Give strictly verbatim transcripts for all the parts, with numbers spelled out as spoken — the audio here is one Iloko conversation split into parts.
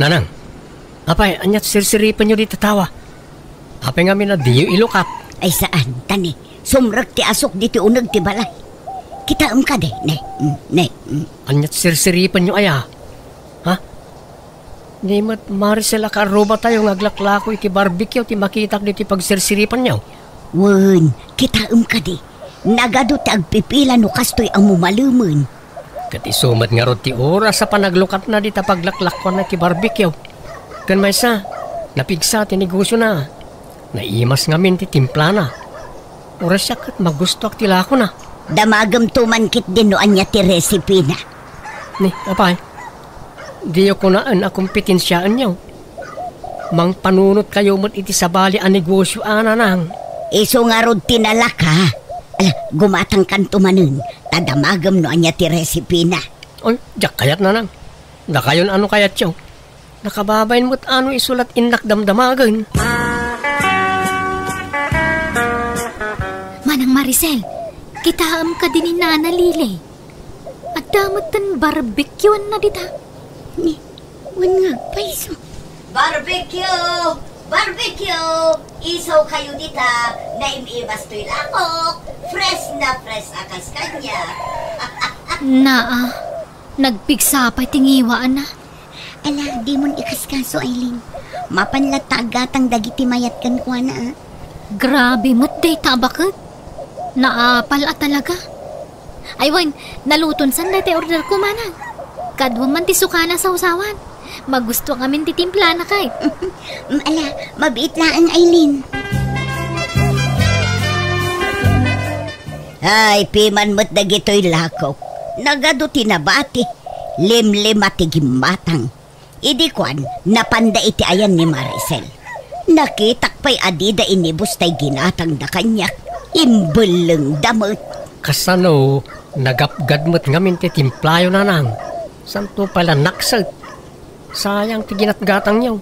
Nanang, apay, aniat sirsiripenyo dita tawa? Apay ngamin a diyo ilukat? Ay, saan, ta ni, sumrek ti asuk ditoy uneg ti balay. Kitaem kadi, ne, mm, ne, mm. Aniat sirsiripenyo aya? Ha? Ni met Maricel a kaarrubatayo nga aglaklako iti barbecue ti makitak ditoy pagsirsiripenyo? Wen, kitaem kadi. Nagadu ti agpipila no kastoy a mumalemen. Ket isu met ngarud ti oras a panaglukatna dita paglaklakuanna iti barbecue. Ken maysa, napigsa ti negosiona. Naimas ngamin ti timplana. Uray siak ket magustoak ti lakona. Damagemto man ketdin no ania ti resipina. Ni, apay, diyo kunaen a kompetensiaenyo. Mangpanunotkayo met iti sabali a negosio a, Nanang. Isu ngarud ti nalaka. Ala, gumatangkanto manen, ta damagem no ania ti resipina. Oy, diak kayat, Nanang. Dakayon a no kayatyo. Nakababain met a no isu la ti innak damdamagen. Manang Maricel, kitaem kadi ni Nana Lily. Adda metten barbecueanna dita. Ni, wen nga agpayso. Barbecue! Barbecue! Isawkayo dita, naim-imas toy lakok. Fresh na fresh a kas kaniak. Naa, nagpigsa pay ti ngiwaanna. Ala, dimon ikaskaso, Aileen. Mapan latta aggatang dagiti mayat kenkuana, a. Grabe met dayta a baket. Naapal a talaga. Ay wen, naluton san dayta orderko, Manang. Kaduam man ti sukana a sawsawan. Magusto ngamin ti timplana kay. Mm, ala, mabiit laeng, Aileen. Ay, piman met dagitoy lakok. Nagadu ti nabati. Limlima ti gimmatang. Idi kuan, napanda iti ayan ni Maricel. Nakitak pay a dida inibus tay ginatangda kaniak. Imbellengda met. Kasano, nagapgad met ngamin ti timplayo, Nanang? Santo pay la nakset. Sayang ti ginatgatangyo.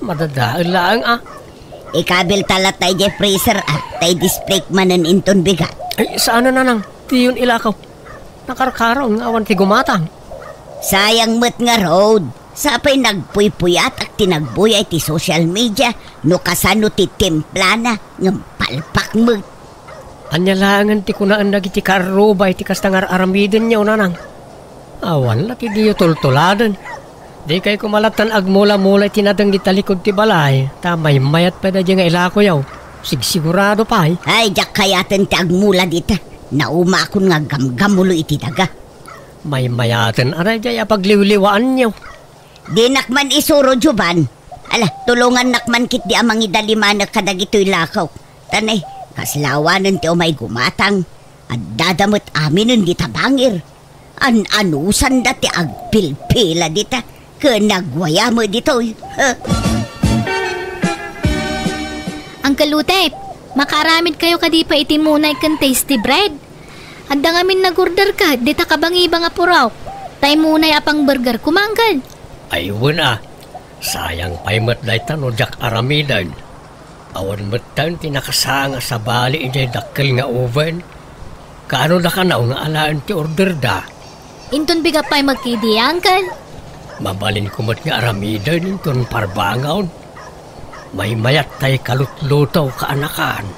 Madadael laeng, a. Ikabilta latta idiay freezer, a, ta i-display manen inton bigat. Ay, saan a, Nanang? Diyon ilakaw. Nakarkaro nga awan ti gumatang. Sayang met ngarud. Sapay nagpuypuyatak ti nagbuya iti social media no kasano ti timplana ngem palpak met. Ania laengen ti kunaen dagiti kaarruba iti kasta nga ar-aramidenyo, Nanang? Awan la ti diyo tultuladen. Dikay koma lattan agmula-mula iti nadeng iti talikud ti balay, ta maymayat pay daydiay nga ilakoyo. Sigsigurado pay. Ay, diak kayaten ti agmula dita. Naumakon nga aggamgamulo iti daga. Maymayaten a daydiay a pagliwliwaanyo. Dinak man isuro, Jovan. Ala, tulongannak man ketdi a mangidalimanek kadagitoy lakok. Ta ne, kasla awanen ti umay gumatang. Addada met aminen dita bangir. An-anusanda ti agpilpila dita ken nagwaya met ditoy. Uncle Utep, makaaramidkayo kadi pay iti munay ken tasty bread? Adda ngamin nag-order ket dita kabangiba nga purok. Tay munay a pangburger koma, Uncle. Ay, wen a. Sayang pay met dayta no diak aramiden. Awan metten ti nakasaang a sabali idiay dakkel nga oven. Kaano da kano nga alaen ti orderda? Inton bigat pay met ketdi, Uncle. Mabalinko met nga aramiden inton parbangon. Maymayat tay kalutluto, kaanakan.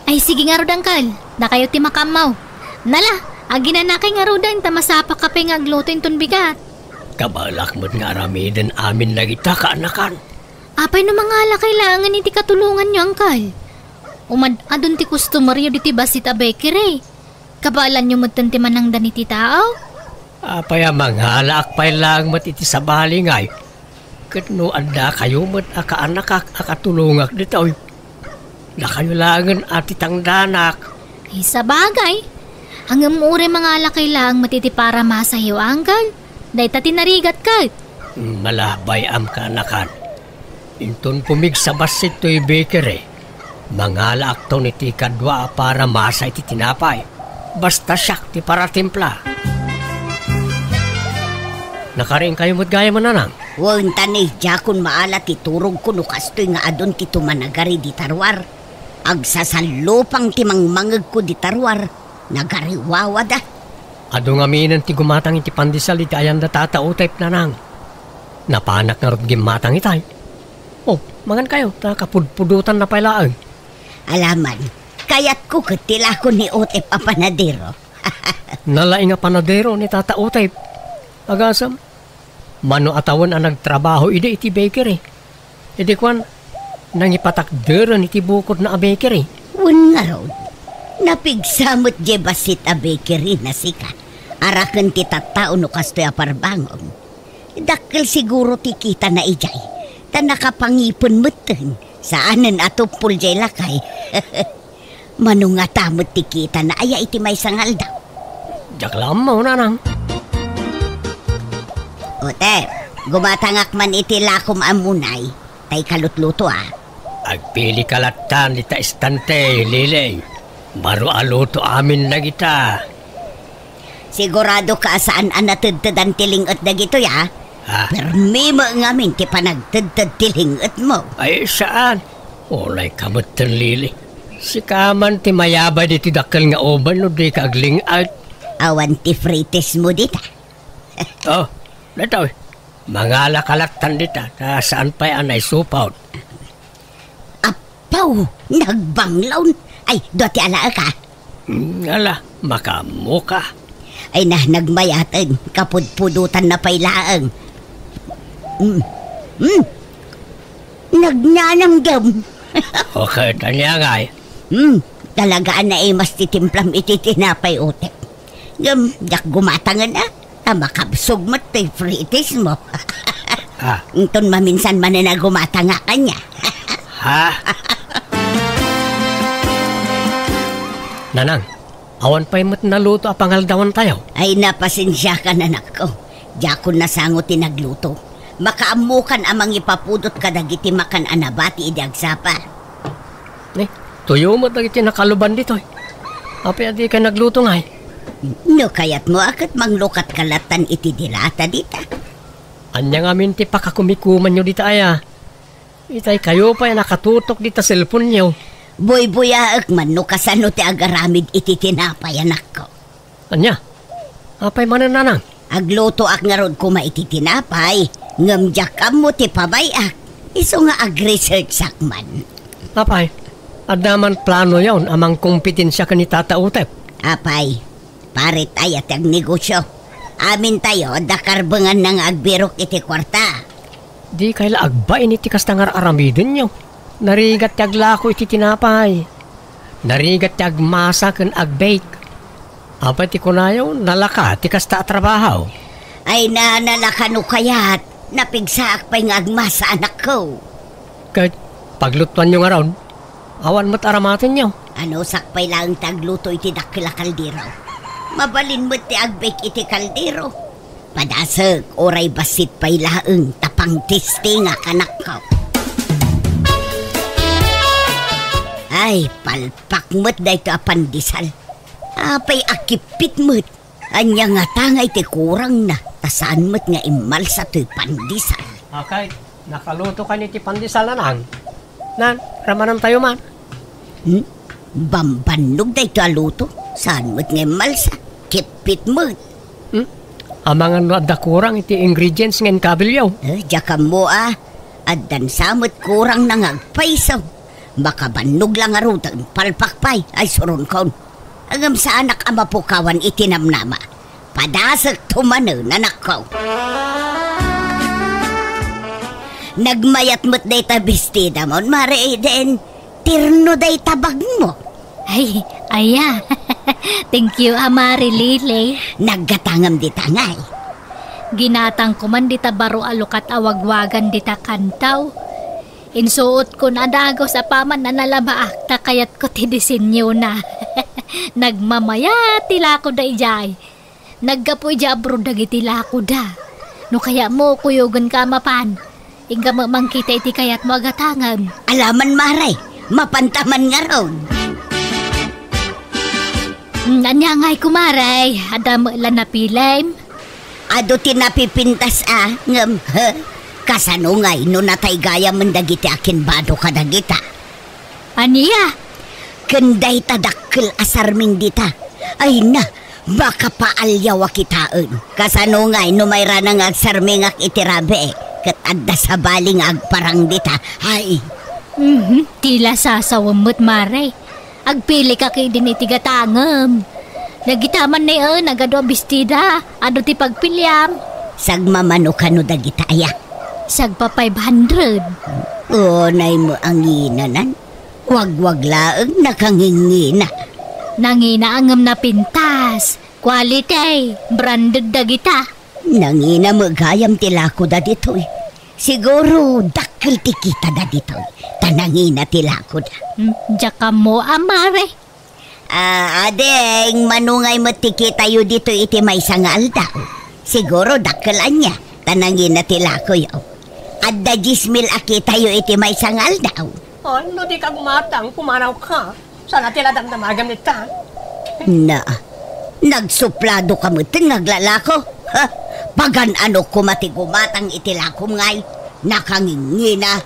Ay, sige ngarud, Uncle. Dakayo ti makaammo. Nala, aginanakay ngaruden ta masapaka pay nga agluto inton bigat. Kabaelak met nga aramiden amin dagita, kaanakan. Apay no mangalakay laengen iti katulonganyo, Uncle? Umad-adun ti customeryo ditoy bassit a bakery. Kabaelanyo metten ti manangdan iti tao? Apay a mangalaak pay laeng met iti sabali ngay? Ket no addakayo met a kaanakak a katulongak ditoy, dakayo laengen a ti tangdanak. Ay, sabagay. Ngem uray mangalakay laeng met iti paramasayo, Uncle. Dayta ti narigat ket. Malabay am kaanakan. Inton pumigsa bassit toy bakery, mangalaakton iti kadua a paramasa iti tinapay. Basta siak ti paratimpla. Nakarinkayo met gayam, Nanang? Wen, ta ni, diakon maala ti turogko no kastoy nga adun ti tumanagari dita ruar. Agsasallupang ti mangmangegko dita ruar. Nagariwawada. Adu ngaminen ti gumatang iti pandesal iti ayanda Tata Utep, Nanang. Napanak ngarud gimmatang itay. O, mangankayo, ta kapudpudotanna pay laeng. Alaman, kayatko ket ti lako ni Otep a panadero. Nalaing a panadero ni Tata Otep. Agasem, mano a tawen a nagtrabaho idi iti bakery. Idi kuan, nangipatakderen iti bukodna a bakery. Wen ngarud, napigsa met diay bassit a bakery na sika. Araken ti tattao no kastoy a parbangom. Dakkel siguro ti kitana idiay, ta nakapangipen metten, saanen a tuppol diay lakay. Mano ngata met ti kitana aya iti maysa nga aldaw? Diak la ammo, nanang. Otep, gumatangak man iti lakom a munay, tay kalutluto a. Agpilika lattan dita estante, Lileng. Baro a luto amin dagita. Siguradoka a saan a natedtedan ti ling-et dagitoy, a? Ah. Permi met ngamin ti panagtedted ti ling-etmo. Ay, saan? Unayka metten, Lili. Sika man ti mayabay ditoy dakkel nga oven no dika agling-et. Awan ti fritismo dita. O, daytoy. Mangalaka lattan dita, ta saan pay a naisupot. Apaw, nagbanglaw. Ay, dua ti alaek, a. Mm, ala, makaammoka. Ay na, nagmayaten, kapudpudotanna pay laeng. Mm. Mm. Nagnananggem. Okay, tanya ngay. Mm, talaga a naimas ti timplam iti tinapay, Otep. Ngem, diak gumatangen, a. Ta makabsog met ti fritismo. Ah. Inton maminsan manen a gumatangak kaniak. Ha? Nanang, awan pay met naluto a pangaldawantayo? Ay, na, pasensiaka, anakko. Diakon nasango ti nagluto. Makaammokan a mangipapudot kadagiti makan a nabati idi agsapa. Eh, tuyo met dagiti nakaluban ditoy. Apay a dika nagluto ngay? No kayatmo a ket manglukatka lattan iti dilata dita. Ania ngamin ti pakakumikumanyo dita aya? Itay kayo pay a nakatutok dita cellphone-yo. Buybuyaek man no kasano ti agaramid iti tinapay, anakko. Ania? Apay manen, nanang? Aglutoak ngarud koma iti tinapay, ngem diak ammo ti pabay-ak. Isu nga ag-researchak man. Apay, adda man planoyon a mangkompetensia ken ni Tata Utep? Apay, paret aya ti agnegosio. Amintayo, adda karbenganna nga agbirok iti kuarta. Dikay la agbain iti kasta nga ar-aramidenyo. Narigat ti aglako iti tinapay. Narigat ti agmasa ken agbake. Apay ti kunayo, nalaka ti kasta a trabaho? Ay na, nalaka no kayat. Napigsaak pay nga agmasa, anakko. Ket paglutuanyo ngarud, awan met aramatenyo. Anusak pay laeng ti agluto iti dakkel a kaldero. Mabalin met ti agbake iti kaldero. Padasek, uray bassit pay laeng ta pangtestingak, anakko. Ay, palpak met daytoy a pandesal. Apay a kippit met. Ania ngata ngay ti kurangna, ta saan met nga immalsa toy pandesal. Akay, nakaluto kanian iti pandesal, nanang? Nan, ramanantayo man. Hmm? Bambannog daytoy a luto. Saan met nga immalsa? Kippit met. Hmm? Amangan no adda kurang iti ingredients nga inkabelyo. Eh, diak ammo a. Addan sa met kurangna nga agpayso. Makabannog la ngaruden, palpak pay, ay suronkon. Ngem saanak a mapukawan iti namnama. Padasekto manen, anakko. Nagmayat met dayta bestidamon, Mare Eden. Terno dayta bagmo. Ay, aya. Thank you, a, Mare Lily. Naggatangem dita ngay. Ginatangko man dita baro a lukat a wagwagan dita kantaw. Insuotkon a dagus apaman a nalabaak ta kayatko ti disenyona. Nagmamayat ti lakoda idiay. Naggapu idiay abroad dagiti lakoda. No kayatmo, kuyogenka a mapan. Inka met mangkita iti kayatmo a gatangem. Alaman, Mare, mapanta man ngarud. Mm, ania ngay, kumare? Adda met la napilem? Adu ti napipintas a, ngem, he, kasano ngay no nataygayamen dagiti akinbado kadagita? Ania? Ken dayta dakkel a sarming dita. Ay na, makapaaliaw a kitaen. Kasano ngay no mairana nga agsarmingak iti rabii? Ket adda sabali nga agparang dita. Ay, Mhm, ti la sasawem met, Mare. Agpilika ketdin iti gatangem. Dagita man ni, eh, nagadu a bestida. Adu ti pagpiliam. Sagmamano kano dagita aya? Sagpa five hundred. Unay mo anginanan. Wagwag laeng nakangingina. Nangina ngem napintas. Quality, branded dagita. Nangina met gayam ti lakoda ditoy. Siguro, dakkel ti kitada ditoy. Ta nangina ti lakoda. Hmm, diak ammo, a, Mare. Ah, ading, mano ngay met ti kitayo ditoy iti maysa nga aldaw? Siguro, dakkel ania, ta nangina ti lakoyo. Adda dies mil a kitayo iti maysa nga aldaw. Ay, no di ka gumatang, pumanaw ka. Sana ti la damdamagam ita. Na, nagsuplado ka met nga aglalako. Ha? Pagan-ano koma ti gumatang iti lakom ngay? Nakangingina.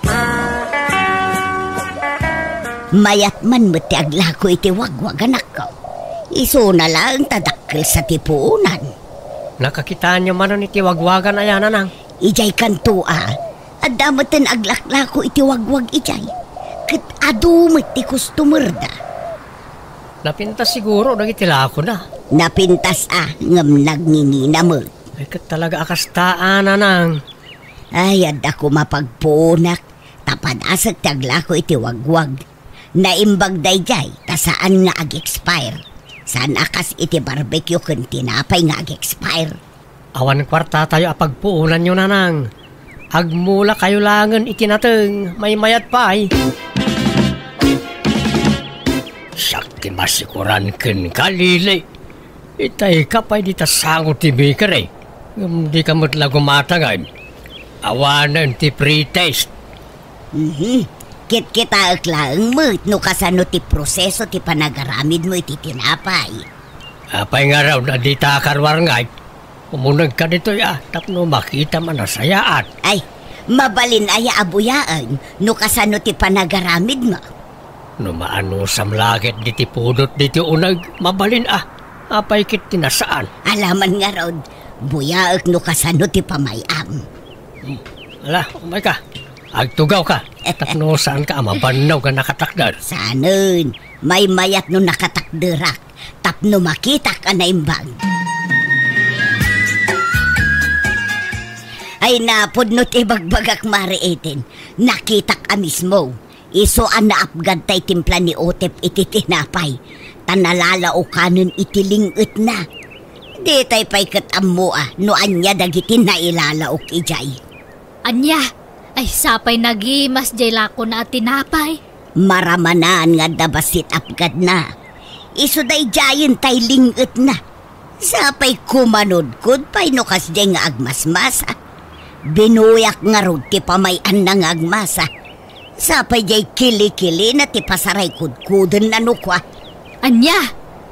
Mayat man met ti aglako iti wagwag, anakko. Isuna laeng ta dakkel sa ti puonan. Nakakitaanyo manen iti wagwagan aya, Nanang? Idiay kanto a, adda meten aglaklako iti wagwag idiay. Ket adu met ti customerda. Napintas siguro dagiti lakoda. Napintas a, ngem nagngingina met. Ay, ket talaga a kasta a, Nanang. Ay, adda koma pagpuonak. Ta padasek ti aglako iti wagwag. Naimbag daydiay, ta saan nga ag-expire. Saan a kas iti barbecue ken tinapay nga ag-expire. Awan kuartatayo a pagpuonanyo, Nanang. Agmulakayo laengen iti nateng, maymayat pay. Siak ti masikuran kenka, Lili. Itayka pay dita sango ti bakery. Ngem dika met la gumatang, ay. Awanen ti free taste. Mhm. Kitkitaek laeng met no kasano ti proseso ti panagaramidmo iti tinapay. Apay ngarud a dita karuar ngay? Umunegka ditoy a, tapno makitam a nasayaat. Ay, mabalin aya a buyaen no kasano ti panagaramidmo? No maanusam la ket diti pudot diti uneg, mabalin a. Apay ket ti nasaan? Alaman ngarud, buyaek no kasano ti pamay-am. Hmm. Ala, umayka. Agtugawka. Tapno saanka a mabannog a nakatakder. Saanen, maymayat no nakatakderak. Tapno makitak a naimbag. Ay, napudno ti ibagbagak, Mare Eden. Nakitak a mismo. Isu a naapgad tay timpla ni Otep iti tinapay, ta nalalaokanen iti ling-etna. Ditay pay ket ammo a no ania dagiti nailalaok idiay. Ania? Ay, sapay nagimas jay lakona a tinapay. Maramanan nga adda bassit apgadna. Isu daydiayen tay ling-etna. Sapay kumanudkod pay no kasdiay nga agmasmasa. Binuyak ngarud ti pamay-anna nga agmasa. Sapay jay kilikilina ti pasaray kudkudenna no kua. Ania?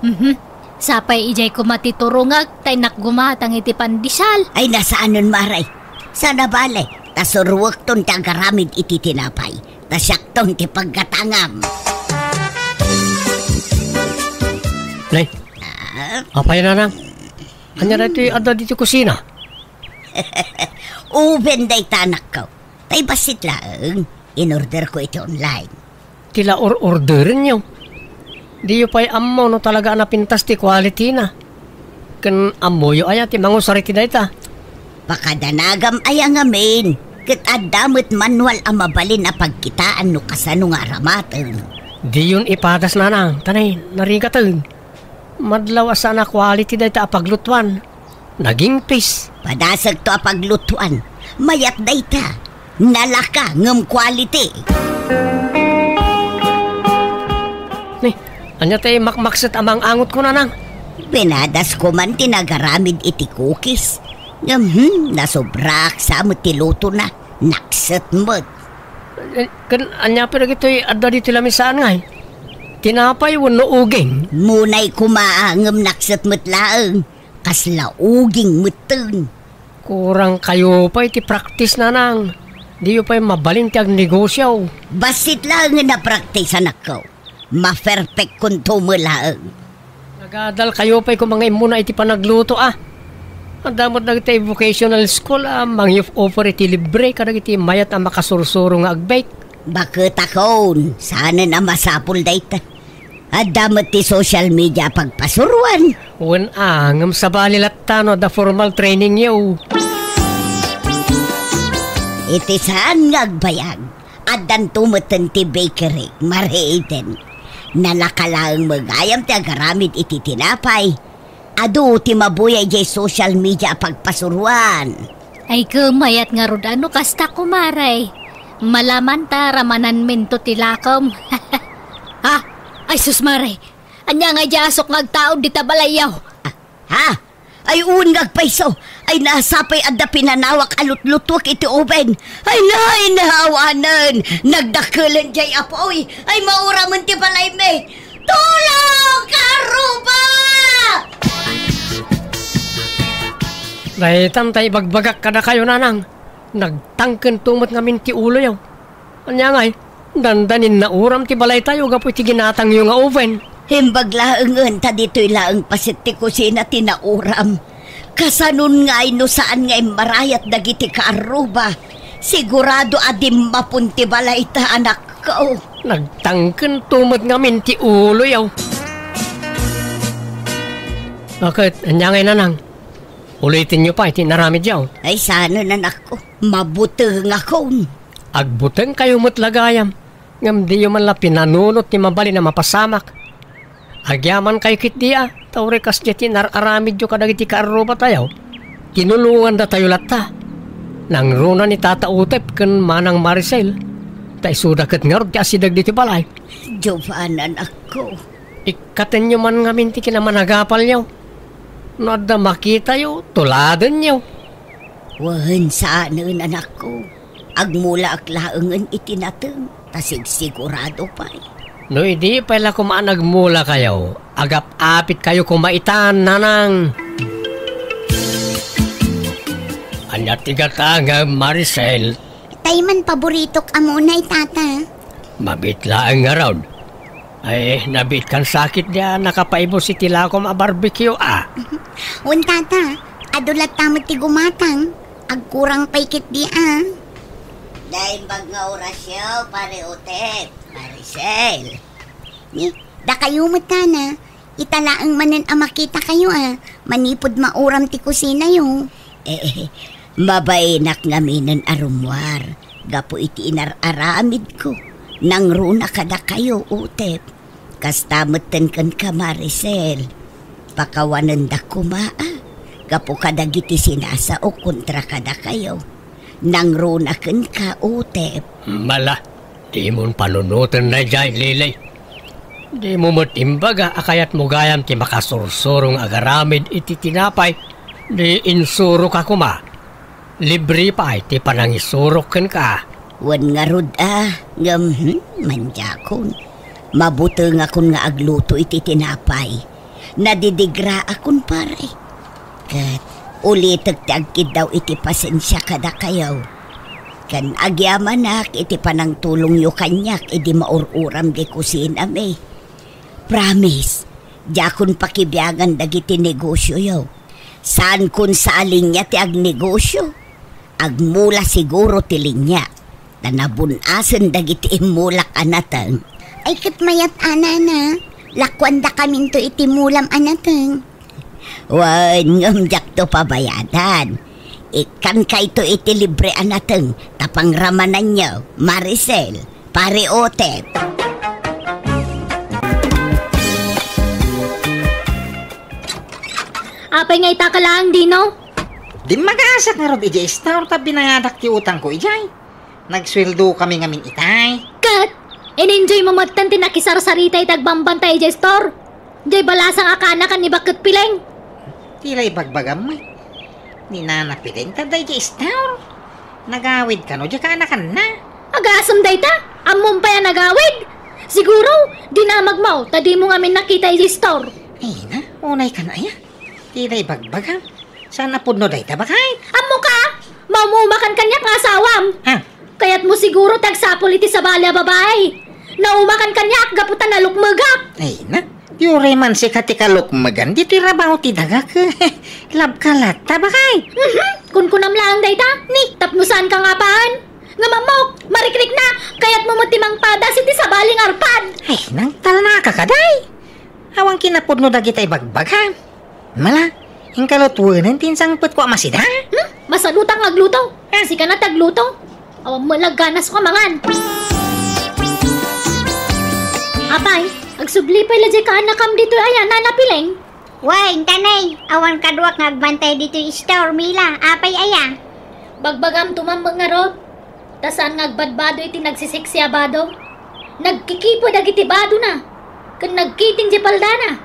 Mhm. Sapay idiay koma ti turongek ta innak gumatang iti pandesal. Ay, nasaanen, Mare. Sana bale, ta suruekton ti agaramid iti tinapay. Ta siakton ti paggatangam. Nay, Ah, apay, Nanang? Ania daytoy adda ditoy kusina? Oven dayta, anakko. Tay bassit laeng, inorderko iti online. Ti la or-orderenyo? Diyo pay ammo no talaga a napintas ti quality-na. Ken ammoyo aya ti mangusar iti dayta? Pakadanagam aya ngamin, ket adda met manual a mabalin a pagkitaan no kasano nga aramaten. Diyon ipadas, Nanang, ta nay, narigaten. Madlaw a saan a quality dayta a paglutuan. Nagingpis. Padasekto a paglutuan. Mayat dayta. Nalaka ngem quality. Ni, ania ti makmakset a mang-angotko, Nanang? Pinadasko man ti nagaramid iti cookies. Ngem, hmm, nasobraak sa met ti lutona. Nakset met. Eh, ken ania pay dagitoy adda ditoy lamisaan ngay? Tinapay wenno uging? Munay koma, ngem nakset met laeng. Kasla uging metten. Kurang kayo pay ti practice, Nanang. Diyo pay mabalin ti agnegosio. Bassit laengen a practice, anakko. Maperfectkonto met laeng. Nagadal kayo pay koma nga immuna iti panagluto, a. Adda met dagiti vocational school a mangi-offer iti libre kadagiti mayat a makasursuro nga agbake. Baket a kon, saanen a masapul dayta. Adda met ti social media a pagpasuroan. Wen a, ngem sabali latta no adda formal trainingyo. Iti saan nga agbayag, addanto metten ti bakery, Mare Eden. Nalaka laeng met gayam ti agaramid iti tinapay. Adu ti mabuya idiay social media a pagpasuroan. Ay, ket mayat ngarud a no kasta, kumare. Malaman ta ramananminto ti lakom. Ha? Ay, sus, mare. Ania nga idiay asok nga agtaud dita balayyo? Ah, ha? Ay, wen nga agpayso. Ay, nasapay adda pinanawak a lutlutuek iti oven. Ay, nainnawanen. Nagdakkelen diay apuy. Ay, mauramen ti balaymi. Tulong, Karuba! Daytan ta ibagbagak kadakayo, nanang. Nagtangkento met ngamin ti uloyo. Ania ngay, dandanin nauram ti balaytayo gapu iti ginatangyo nga oven. Imbag laengen ta ditoy laeng paset ti kusina ti nauram. Kasanon ngay no saan nga immarayat dagiti kaarruba? Sigurado a dimmapon ti balayta, anakko. Nagtangkento met ngamin ti uloyo. Baket, ania ngay, nanang? Ulitenyo pay ti inaramidyo. Ay, saanen, anakko. Mabutengakon. Agbutengkayo met la gayam, ngem diyo man la pinanunot ti mabalin a mapasamak. Agyamankay ketdi a, ta uray kasdiay ti inar-aramidyo kadagiti kaarrubatayo, tinulongandatayo latta. Nangruna ni Tata Utep ken Manang Maricel, ta isuda ket ngarud ti asideg ditoy balay. Jovan, anakko. Ikkatenyo man ngamin ti kinamanagapalyo. No adda makitayo, tuladenyo. Wen, saanen, anakko. Agmulaak laengen iti nateng, ta sigsigurado pay. No idi pay la koma a nagmulakayo, agap-apitkayo koma itan, nanang. Ania ti gatangem, Maricel? Tay man paboritok a munay, Tata. Mabiit laeng ngarud. Ay, nabiitkan sa ketdi a nakapaibus iti lakom a barbecue, a. Wen, Tata, adu latta met ti gumatang. Agkurang pay ketdi a. Naimbag nga orasyo, Pare Utep, Maricel. Ni, dakayo met, Tana. Ita laeng manen a makitakayo a, manipud mauram ti kusinayo. Eh, mabainak ngaminen a rummuar gapu iti inar-aramidko. Nangruna kadakayo, Utep. Kasta metten kenka, Maricel. Pakawanendak koma a, gapu kadagiti sinasaok kontra kadakayo. Nangruna kenka, Utep. Mala, dimon panunoten daydiay, Lili. Dimo met imbaga a kayatmo gayam ti makasursuro nga agaramid iti tinapay, di insuroka koma. Libre pay ti panangisurok kenka. Wen ngarud a, ngem, hmm, mandiakon. Mabutengakon nga agluto iti tinapay. Nadidigraakon, pare. Ket ulitek ti agkiddaw iti pasensia kadakayo. Ken agyamanak iti panangtulongyo kaniak idi maur-uram di kusinami. Promise, diakon pakibiangan dagiti negosioyo. Saankon sa a linia ti agnegosio. Agmula siguro ti linia. Ta nabun-asen dagiti immulak a nateng. Ay, ket mayat a, nana. Lakuandakaminto iti mulam a nateng. Wen, ngem diakto pabayadan. Ikkankayto iti libre a nateng, ta pangramananyo, Maricel, Pare Utep. Apay nga ita ka laeng, Dino? Dimmagasak ngarud idiay store ta binangadak ti utangko idiay. Nagsueldo kami ngamin itay. Ket, in-enjoy mo metten ti nakisarsarita iti agbambanta idiay store. Diay balasang a kaanakan ni Baket Pileng. Ti la ibagbagam met. Ni Nana Pileng ta daydiay store. Nagawid kano diay kaanakanna. Agasem dayta? Ammom pay a nagawid? Siguro, dinamagmo ta dimo ngamin nakita idiay store. Ay na, unay kan aya. Ti la ibagbagam. Saan a pudno dayta, bakay? Ammoka! Maumumakan kaniak nga asawam! Ha? Kayatmo siguro ti agsapul iti sabali a babai. Naumakan kaniak gapu ta nalukmegak. Ay na, Ti uray man sika ti kalukmegan, ditoy rabaw ti dagak. Labka latta, bakay. Mhm. Kunkunam laeng dayta, ni tapno saanka nga apaen. Ngem ammok, marikrikna, kayatmo met ti mangpadas iti sabali nga arpad. Ay, nangtalnaka kadi. Awan kinapudno dagita ibagbagam. Mala, inka lutuen ti insangpetko a masida? Hmm? Masadutak nga agluto. Ah. Sika na ti agluto. Awan met la ganasko a mangan. Apay, agsubli pay la diay kaanakam ditoy aya, Nana Pileng? Wen, kanay, awan kaduak nga agbantay ditoy store, Mila. Apay aya? Bagbagam to man met ngarud, ta saan nga agbadbado iti nagsisiksi a bado. Nagkikipo dagiti badona, ken nagkiting diay paldana.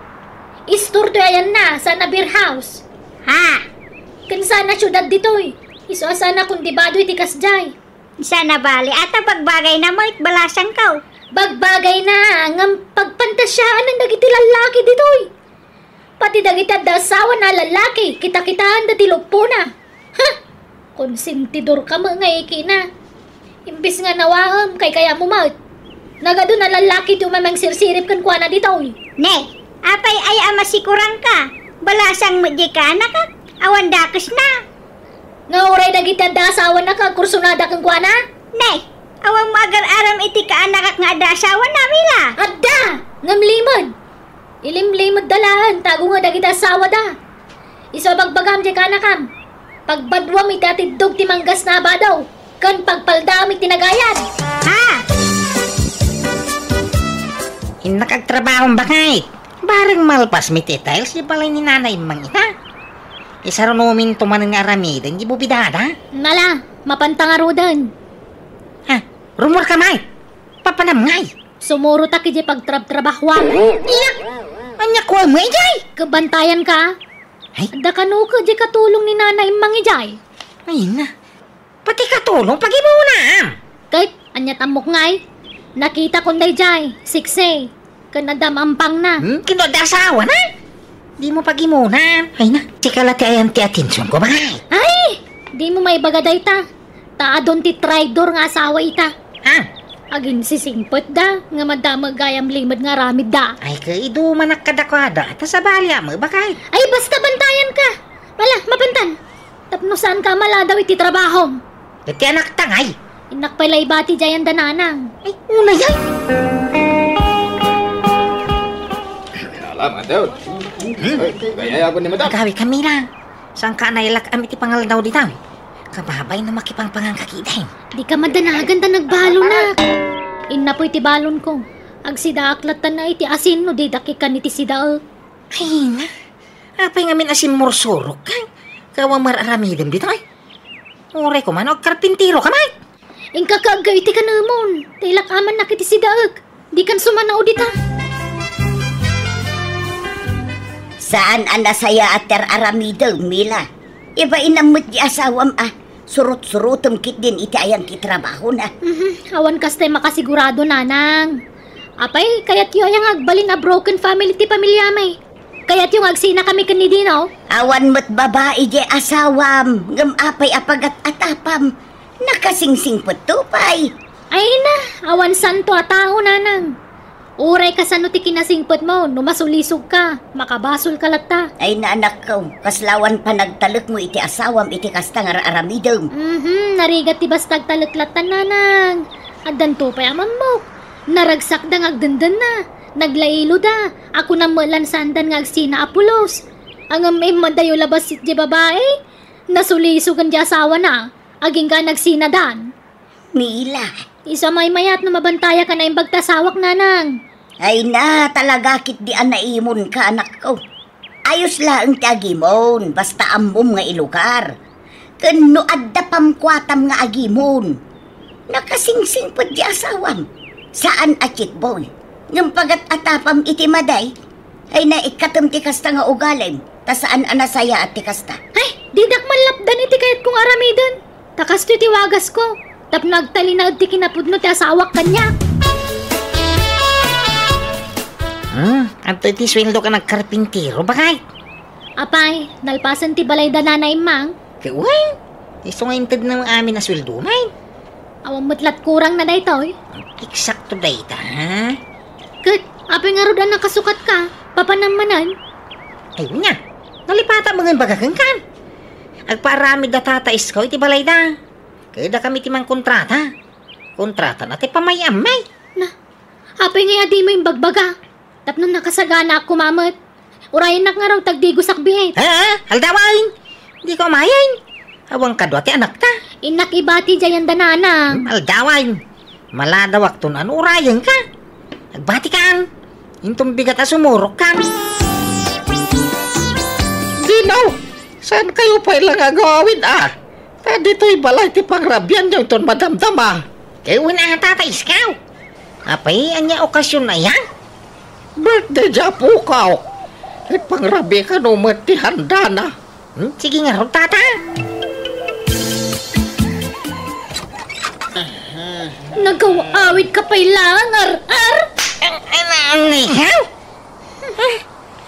Istor toy ayanna, saan a beer house. Ha? Ken saan a siudad ditoy. Isu a saan a kundibado iti kasdiay. Saan a bali, ata bagbagayna met, balasangko. Bagbagayna, ngem pagpantasiaan dagiti lallaki ditoy. Pati dagiti adda asawana a lallaki, kitakitaanda ti luppona. Ha! Konsentidorka met nga ikina. Imbes nga nawaem, kaykayatmo met. Nagadu a lallaki ti umay mangsirsirip kenkuana ditoy. Ne, apay aya a masikurangka? Balasang met diay kaanakak, awan dakesna. Nga uray dagiti adda asawana nga agkursunada kenkuana? Ne, awanmo agar-aram iti kaanakak nga adda asawana, Mila? Adda! Ngem limed. Ilimlimedda laeng, ta agunget dagiti asawada. Isu a bagbagam diay kaanakam, pagbaduam iti atiddog ti manggasna a bado, ken pagpaldaam iti nagayad. Ha? Innak agtrabaho, bakay. Bareng malpas mi ti tiles di balay ni Nana Immang ita. Isarunominto manen nga aramiden di bubidada. Nala, mapanta ngaruden. Ha? Rumor ka, Mike? Papanam ngay? Sumurotak idiay pagtrabtrabahuam. Iyak! Ania kuam nga idiay? Kabantayan ka? Ay? Adda kano ka idiay katulong ni Nana Immang idiay? Ay na. Pati katulong pagimunam. Ket, ania tammok ngay? Nakita kon daydiay, siksi. Ken adda maampangna. Hmm, ken no adda asawana? Dimo pagimunam. Ay na, sika la ti ayan ti atensionko, bakay. Ay! Dimo maibaga dayta. Ta adun ti traidor nga asawa ita. Ha? Aginsisingpetda, nga madama gayam limed nga aramidda. Ay, kaidumanak kadakuada, ta sabali a mabakay. Ay, basta bantayan ka. Wala, mapantan. Tapno saan ka maladaw iti trabahom. Iti anak ta ngay. Innak pay la ibati diay anda nanang. Ay, unay ay. Ala, madam. Hmm? Ay, gayay ako ni madam. Agawi kami lang. Saan ka nailak-am iti pangaldaw dita? Kababay no makipangpangan ka kitaen. Di ka madanagan ta nagbalon, nak. Innapoy ti balonko. Agsidaak latta na iti asin no di dakikan iti sidaek. Ay na, apay ngamin a simmursurok ka? Kawa mar-aramidem ditoy? Uray koma no agkarpintero ka met. Inka kaaggaw iti kanemon, ta ilak-amannak iti sidaek. Dikan sumanao dita. Saan a nasayaat ti ar-aramidem, Mila. Ibainam met di asawam a surot-surotem ketdin iti ayan ti trabahona. Mhm, awan kastay makasigurado, nanang. Apay, kayatyo aya nga agbalin a broken family ti pamiliami? Kayatyo nga agsinakami ken ni Dino? Awan met babai diay asawam, ngem apay a pagat-atapam? Nakasingsingpetto pay. Ay na, awan santo a tao, nanang. Uray kasano ti kinasingpetmo, no masulisog ka, makabasol ka latta. Ay na, anakko, kasla awan panagtalekmo iti asawam iti kasta nga ar-aramidem. Mhm, narigat ti basta agtalek latta, nanang. Addanto pay a mammok. Naragsakda nga agdendenna. Naglailoda. Ako na met lan saandan nga agsina a pulos. Ngem immadayo la bassit diay babai. Nasulisogan diay asawana. Agingga nagsinadan. Mila. Isu a maymayat no mabantayak a naimbag ti asawak, nanang. Ay na, talaga ketdi a naimonka, anakko. Ayos laeng ti agimon, basta ammom nga ilugar. Ken no adda pamkuatam nga agimon, nakasingsingpet ti asawam. Saan a cheat boy. Ngem pagat-atapam iti maday, ay naikkatem ti kasta nga ugalim, ta saan a nasayaat ti kasta. Ay, didak man lapdan iti kayatko nga aramiden. Ta kastoy ti wagasko, tapno agtalinaed ti kinapudno ti asawak kaniak. Hmm, adtoy ti sueldo ka nagkarpintero, bakay? Apay, nalpasen ti balay da Nana Immang? Ket wen, isu nga intedna amin a sueldo, nay. Awan met lat kurang na daytoy. Eksakto dayta, ha? Ket, apay ngarud a nakasukat ka? Papanam manen? Ay, wen a. Nalipata met nga imbaga kenka. Agpaaramid da Tata Isko iti balayda. Kayatda kami ti mangkontrata. Kontrata na ti pamay-ammay. Na, apay ngay a dimo imbagbaga? Tapno nakasaganaak koma met. Urayennak ngarud ta agdigosak biit. Ha? Aldawen! Dika umayen. Awan kadua ti anakta. Innak ibati diay anda nanang. Hmm, aldawen. Maladawakto no urayenka. Agbatikan. Inton bigat a sumurokkan. Dinaw, saankayo pay la nga agawid a? Ta ditoy balay ti pangrabianyo inton madamdama. Kay wen a, Tata Isko. Apay, ania okasion aya? Birthday di apokaw. Ipangrabikan met ti handana. Hmm, sige ngarud, Tata. Nagaw-awidka pay laeng, ar-ar? An-, an-, an-, ikaw?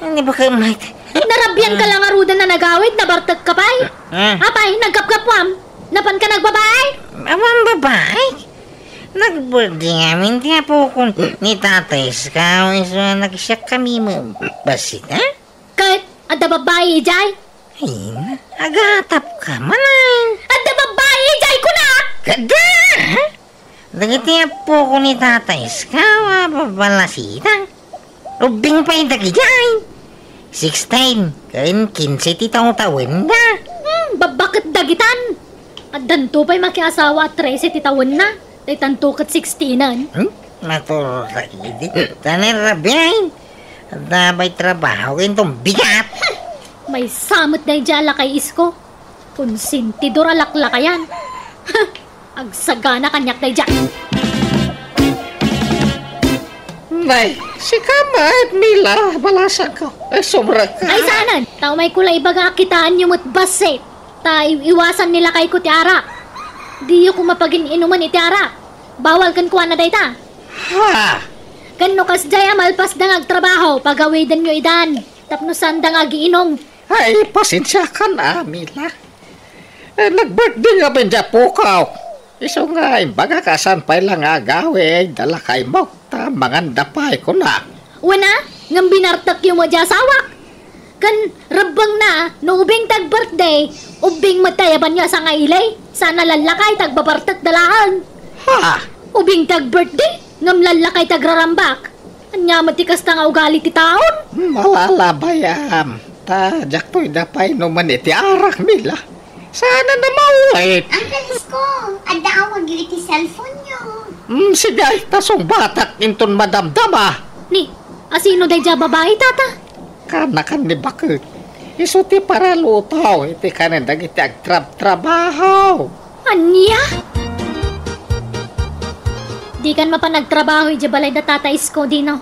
Ania ba kayo, Mike? Narabianka la ngaruden a nagawid, nabartekka pay? Ah. Apay, naggapgappuam? Napanka nagbabaik? Awan babaik. Nag-birthday ngamin ti apokon ni Tata Isko, isu a nagsiak kami mo-, bassit, ha? Ket, adda babbai idiay? Ay, agatapka man ay. Adda babbai idiay, kunak! Kada! Dagiti apokon ni Tata Isko a babalasitang. Ubbing pay dagidiay. Sixteen ken kinse ti tawtawenda. Hmm, babbaket dagitan. Addanto pay makiasawa a trese ti tawenna. Daytanto ket sixteenan. Hmm? Naturog dagidi. Tanay rabiay. Adda pay trabaho ken bigat. Maysa met daydiay a lakay, Isko. Konsentidor a laklakayan. Agsagana kaniak daydiay. Nay, sika met, Mila, balasangko. Ay, sumrekka. Ay, saanen. Ta umayko la ibaga a kitaenyo met bassit. Ta i-, iwasan ni lakayko ti arak. Diyo koma pagin-inumen iti arak. Bawal kenkuana dayta. Ha? Ken no kasdiay a malpasda nga agtrabaho, pagawidenyo idan. Tapno saanda nga agiinum. Ay, pasensiakan, a, Mila. Eh, nag-birthday ngamin di apokaw. Isu nga imbagak a saan pay la nga agawid da lakaymo, ta manganda pay kunak. Wen a, ngem binartekyo met di asawak. Ken rebbengna, no ubing ti ag-birthday, ubbing met ti ayabanyo a sangaili. Saan a lallakay ta agbabartek da laeng. Ha? Ubing ti ag-birthday, ngem lallakay ti agrarambak. Ania met ti kasta nga ugali ti taon? Malalabayam. Ta diak toy da painumen iti arak, Mila. Saan a namawit. Uncle Isko, adda awagyo iti cellphone-yo. Hmm, sige, ta sungbatak inton madamdama. Ni, asino daydiay a babai, Tata? Kanakan ni baket. Isu ti paraluto iti kanen dagiti agtrabtrabaho. Ania? Dikan mapan agtrabaho idiay balay da Tata Isko, Dino.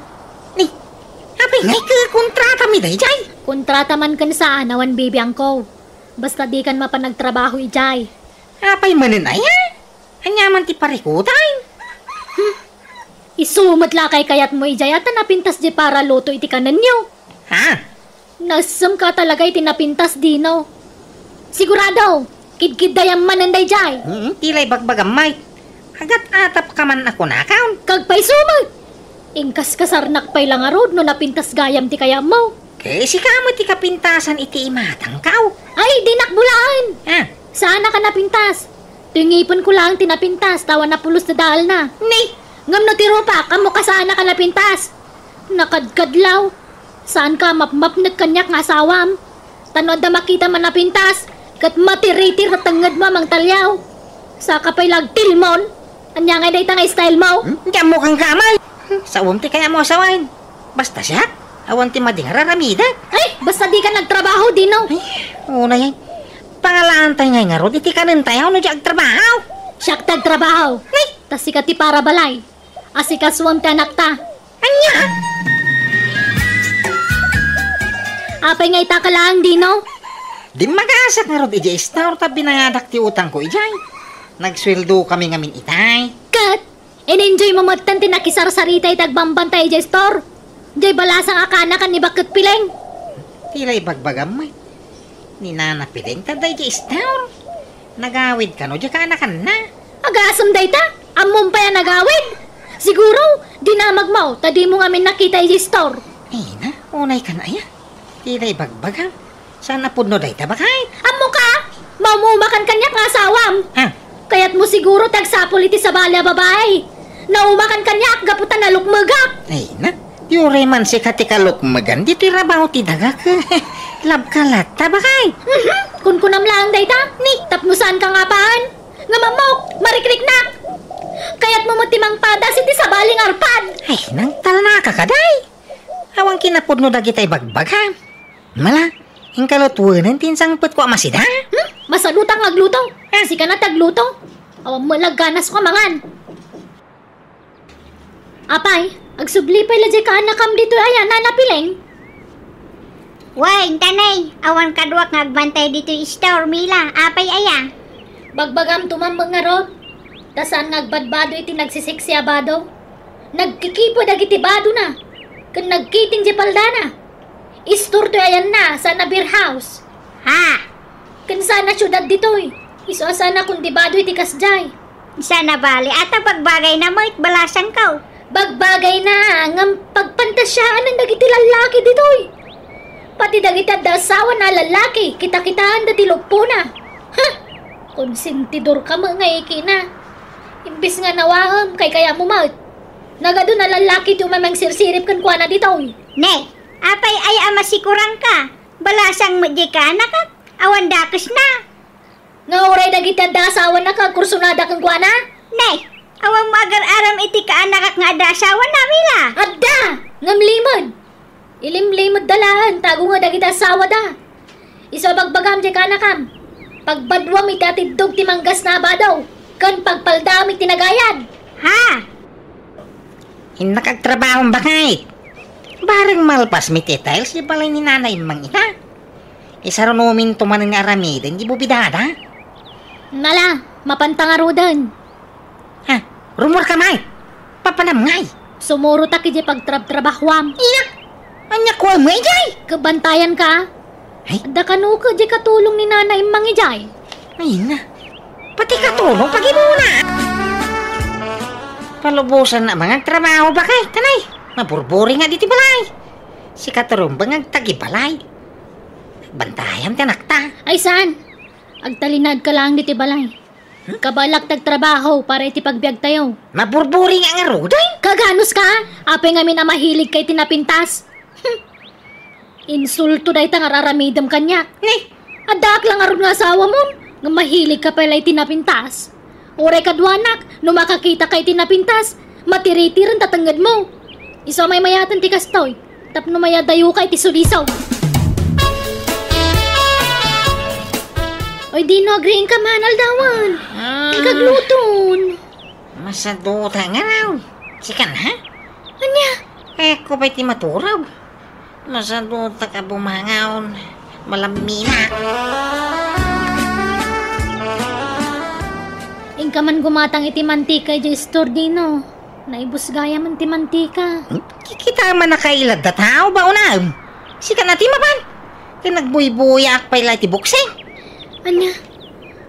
Ni, apay ngay ket kontratami daydiay? Kontrata man ken saan, awan bibiangko. Basta dikan mapan agtrabaho idiay. Apay manen aya? Ania man ti parikutan? Hmm. Isu met la kay kayatmo idiay a ta napintas diay paraluto iti kanenyo. Ha? Nasemka talaga iti napintas, Dino. Sigurado, kidkiddayam manen daydiay. Hmm, ti la ibagbagam, Mike. Agat-atapka man a kunakon. Kagpayso met. Inkaskasarnak pay la ngarud no napintas gayam ti kayatmo. Ket sika met ti kapintasan iti imatangko. Ay, dinak bulaen. Ah. Saannak a napintas. Toy ngipenko laeng ti napintas, ta awan a pulos ti daalna. Ni, ngem no ti rupak, ammoka saannak a napintas. Nakadkadlaw. Saanka a mapmapnek kaniak nga asawam. Ta no adda makitam a napintas, ket matiritir ti tengngedmo a mangtaliaw. Saka pay la agtilmon. Ania ngay dayta nga style mo? Hmm? Diak ammo kenka, Amay. Saom ti kayatmo a sawen. Basta siak, awan ti madi nga ar-aramidek. Ay, basta dikan agtrabaho, Dino. Ay, unay. Pangalaantay ngay ngarud iti kanentayo no diak agtrabaho. Siak ti agtrabaho. Ay. Ta sika ti parabalay. Asikasuam ti anakta. Ania? Apay nga ita ka laeng, Dino? Dimmagasak ngarud idiay store ta binayadak ti utangko idiay. Nagsueldokami ngamin itay. Ket, in-enjoymo metten ti nakisarsarita iti agbambantay idiay store. Diay balasang a kanakan ni Baket Pileng. Ti la ibagbagam met. Ni Nana Pileng ta daydiay store. Nagawid kano diay kaanakanna? Agasem dayta? Ammom pay a nagawid? Siguro, dinamagmo ta dimo ngamin nakita idiay store. Ay na, Unay kan aya? Dida ibagbagam. Saan a pudno dayta, bakay? Ammoka! Maumumakan kaniak nga asawam! Ah. Kayatmo siguro ti agsapul iti sabali a babai. Naumakan kaniak gapu ta nalukmegak. Ay, na. Di uray man sika ti kalukmegan ditoy rabaw ti dagak. Labka latta, bakay? Mhm. Kunkunam laeng dayta. Ni, tapno saanka nga apaen. Nga mamok, marikriknak. Kayatmo met ti mangpadas iti sabali nga arpad. Ay, nangtalnaka kadi. Awan kinapudno dagita ibagbagam. Mala, inka lutuen ti insangpetko a masida? Hmm? Masadutak nga agluto. Ah. Sika na ti agluto. Awan met la ganasko a mangan. Apay, agsubli pay la diay kaanakam ditoy aya, Nana Pileng? Wen, tanay, awan kaduak nga agbantay ditoy store, Mila. Apay aya? Bagbagam to man met ngarud, ta saan nga agbadbado iti nagsisiksi a bado. Nagkikipo dagiti badona, ken nagkiting diay paldana. Istor toy ayanna, saan a beer house. Ha? Ken saan a siudad ditoy. Isu a saan a kundibado iti kasdiay. Saan a bali, ata bagbagayna met, balasangko. Bagbagayna, ngem pagpantasiaanan dagiti lallaki ditoy. Pati dagiti adda asawana a lallaki, kitakitaanda ti luppona. Ha? Konsentidorka met nga ikina. Imbes nga nawaem, kaykayatmo met. Nagadu a lallaki ti umay mangsirsirip kenkuana ditoy. Ne, apay aya a masikurangka? Balasang met diay kaanakak, awan dakesna. Nga uray dagiti adda asawana nga agkursunada kenkuana? Ne, awan mo agar-aram iti kaanakak nga adda asawana, Mila? Adda! Ngem limed! Ilimlimedda laeng ta agunget dagiti asawada. Isu a bagbagam diay kaanakam, pagbaduam iti atiddog ti manggasna a bado, ken pagpaldaam iti nagayad. Ha? Innak agtrabahom, bakay. Bareng malpasmi ti tiles di balay ni Nana Immang ita. Isarunominto manen nga aramiden di bubidada. Nala, mapanta ngaruden. Ha? Rumor ka, Mike? Papanam ngay? Sumurotak idiay pagtrabtrabahuam. Iya? Anya kuwa mo idiay? Kabantayan ka? Ay? Adda kano ka diay katulong ni Nana Immang idiay? Ay na. Pati katulong, pagimuna. Palubosan na mangagtrabaho, bakay, tanay. Maburburi nga diti balay. Sika ti rumbeng agtagibalay. Bantayam ti anakta. Ay, saan? Agtalinaed ka laeng diti balay. Hmm? Kabaelak ti agtrabaho para iti pagbiagtayo. Maburburi nga ngaruden? Kaganus ka? Apay ngamin a mahilig ka iti napintas? Hmm. Insulto dayta nga ar-aramidem kaniak. Ni? Addaak la ngarud nga asawamon, nga mahilig ka pay la iti napintas. Uray kaduanak, no makakita ka iti napintas, matiritiren ta tengngedmo. Isu a maymayaten ti kastoy, tapno mayadayo ka iti sulisaw. Oy, Dino, agriing ka man, aldawan. Ah. Ikagluton. Masaduta nga raw. Sikan, ha? Anya? Kayatko pay ti maturog. Masaduta ka bumangaw. Malamminak. Inka man gumatang iti mantika idiay istor, Dino. Naibus gayam ti mantika. Hmm? Kikita man nakailad da tao ba unam? Sikan a ti mapan. Kay nagbuybuyaak pay la iti buksing. Anya?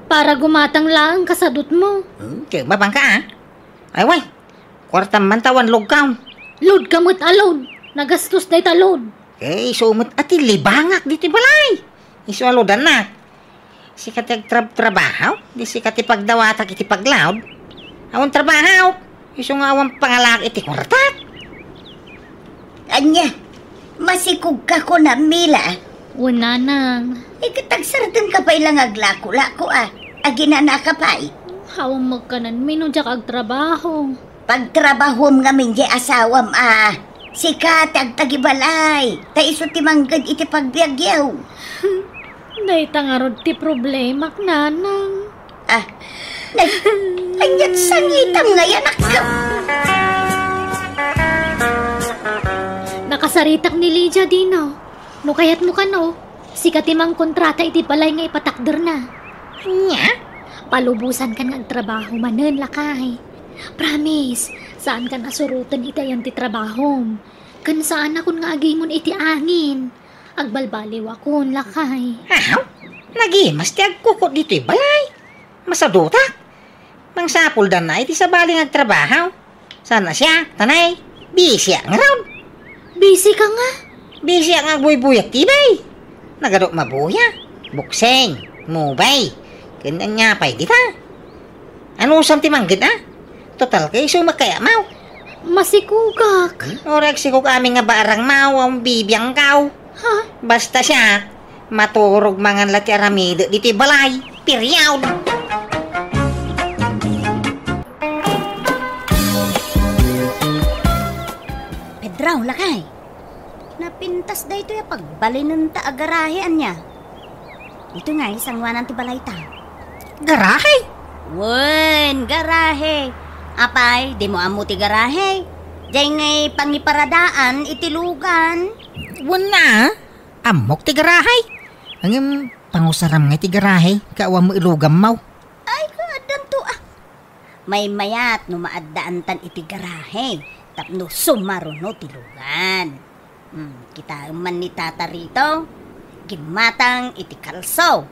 Para gumatang laeng kasadutmo. Hmm, kay mapan ka, ah? Ay, way. Kuartam man ta awan load ka. Load ka met a load. Nagastos dayta load. Eh, isu met a ti libangak ditoy balay. Isu a loadannak. Sika ti agtrab-trabaho, di sika ti pagdawatak iti paglaod. Awan trabaho, isu nga awan pangalak iti kuartak. Anya, masikog ka kuna, Mila? Wen, nanang. Ikatagsarden ka pay la nga aglako-lako, a. Aginana ka pay? Awan magkanan, mino diak agtrabaho. Pagtrabahom ngamin diay asawam, a. Sika ti agtagibalay, ta isu ti mangged iti pagbiagyo. Dayta ngarud ti problemak, nanang. Ah, nag-, anyat sangitam nga yan, anak. Nakasaritak ni Lydia, Dino. No kayatmo kano, sika ti mangkontrata iti balay nga ipatakderna. Anya? Palubosan kan nga agtrabaho manen, lakay. Promise, saan kan a suroten iti ayan ti trabahom. Ken saan a kun nga agimon iti angin. Agbalbaliwakon, lakay. Aw, nagimas ti agkukot ditoy balay. Masadutak. Mangsapuldan na iti sabali nga agtrabaho. Sana siya, tanay, bisiak ngarud. Bisi ka nga? Bisiak nga agbuybuyak ti bay. Nagadu mabuya. Boxing, mobile. Ken ania pay dita? Anusam ti mangged a? Total kay isu met kay amaw. Masikugak. Hmm? Uray agsikog amin nga barang maw, bibiangkaw. Ha? Basta siak, maturog mangan la ti aramidek ditoy balay. Period. Pedro, lakay. Napintas daytoy a pagbalinenta a garahe, ania? Ito nga, isanguanan ti balayta. Garahe? Wen, garahe. Apay, dimo ammo ti garahe? Diay ngay pangiparadaan iti lugan. Wen na, ammok ti garahe. Ngem pangusaram ngay ti garahe, ket awan met lugammaw. Ay, kaaddanto, ah. Maymayat no maaddaantan iti garahe tapno sumaruno ti lugan. Hmm, kitaem man ni Tata Rito, gimmatang iti kalso.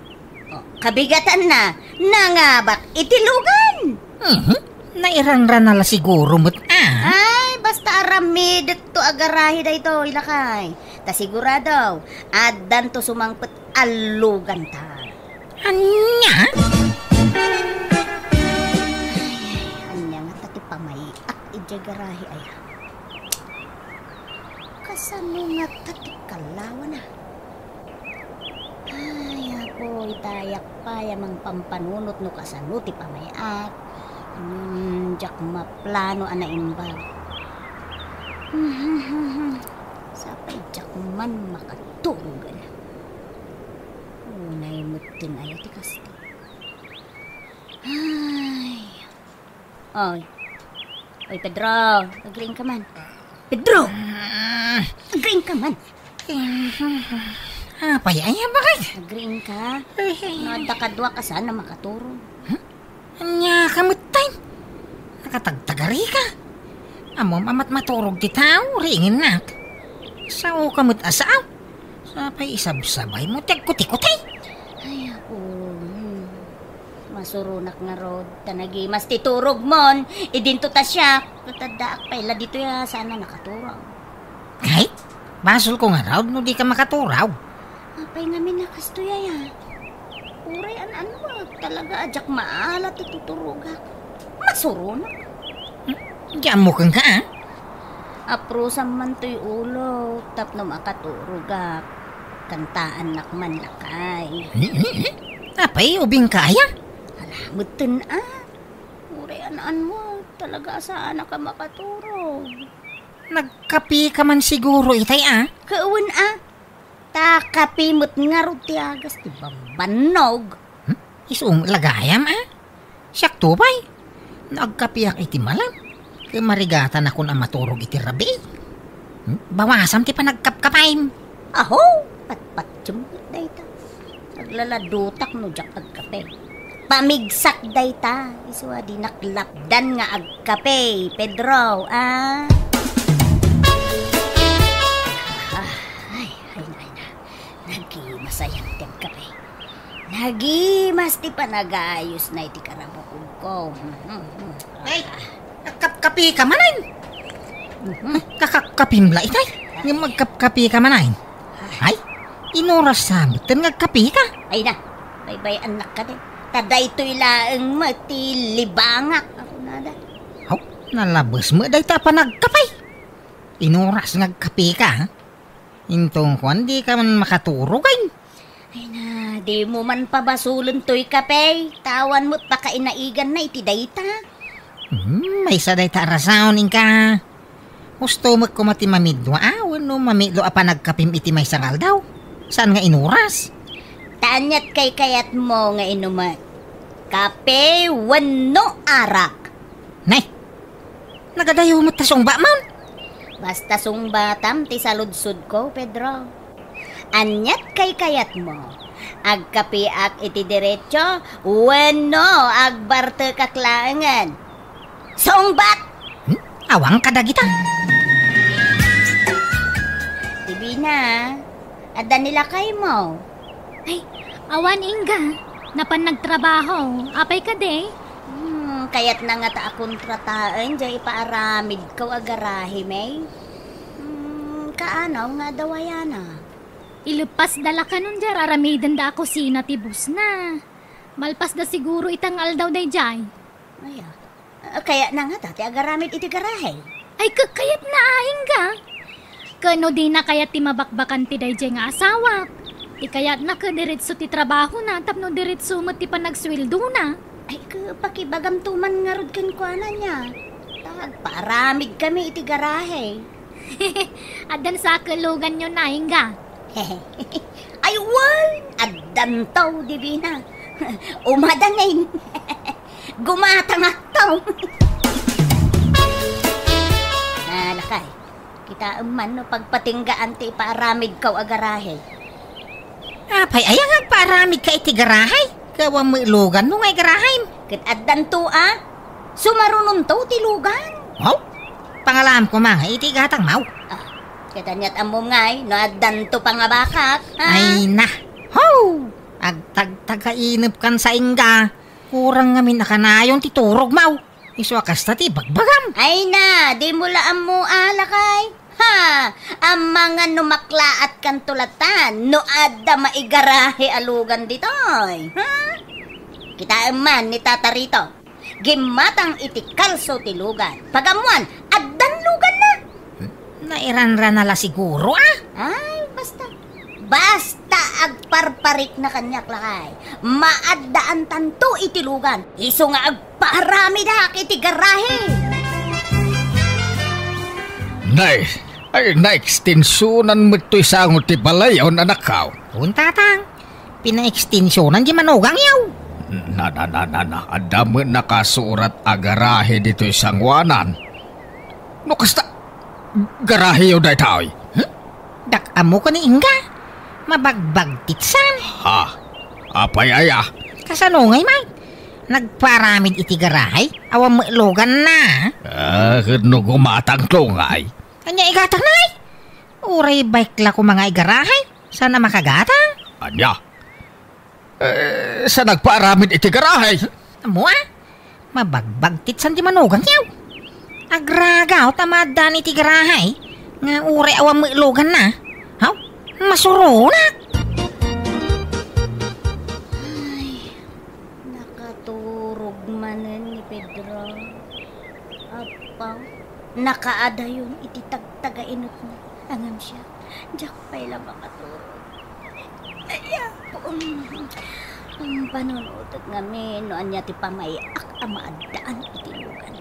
O, kabigatanna, nangabak iti lugan. Mhm. Nairanrana la siguro met, ah. Ay, basta aramidekto a garahe daytoy, lakay. Ta sigurado, addanto sumangpet a luganta. Ania? Ay, ay, ania ngata ti pamay-ak idiay garahe aya? Kasano ngata ti kallawana? Ay, Apo, itayak pay a mangpampanunot no kasano ti pamay-ak. Hmm, diak maplano a naimbag. Sapay diak man makaturog. Unay metten aya ti kasta. Ay. Oy. Oy, Pedro, agriing ka man. Pedro! Agriing ka man. Apay, ay, bakit? Agriing ka. Ay, ay, no, ay. Adda kaduak a saan a makaturog. Huh? Ania ka met tay? Nakatagtagari ka. Ammom a matmaturog ti tao, riingennak. Sao ka met a sao. Sapay isabsabay mo ti agkutikutay. Ay, Apo. Hmm. Masuronak ngarud, ta nagimas ti turogmon. Idinto ta siak, ket addaak pay la ditoy a saan a nakaturog. Ay, basolko ngarud no dika makaturog. Apay ngamin a kastoy aya? Uray an-annuak, talaga a diak maala ti tuturogak. Masuronak. Hmm? Di ammo kenka, ah? Aprusam man toy ulo tapno makaturogak. Kantaannak man lakay. Hmm, hmm, hmm. Apay, ubingka aya? Ala, metten, ah. Uray an-annuak, talaga a saanak a makaturog. Nagkapika man siguro itay, ah? Kawen, ah. Ta kape met ngarud ti agas ti bambannog. Hmm? Isu met la gayam, ah? Siakto pay. No agkapiak iti malam, ket marigatanakon a maturog iti rabii. Hmm? Bawasam ti panagkapkapem. Aho, patpatiem met dayta. Aglaladutak no diak agkape. Pamigsak dayta, isu a dinak lapdan nga agkape, Pedro, ah. Ah, ay, ay, ay, na. Nagimas ayan ti agkape. Nagimas ti panagayusna iti karabukogko. Hmm, hmm, hmm. Ay, agkapkape ka manen? Mhm. Kakakapim la itay. Ngem agkapkape ka manen? Ay, inuras sa metten nga agkape ka. Ay na, baybay-annak kadi. Ta daytoy laeng met ti libangak. Ako nada. Haw, nalabes met dayta a panagkape. Inuras nga agkape ka, ha? Inton kuan, di ka man makaturog, ay. Ay na, di mo man pabasolen toy kape. Tawan met pakainaiganna iti dayta. Hmm, maysa dayta a rason, inka. Husto met koma ti mamidua, a, wenno mamitlo a panagkapim iti maysa nga aldaw. Saan nga inuras? Ta aniat kaykayatmo nga inumek? Kape wenno arak? Nay, nagadayo met ta sungbatam. Basta sungbatam ti saludsodko, Pedro. Aniat kaykayatmo? Agkapeak iti derecho wenno agbartekak laengen? Sungbat! Hmm? Awan kadagita. Ti bina, adda ni lakaymo? Ay, awan, ingga. Napan nagtrabaho. Apay kadi? Hmm, kayatna ngata a kontrataen diay ipaaramidko a garahe, May. Hmm, Kaano nga adda wayana? Ileppasda la kanon diay ar-aramidenda a kusina ti bossna. Malpasda siguro ita nga aldaw daydiay. Aya. Ah, kayatna ngata ti agaramid iti garahe? Ay, ket kayatna, a, Inga. Ket no dina kayat ti mabakbakan ti daydiay nga asawak, ti kayatna ket diretso ti trabahona tapno diretso met ti panagsueldona. Ay, ket pakibagamto man ngarud kenkuana nia. Ta agpaaramidkami iti garahe. Addan sa a luganyo, Inga? Ay, wen! Addanto, Divina. Umadanin. Gumatangakto. Ah, lakay. Kitaem man no pagpatinggaan ti ipaaramidko a garahe. Apay, aya nga agpaaramidka iti garahe? Ket awan met luganmo nga igarahem. Ket addanto a. Sumarunonto ti lugan. Wow! Pangalaam koma nga iti gatangmo. Ah, ket aniat ammom ngay, no addanto pangabakak, ha? Ay na. Ho! Agtagtagainepkan sa Inga. Kurang ngamin a kanayon ti turogmo. Isu a kasta ti ibagbagam. Ay na, dimo la ammo a, lakay. Ha! Amangan no maklaatkanto latan no adda maigarahe a lugan ditoy. Ha? Kitaem man ni Tata Rito. Gimmatang iti kalso ti lugan. Pagammoan, addan luganna. Nairanrana la siguro, a? Ay, basta. Basta agparparikna kaniak, lakay. Maaddaantanto iti lugan. Isu nga agpaaramidak iti garahe. Nay, ay, naekstensionan met toy sango ti balayon, anakko. Wen, tatang. Pinaekstensionan ti manugangyo. Na, na, na, na, na. Adda met nakasurat a garahe ditoy sangoanan. No kasta, garaheyo daytoy. Hmm? Dak ammo ken ni Inga. Mabagbagtitsan. Ha? Apay aya? Kasano ngay man? Nagparamid iti garahe? Awan met luganna. Ah, ket no gumatangto ngay? Ania igatangna ngay? Uray bike la koma nga igarahe? Saan a makagatang? Ania? Eh, sa nagpaaramid iti garahe? Ammo a? Mabagbagtitsan ti manugangyo. Agragaw ta maaddan iti garahe nga uray awan met luganna. Haw? Masuronak! Ay, nakaturog manen ni Pedro. Apo, nakaadayon iti tagtagainetna. Ngem siak, diak pay la makaturog. Ay, Apo, mm, panunotek ngamin no ania ti pamay-ak a maaddaan iti lugan.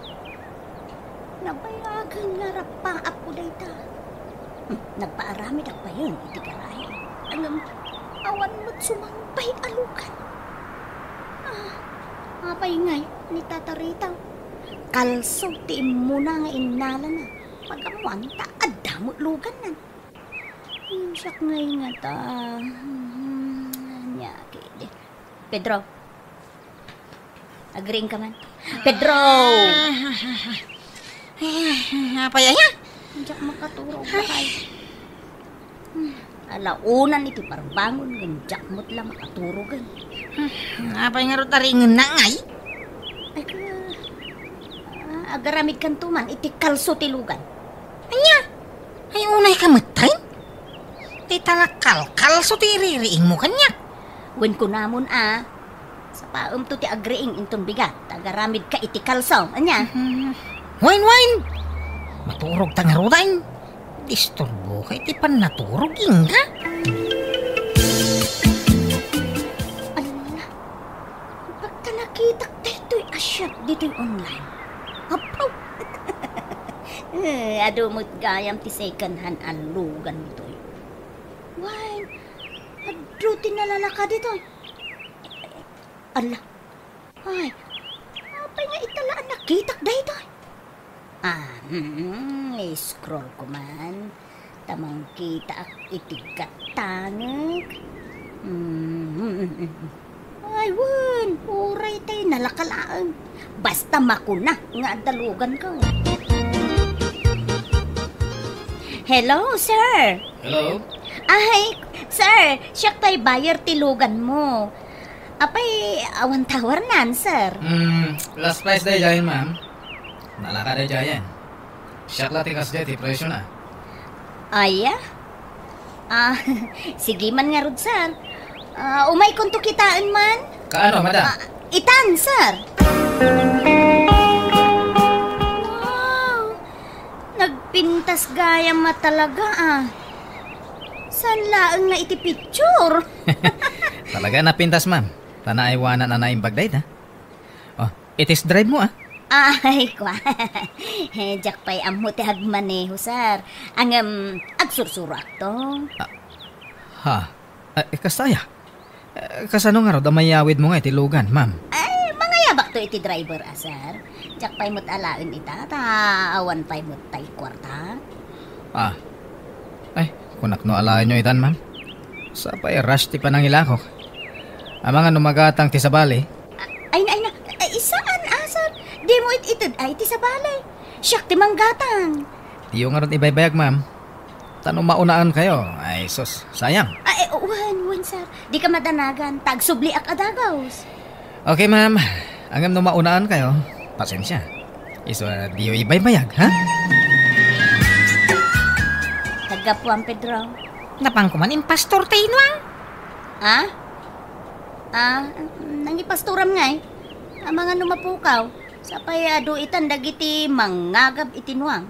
Nabayagen nga rappaapko dayta. Hmm, nagpaaramidak payen iti garahe. Ngem awan met sumangpay a lugan. Ah, apay ngay ni Tata Rita? Kalso ti immuna nga innalana. Pagammoan ta adda met luganna. Ngem siak ngay ngata, hmm, ania kadi? Pedro. Agriingka man. Pedro! Ay, apay aya? Diak makaturog, ay. Ala unan iti parbangon, ngem diak met la makaturogen. Apay ngarud a ringenna ngay? Ay, ka, ah, agaramidkanto man iti kalso ti lugan. Ania? Ay, unayka metten? Dayta la kalkalso ti iririingmo kaniak. Wen kunamon a, sapaemto ti agriing inton bigat, ta agaramidka iti kalso. Ania? Mhm. Wen, wen! Maturogta ngaruden. Disturboka iti pannaturog, Inga. Ala, pagka nakitak daytoy a shop ditoy online. Apo! Eh, adu met gayam ti second hand a lugan ditoy. Wen, adu ti nalalaka ditoy. Ala. Ay, apay nga ita la a nakitak daytoy? Ah, mm, scroll ko man. Ta mangkitaak iti gattangek. Mm, mm, mm, mm. Ay, wen, uray tay nalaka laeng. Basta makuna nga adda luganko. Hello, sir. Hello? Ay, sir, siak tay buyer ti luganmo. Apay, awan tawarnan, sir? Hmm, last price daydiayen, ma'am. Nalaka daydiayen. Siak la ti kasdiay ti presyona. Aya? Ah, sige man ngarud, sir. Ah, umaykonto kitaen man? Kaano, madam? Ah, itan, sir. Wow! Nagpintas gayam a talaga, ah. Saan laeng nga iti picture? Talaga napintas, ma'am. Ta naaywanan a naimbag dayta. Oh, i-test drive mo, ah. Ay, kwa. Diak pay ammo ti agmaneho, sir. Ngem, agsursuroakto. Ah, ha? Eh, kasta aya? Eh, kasano ngarud a mayawidmo nga iti lugan, ma'am? Ay, mangayabakto iti driver, a, sir. Diak pay met alaen ita, ta awan pay met tay kuarta. Ah. Ay, kunak no alaenyo itan, ma'am. Sapay rush ti panangilakok. Amangan no magatang ti sabali. Ay na, ay na. Ay, saan, a, sir? Dimo it-ited ay ti sabali. Siak ti manggatang. Diyo ngarud ibaybayag, ma'am. Ta no maunaan kayo, ay sus, sayang. Ay, wen, wen, sir. Dika madanagan, ta agsubliak a dagus. Okay, ma'am. Ngem no maunaan kayo, pasensia. Isu a diyo ibaybayag, ha? Naggapuan, Pedro. Napan ko man impastor ti inuang. Ha? Ah, nangipastoram ngay? Amangan no mapukaw. Sapay adu itan dagiti mangngagab iti nuang.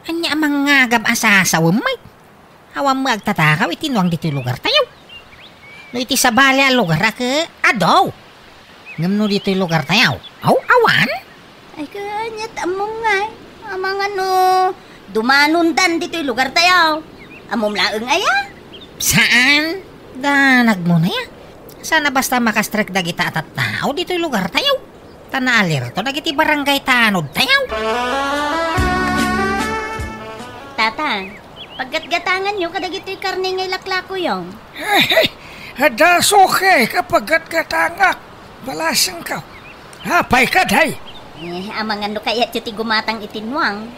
Ania a mangngagab a sasawem, Mike? Awan met agtatakaw iti nuang ditoy lugartayo. No iti sabali a lugar a ke, adu. Ngem no ditoy lugartayo, aw, awan? Ay, kaniat ammom ngay. Amangan no dumanondan ditoy lugartayo. Ammom laeng aya? Saan? Danagmo na ya. Saan a basta makastrek dagita a tattao ditoy lugartayo. Ta naalerto dagiti barangay tanodtayo. Tata, paggatgatanganyo kadagitoy karne nga ilaklakoyo. Adda suke ka paggatgatangak. Balasengko. Apay kadi? Eh, amangan no kayatyo ti gumatang iti nuang.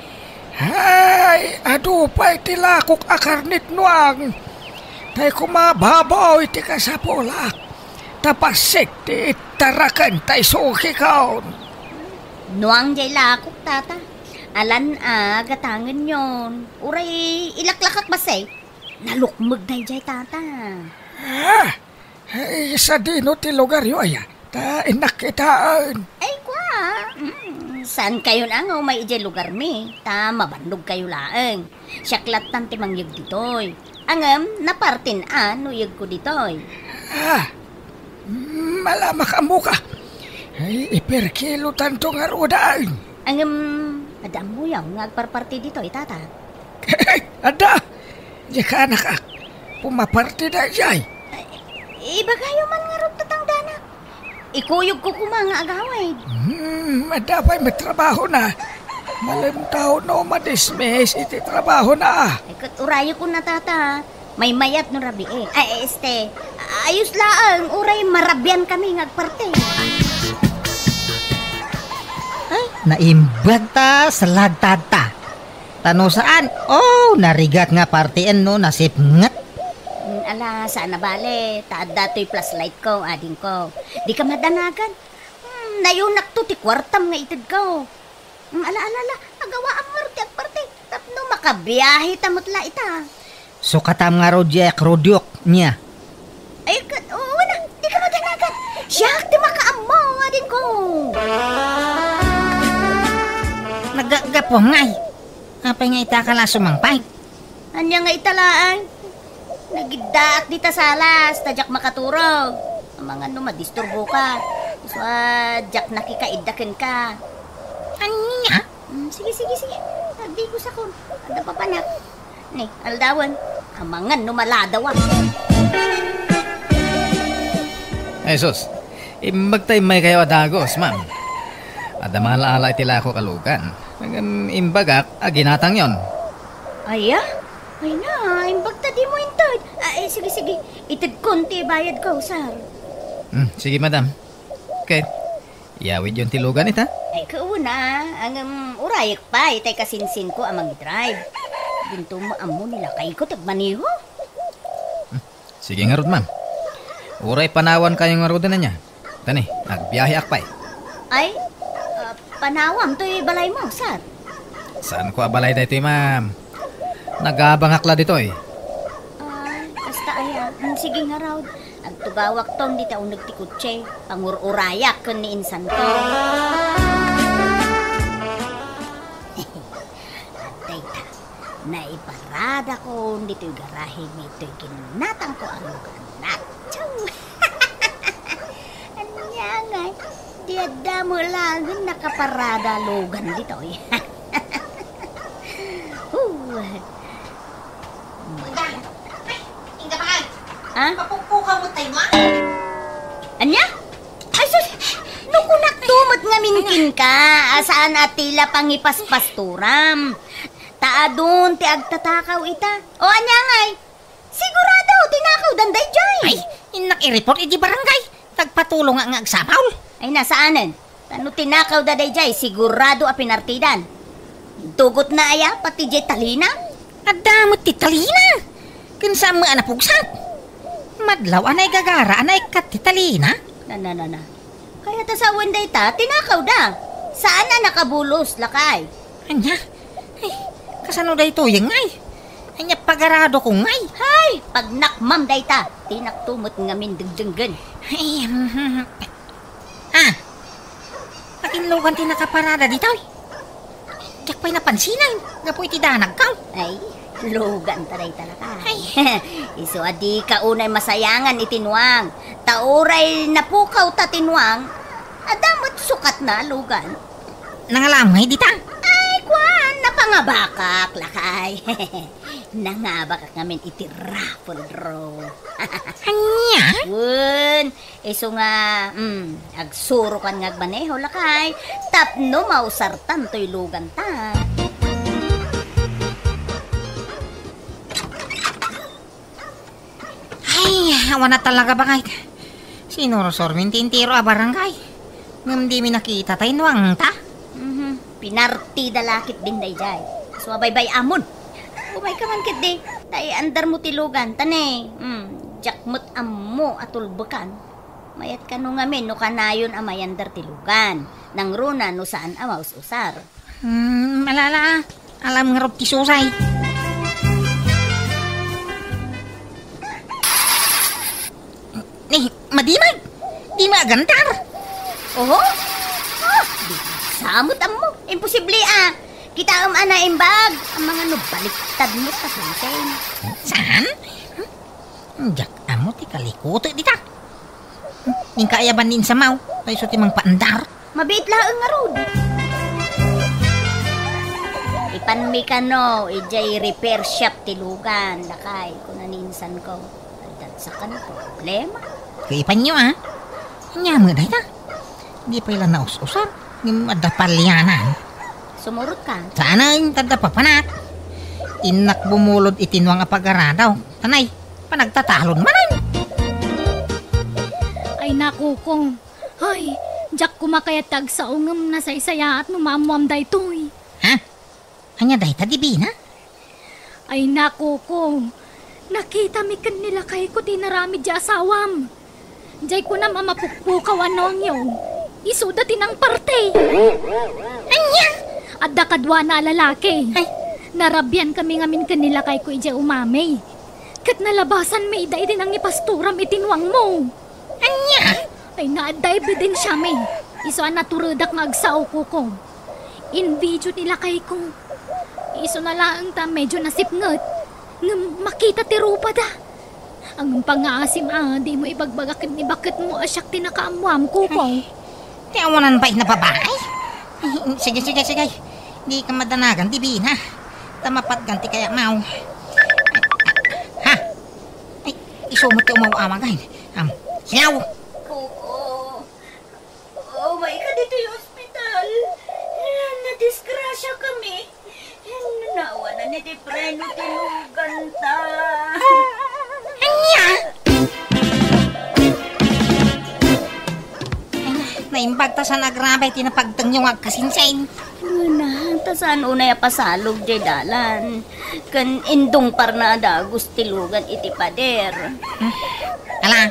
Ay, adu pay ti lakok a karnet nuang. Tay kumababaw iti kasapulak. Ta passit ti ittaraken tay sukikon. Nuang jay lakok, tata. Alan a gatangenyon. Uray ilaklakak bassit. Nalukmeg dayjay, tata. Ah! Ay, sadino ti lugaryo aya? Ta innak kitaen. Ay, kwa. Mm, saan kayon a nga umay idiay lugarmi? Ta mabannog kayo laeng. Siak lattan ti mangyeg ditoy. Ngem, napartin a no iyegko ditoy. Ah, mm, ala makaammoka. Ay, iperkilo tanto nga rudaen. Ngem, adda ammoyo nga agparparti ditoy, tata. Adda. Diak anakak, pumaparti dayjay. Ay, ibagayo man ngarud ta tangdanak. Ikuyogko koma nga agawid. Hmm, adda pay met trabahona. Malem ta no madismiss iti trabahona. Ay, ket urayekon na, tata. Maymayat no rabii. Ay, este, ayos laeng, uray marabian kami nga agparti. Ay, naimbag ta, salagtad ta. Ta no saan, oh, narigat nga partien no nasipnget. Mm, ala, saan a bale, ta adda toy flashlight ko, adingko. Dika madanagan. Hmm, nayunakto ti kuartam nga itedko. Hmm, ala, ala, ala, agawaam ngarud ti agparti. Tapno makabiahe ta met la ita. Sukatam ngarud diay akrodyok, nia. Ay, ket, oo na, dika madanagan. Siak ti makaammo, adingko. Naggapuam ngay. Apay nga ita ka la sumangpay? Ania nga ita laeng? Nagiddaak dita salas, ta diak makaturog. Amangan no madisturboka. Isu a diak nakikaidda kenka. Ania? Mm, sige, sige, sige. Agdigosakon. Adda papanak. Ni, aldawen. Amangan no maladawa. Ay, sus. Imbag ta immay kayo a dagus, ma'am. Adda maala-ala iti lakok a lugan. Ngem imbagak a ginatangyon. Aya? Ay na, imbag ta dimo inted. Ay, sige, sige. Itedkon ti bayadko, sir. Hmm, sige, madam. Ket, iyawidyon ti lugan ita? Ay, kauna, ngem urayek pay tay kasinsinko a mangidrive. Dinto mo ammo ni lakayko ti agmaneho. Hmm, sige ngarud, ma'am. Uray panawan kayo ngaruden ania. Tani, agbiaheak pay. Ay, ah, panawam toy balaymo, sir. Saanko a balay daytoy, ma'am. Nagabangak la ditoy. Ah, kasta aya. Hmm, sige ngarud. Agtugawakton dita uneg ti kotse. Pangur-urayak ken ni insanko. Dayta, naiparadakon ditoy garahe mi toy ginnatangko a lugar. Natsaw! Ania ngay, di adda met laeng nakaparada a lugan ditoy. Huh. Ay, ingga pa kay. Ha? Mapukpukaw met tayo, ha? Ania? Ay, sus! No kunakto met ngamin kenka, a saan a ti la pangipaspasturam. Ta adun ti agtatakaw ita. O, ania ngay? Sigurado, tinakawdan daydiay. Ay, innak i-report iti barangay. Tagpatulong nga, nga agsapaw. Ay, na, saanen. Ta no tinakawda daydiay, sigurado a pinartidan. Dugotna aya, pati diay talina? Adda met ti talina. Ken saan met a napugsak. Madlaw a naigagara a naikkat ti talina. Na, na, na, na. Kayat a sawen dayta, tinakawda. Saan a nakabulos, lakay. Ania? Ay, kasano daytoy ngay? Ania pagaradokon ngay? Hay, pagnakmam dayta. Dinakto met ngamin dengdenggen. Ay, mhm. Ah, akin lugan ti nakaparada ditoy? Diak pay napansinan, gapu iti danagko. Ay, lugan ta dayta, lakay. Ay. Isu a dika unay masayangan iti nuang. Ta uray napukawta ti nuang, adda met sukatna a lugan. Nangalam ngay dita? Ay, kuan, napangabakak, lakay. Nangabakak ngamin iti raffle draw. Ania? Wen, isu nga, mm, agsurokan nga agmaneho, lakay, tapno mausartan toy luganta. Ay, awan a talaga, bakay. Sinursurmin ti entero a barangay. Ngem dimi nakita tay nuangta. Mhm. Pinartida la ketdin daydiay. Isu a baybay-amon. Umayka man ketdi. Ta iandarmo ti luganta ne. Hmm, diak met ammo a tulbekan. Mayat kano ngamin no kanayon a mayandar ti lugan. Nangruna no saan a maus-usar. Hmm, ala, ala. Alam ngarud ti susay. Ni, madimag! Dimi agandar! Oho? Ah, di sa met ammo. Imposible, ah. Kitaem a naimbag. Amangan no baliktad met a sensei. Saan? Hmm? Diak ammo ti kalikuto dita. Inka aya ban ni insamaw, ta isu ti mangpaandar. Mabiit laeng ngarud. Ipanmi kano, idiay repair shop ti lugan, lakay, kuna ni insanko. Adda sakano problema. Kaipanyo, ah. Ania met dayta? Di pay la naus-usar, ngem adda palianan. Sumurot ka. Saan, ta adda papanak. Innak bumulod iti nuang a pagaradaw. Tanay, panagtatalon manen. Ay, nakuko. Ay, diak koma kayat ti agsao ngem nasaysayaat no maammoam daytoy. Ha? Ania dayta, Divina? Ay, nakuko. Nakitami ken ni lakayko ti inaramid ti asawam. Diay kunam a mapukpukaw a nuangyo. Isuda ti nangparti. Ania? Adda kaduana a lalaki. Ay. Narabiankami ngamin ken ni lakayko idiay umami. Ket nalabasanmi ida iti nangipasturam iti nuangmo. Ania? Ay, naadda ebidensiami. Isu a naturedak nga agsao, kuko. Invideo ti lakayko. Isuna laeng ta medyo nasipnget. Ngem makita ti rupada. Ngem pangngaasim a dimo ibagbaga ken ni baketmo a siak ti nakaammoam, kuko. Ay, ti awanan pay a babai? Ay, sige, sige, sige. Dika madanagan, Divina. Ta mapatgan ti kayatmo. Ha? Ay, isu met ti umaw-awag, ay. Am, siaw! Kuko. Umayka ditoy ospital. Nadisgrasiakami. Nawanan iti preno ti luganta. Ania? Ay, na, naimbag ta saan agrabe ti napagtengyo nga agkasinsay. Nana, ta saan unay a pasalog diay dalan. Ken indungparna a dagus ti lugan iti pader. Ala,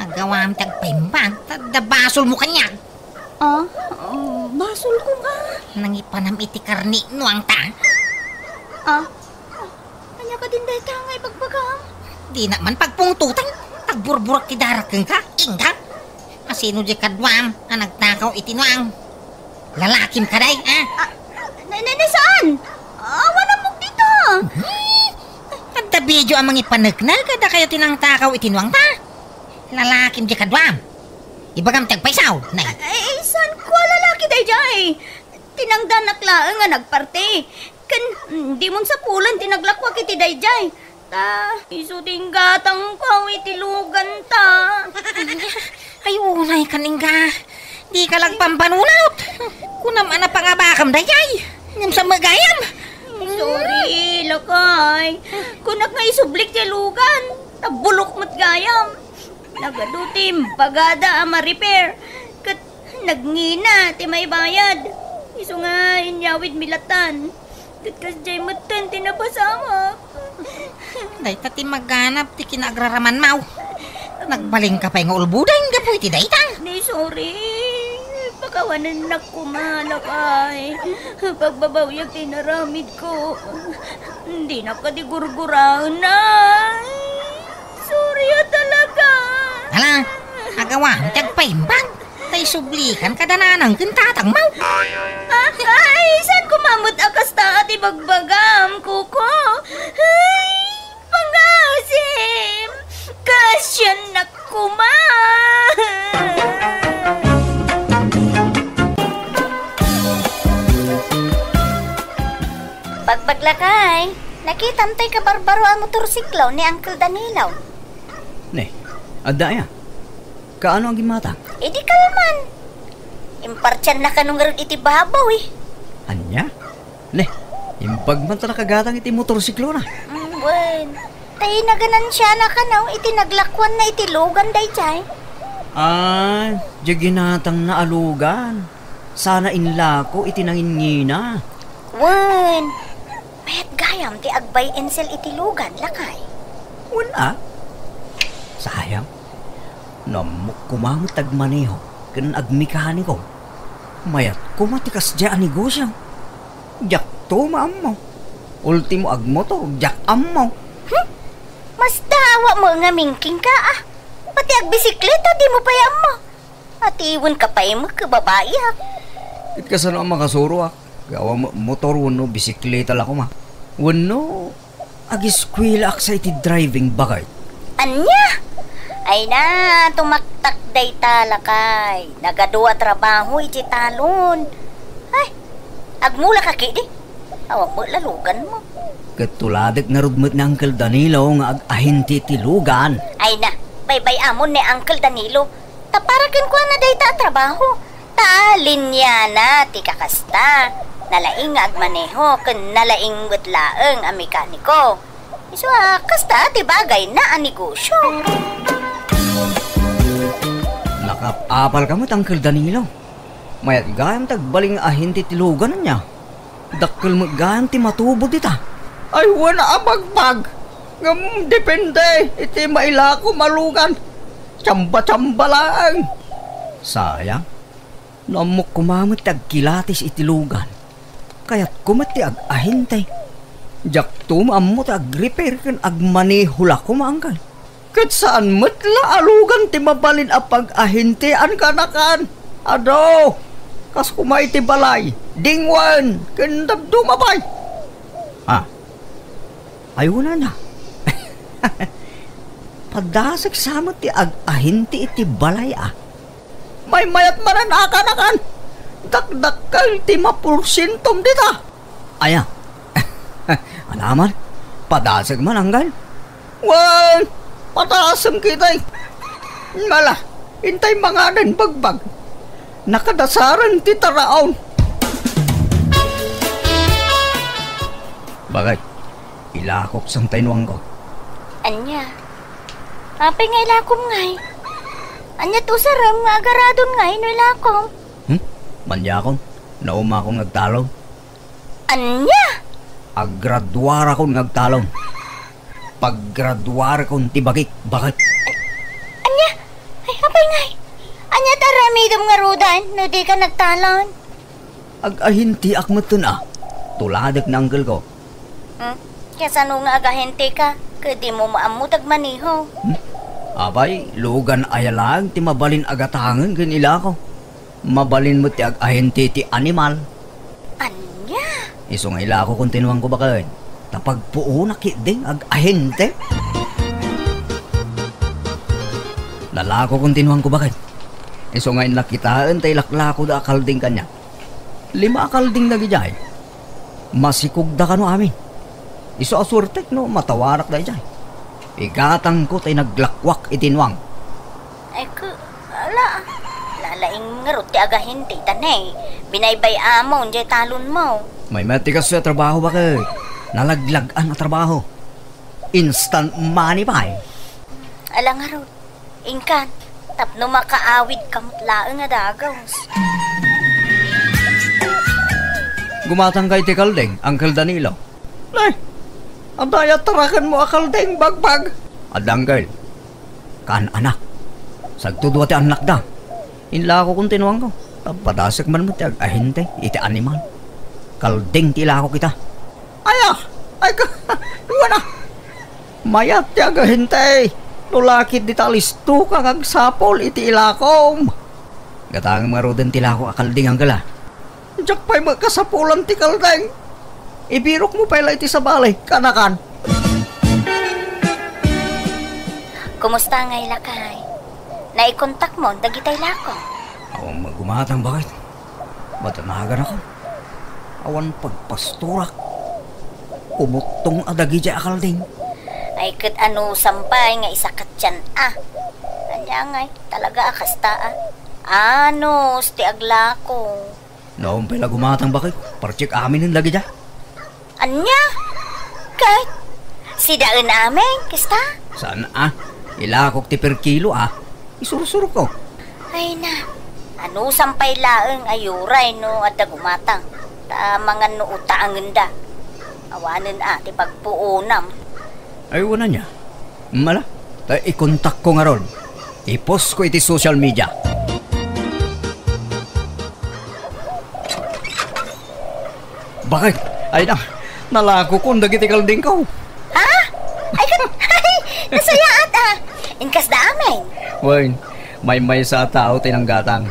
aggawam ti agpaimbag, ta adda basolmo kaniak. Ah, um, basolko nga. Nangipanam iti karni nuangta. Ah, Din dayta nga ibagbagam. Dina man pagpungtotan, agburburek ti darak kenka, Inga. Asino di kaduam a nagtakaw iti nuang? Lalakim ka, day, ha? Ah, na, na, na, saan? Awan ammok dita. Hmm? Adda video a mangipaneknek, adda kayo ti nangtakaw iti nuang ta? Lalakim di kaduam. Ibagam ti agpaysaw, nay. Ay, ay, saan ko a lalaki daydiay? Tinangdanak laeng nga nagparte. Ken, mm, dimon sapulen ti naglakuak iti daydiay. Ta, isu ti inggatangko iti lugan ta. Ay, unay kan, Inga. Dika lagpambanunot. Kunam a napangabakam daydiay. Ngem sa magayam. Sorry, lakay. Kunak nga isublik ti lugan. Ta bulok met gayam. Nagadu ti imbagada a ma-repair. Ket nagngina ti maibayad. Isu nga inyawidmi latan. Ket kasdiay metten ti napasamak. Dayta ti maganab ti kinaagraramanmaw. Nagbalinka pay nga ulboden gapu iti dayta. Ni, sorry. Pakawanennak koma, lakay. Pagbabawiak ti inaramidko. Dinak kadi gurguraen, ay. Sorry a talaga. Hala, agawam ti agpaimbag. Ta isublikan kada nanang ken tatangmo. Ah, ay, saan ko mamut a kasta a ti bagbagam, Kuko? Ay, pangasim! Kasiannak koma! Bagbag, lakay, nakitam tay kabarbaro a motorsiklo ni Uncle Danilo. Ne, adda aya? Kaano a gimmatang? Idi kalman. Impartianna kano ngarud iti babaw, eh. Ania? Ne, imbag man ta nakagatang iti motorsiklona. Mm, wen. Tay naganansiana kano iti naglakuanna iti lugan daydiay. Ah, di ginatangna a lugan. Sana inlako iti nanginngina. Wen. Mayat gayam ti agbay insel iti lugan, lakay. Wen a? Sayang. No ammok koma met agmaneho ken agmekaniko, mayat koma ti kasdiay a negosio. Diakto maammo. Ultimo agmotor, diak ammo. Hmm? Masdaawak met nga mingking ka, ah. Pati agbisikleta, dimo pay ammo. Atiwenka pay met ket babaiak. Ket kasano a makasuroak? Gawa mo-, motor wenno bisikleta la koma. Wenno agiskuelaak sa iti driving, baket. Ania? Ay na, tumaktak dayta, lakay. Nagadu a trabaho iti talon. Ay, agmula ka kidi. Awan met la luganmo. Ket tuladek ngarud met ni Uncle Danilo nga ag-ahente iti lugan. Ay na, baybay-amon ni Uncle Danilo. Ta para kenkuana dayta a trabaho. Ta linyana ti kakasta. Nalaing nga agmaneho ken nalaing met laeng a mekaniko. Isu a kasta ti bagayna a negosio. Nakaap-apalka met, Uncle Danilo. Mayat gayam ti agbalin nga ahente ti lugan, ania? Dakkel met gayam ti matubo dita. Ay, wen a bagbag. Ngem depende iti mailakom a lugan. Tsamba-tsamba laeng. Sayang. No ammok koma met ti agkilatis iti lugan, kayatko met ti ag-ahente. Diakto maammo ti agrepair ken agmaneho la koma, Uncle. Ket saan met la a lugan ti mabalin a pag-ahentean kanakan. Adu, kas koma iti balay, dingwen, ken dadduma pay. Ah, ayuna na. Padasek sa met ti ag-ahente iti balay, a. Maymayat manen a kanakan. Dakdakkel ti maporsientom dita. Aya. Anaman? Padasek man, Uncle? Wen, padasem ketdi. Ala, intay manganen, bagbag. Nakadasaren ti taraon. Baket, ilakok sa tay nuangko. Ania? Apay nga ilakom ngay? Ania ti usarem nga agaradon ngay no ilakom? Hmm? Maniakon, naumakon nga agtalon. Ania? Aggraduarakon nga agtalon. Paggraduarakon ti bagik, baket. Ania? Ay, apay ngay? Ania ti aramidem ngaruden no dika nagtalon? Ag-ahenteak metten a. Tuladek ni uncle ko. Hmm? Kasano nga agahenteka? Ket dimo maammo ti agmaneho. Hmm? Apay, lugan aya laeng ti mabalin a gatangen ken ilako. Mabalin met ti agahente ti animal. Ania? Isu nga ilako kontinuangko, baket. Ta pagpuona ketdin agahente. Lalako kontinuangko, baket. Isu nga innak kitaen ta ilaklakoda a kalding kaniak. Lima a kalding dagidiay. Masikogda kano amin. Isu a suertek no matawarak daydiay. Igatangko tay naglakwak iti nuang. Ay, ku-, ala, lalaing ngarud ti agahente, ta ne, binaybay-amon diay talonmo. Maymayat ti kastoy a trabaho, baket. Nalaglag-an a trabaho. Instant money pay. Ala ngarud, inkan, tapno makaawidka met laeng a dagus. Gumatangka iti kalding, Uncle Danilo. Nay, adda aya tarakenmo a kalding, bagbag? Adda, Uncle. Kaan, anak. Sagto dua ti annakda. Inlako kontinuangko. Padasek man met ti agahente iti animal. Kalding ti ilako kita. Aya! Ay ka! Wana! Mayat ti agahente! No lakit dita listo ka nga agsapul iti ilakom! Gatangem ngaruden ti ilako a kalding, Uncle, a. Diak pay met kasapulan ti kalding. Ibirokmo pay la iti sabali, kanakan. Kumusta ngay, lakay? Naikontakmon dagitay lako? Awan met gumatang, baket. Madanaganakon. Awan pagpastorak. Kumuttong a dagidiay a kalding. Ay, ket anusam pay nga isakatyan a. Ania ngay, talaga a kasta a. Anus ti aglako. Naon pay la gumatang, baket. Partiek aminen dagita. Ania? Ket sidaen amin, kasta? Saan a? Ilakok ti per kilo a. Isursurko. Ay na, anusam pay laeng a uray no adda gumatang. Ta mangan no utaangenda. Awanen a ti pagpuonam. Ay, wen ania. Mala, ta ikontakko ngarud. Ipostko iti social media. Baket, ay na, nalakokon dagiti kaldingko. Ha? Ay, ay, nasayaat a. Inkasda amin. Wen, maymaysa a tao ti nanggatang.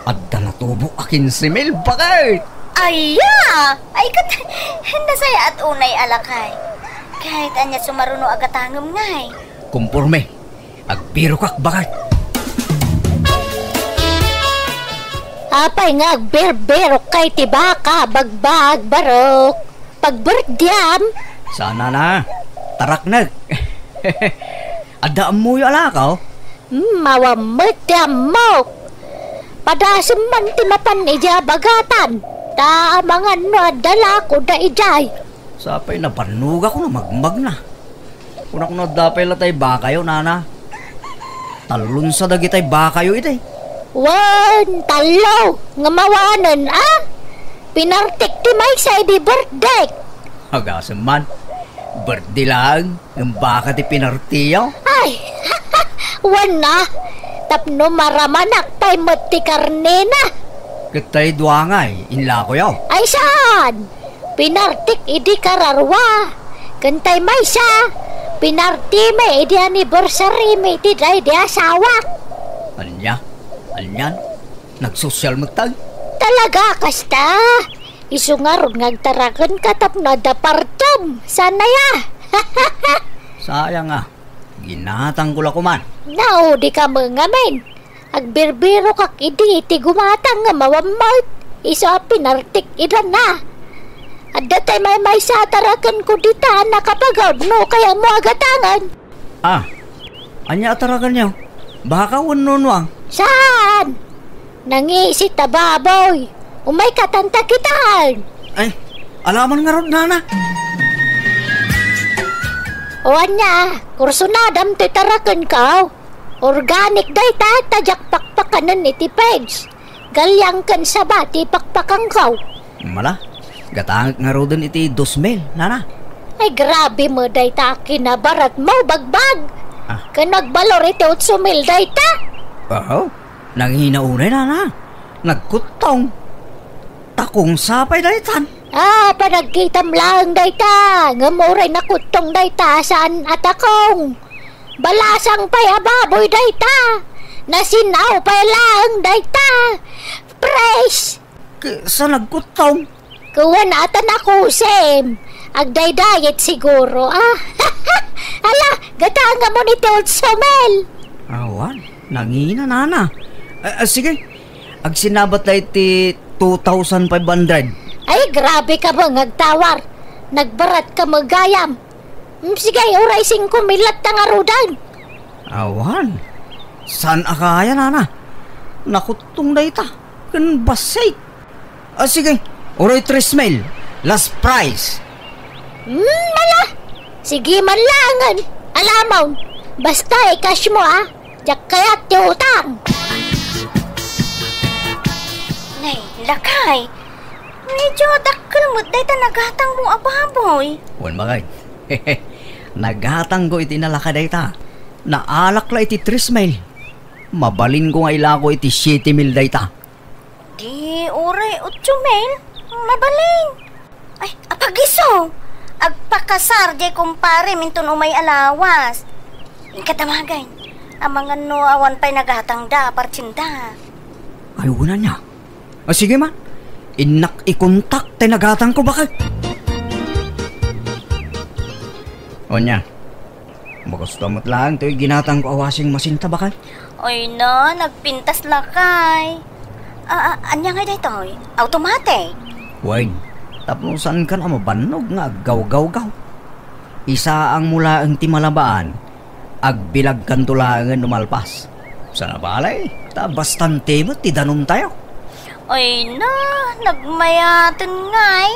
Adda natubo a kinse mil, baket. Aya! Ay, ket, nasayaat unay a lakay. Ket ania sumaruno a gatangem ngay? Kumporme. Agbirokak, baket. Apay nga agbirbirok kay ti baka, bagbag, barok? Pagberdiam? Saan a, taraknek. Adda ammoyo a lakaw? Hmm, awan met ti ammok. Padasem man ti mapan idiay bagatan. Ta amangan no adda lako da idiay. Sapay nabannogak no magmagna. Kunak no adda pay la tay bakayo, nana. Tallonsa dagitay bakayo idi. Wen, tallo nga mawanen, a? Pinartik ti maysa idi birthdayk. Agasem man. Birthday laeng, ngem baka ti pinartiyo? Ay, wen a. Tapno maramanak pay met ti karnena. Ket tay dua ngay, inlakoyo? Ay, saan? Pinartik idi kararua. Ken tay maysa, pinartimi idi anniversary-mi iti daydi asawak. Ania? Anian? Nagsosyal met tay? Talaga kasta? Isu ngarud nga agtarakenka tapno adda partom. Saan aya? Sayang a. Ginatangko la koman. Naudika met ngamin. Agbirbirokak idi ti gumatang nga mawammawt. Isu a pinartik idanna. Adda tay maymaysa a tarakenko dita a nakapagawid no kayatmo a gatangen. A, ania a tarakenyo? Baka wenno nuang? Saan? Nangisit a baboy. Umayka tanta kitaen. Ay, alaman ngarud, nana. O ania, kursunadam ti tarakenko. Organic dayta, ta diak pakpakanen iti pigs. Galyang ken saba ti pakpakanko. Mala, gatangek ngaruden iti dos mil, nana. Ay, grabe met dayta a kinabaratmo, bagbag. A. Ken agbalor iti otso mil dayta. Aho, nangina unay, nana. Nagkuttong. Takong sapay daytan. Ah, panagkitam laeng dayta, ngem uray nakuttong dayta a saan a takong. Balasang pay a baboy dayta. Nasin-aw pay laeng dayta. Fresh! K-, sa nagkuttong? Kuwan ata nakusim. Agdaydayet siguro, ah. Ala, gatanga mo ni Totso Mel. Awan, nangina, nana. Ah, ah, sige, agsinabat tayo ti two thousand five hundred. Ay, grabe ka ba, ngagtawar? Nagbarat ka magayam. Hmm, sige, uray singko mil latta ngaruden. Awan. Saan a kaya, nana? Nakuttong dayta. Ken bassit. Ah, sige. Uray tres mil. Last price. Hmm, ala. Sige man laengen. Alamon. Basta i-cash mo, ah. Diak kayat ti utang. Nay, lakay. Medyo dakkel met dayta nagatang mo a baboy. Wen, bakay. Nagatang ko iti nalaka dayta. Naalak la iti tres mil. Mabalin ko nga ilako iti siete mil dayta. Di, uray, otso mil? Mabalin. Ay, apagiso! Agpakasar, diay kumpare, minton umay a lawas. Inka damagen. Amangan no awan pay nagatangda, partinda. Ay, una niya. Ah, sige man. Innak ikontak tay nagatang ko, bakay. Onya. Magusto met laeng toy ginatang ko a washing machine ta, bakay. Ay na, nagpintas lakay. Ah, ah, ania ngay daytoy? Automatic? Wen, tapno saan kan a mabannog nga aggawgawgaw. Isaang mo laeng ti malabaan, agbilagkanto laengen no malpas. Sana balay, ta bastante met ti danontayo. Ay na, nagmayaten ngay.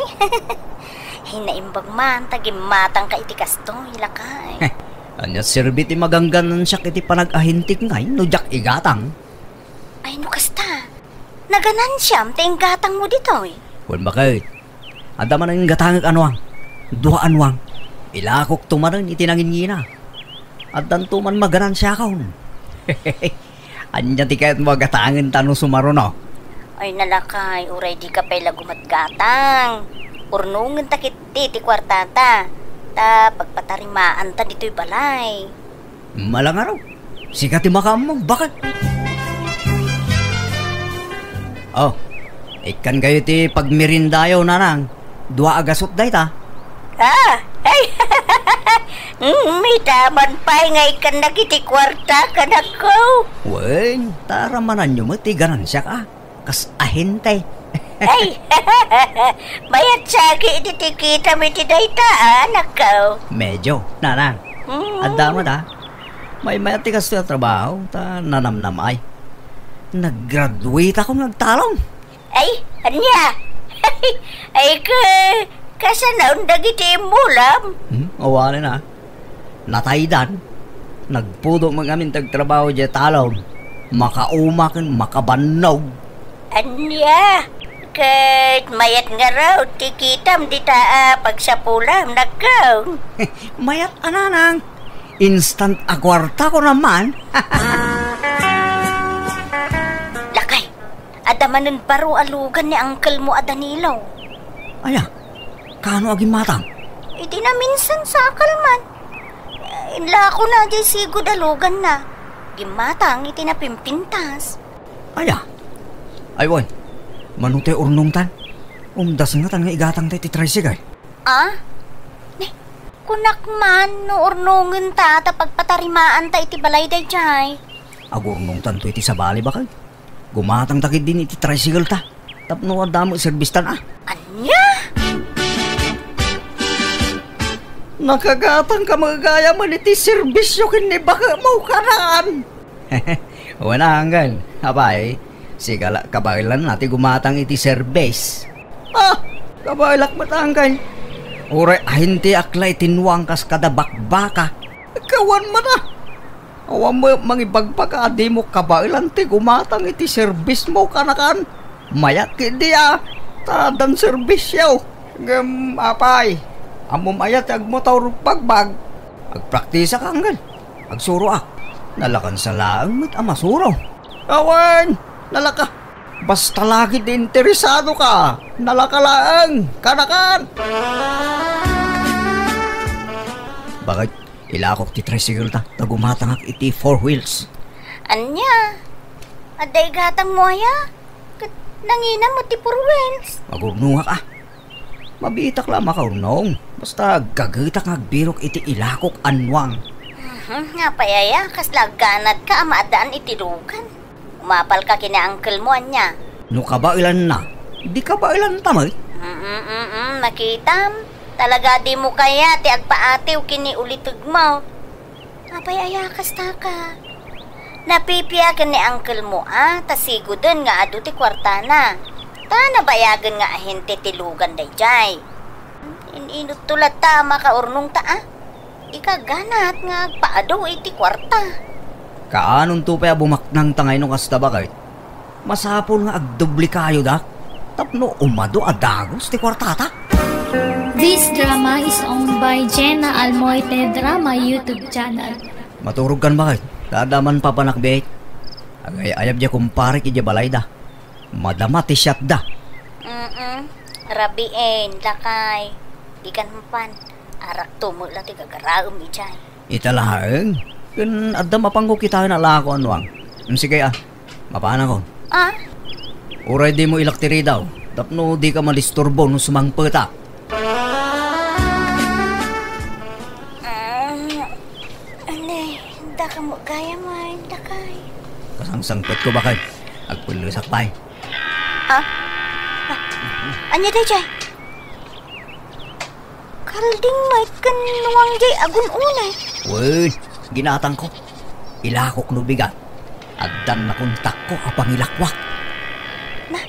Ay, naimbag man ta gimmatangka iti kastoy, lakay. Ania serbi ti magangganansiak iti panag-ahintik ngay no diak igatang? Ay, no kasta, naganansiam ta inggatang mo ditoy? Wen, baket. Adda manen gatangek a nuang. Dua a nuang. Ilakokto manen iti nangingina. Addanto man maganansiakon. Ania ti kayatmo a gatangen ta no sumaruno? Ay, nalakay, uray dika pay la gumatgatang. Urnongenta ketdi ti kuartata, ta pagpatarimaanta ditoy balay. Malangaro, sika ti makaammo, bakit? Oh, ikkan kayo ti pagmerindayo, nanang. Dua a gasot dayta. Ah, ay, mm, ita man pay nga ikkan dagiti kuarta, kanakko. Wen, taramananyo met ti ganansiak, a. Kas ahente. Ay, mayat sagi iti ti kitam iti dayta, a, anakko. Medyo, nanang. Mm. Adda met, a. Maymayat ti kastoy a trabaho, ta nanamnam ay. Naggraduate ako nga agtalong. Ay, ania? Ay, ka-, kasanaon dagiti immulam? Hmm, awanen, a. Nataydan. Nagpudok met ngamin ti agtrabaho diay talon. Makauma ken makabannog. Ania? Ket mayat ngarud ti kitam dita a pagsapulam, nakko. Mayat a, nanang. Instant a kuarta ko naman. Lakay, adda manen baro a lugan ni uncle mo a Danilo. Aya, kano a gimmatang? Iti naminsan sa akalman. Inlako na diay sigud a luganna. Gimmatang iti napimpintas. Aya? Ay, wen. Mano ti urnongtan? Umdas ngatan nga igatang ta iti tricycle. Ah? Ne, kunak man no urnongenta ta pagpatarimaanta iti balay daydiay. Agurnongtanto iti sabali, bakay. Gumatangta ketdin iti tricycle ta. Tapno adda met serbistan, a. Ania? Nakagatangka met gayamen iti serbisyo ken ni baketmo, kanaan. Wen a, uncle. Apay, sika la kabaelanna ti gumatang iti serbis. Ah, kabaelak met, uncle. Uray ahinteak la iti nuang kas kada bakbaka. Kawan met, a. Awan met mangibagbag a dimo kabaelan ti gumatang iti serbismo, kanakan. Mayat ketdi, a, ta addan serbisyo. Ngem, apay, ammom aya ti agmotor bagbag? Agpraktisak, uncle. Agsuroak. Nalakansa laeng met a masuro. Awan, nalaka. Basta lagi ti interesado ka, nalaka laeng, kanakan. Bakit? Ilakok ti tricycle ta, ta gumatangak iti four wheels. Ania? Adda igatangmo aya? Ket nangina met ti four wheels. Magurnongak a. Mabiitak la a makaurnong. Basta aggagetak nga agbirok iti ilakok a nuang. Mhm, apay aya, kasla agganatka a maaddaan iti lugan. Umapalka ken ni uncle mo, ania? No kabaelanna, di kabaelanta met. Mm, mm, mm, nakitam. Talaga dimo kayat ti agpaatiw ken ni ulitegmo. Apay aya kasta ka? Napipia ken ni uncle mo a, ta siguden nga adu ti kuartana. Ta nabayagen nga ahente ti lugan daydiay. In-inutto latta a makaurnongta a. Ikaganat nga agpaadu iti kuarta. Kaanonto pay a bumaknangta ngay no kasta, baket? Masapul nga agdoblekayo, dak, tapno umadu a dagus ti kuartata. This drama is owned by Jenna Almoite Drama YouTube channel. Maturogkan, baket? Dadaman papanak, bet. Agay-ayab diay kumparek idiay balayda. Madama ti siatda. Mm-mm. Rabiin, lakay. Dikan mapan. Arakto met la ti gagaraem idiay. Ita laeng? Ken adda mapanko kitaen a lako a nuang. Mm, sige a. Mapanakon. Ah? Uray dimo ilak ti ridaw, tapno dika madisturbo no sumangpetak. Ah, anay, daka mo gayam ay, dakay. Kasangsangpetko, baket. Agpellesak pay. Ah? Ah, ania daydiay? Kalding met ken nuang diay agun-una. Wen, ginatangko. Ilakok no bigat. Addan nakontakko a pangilakuak. Na,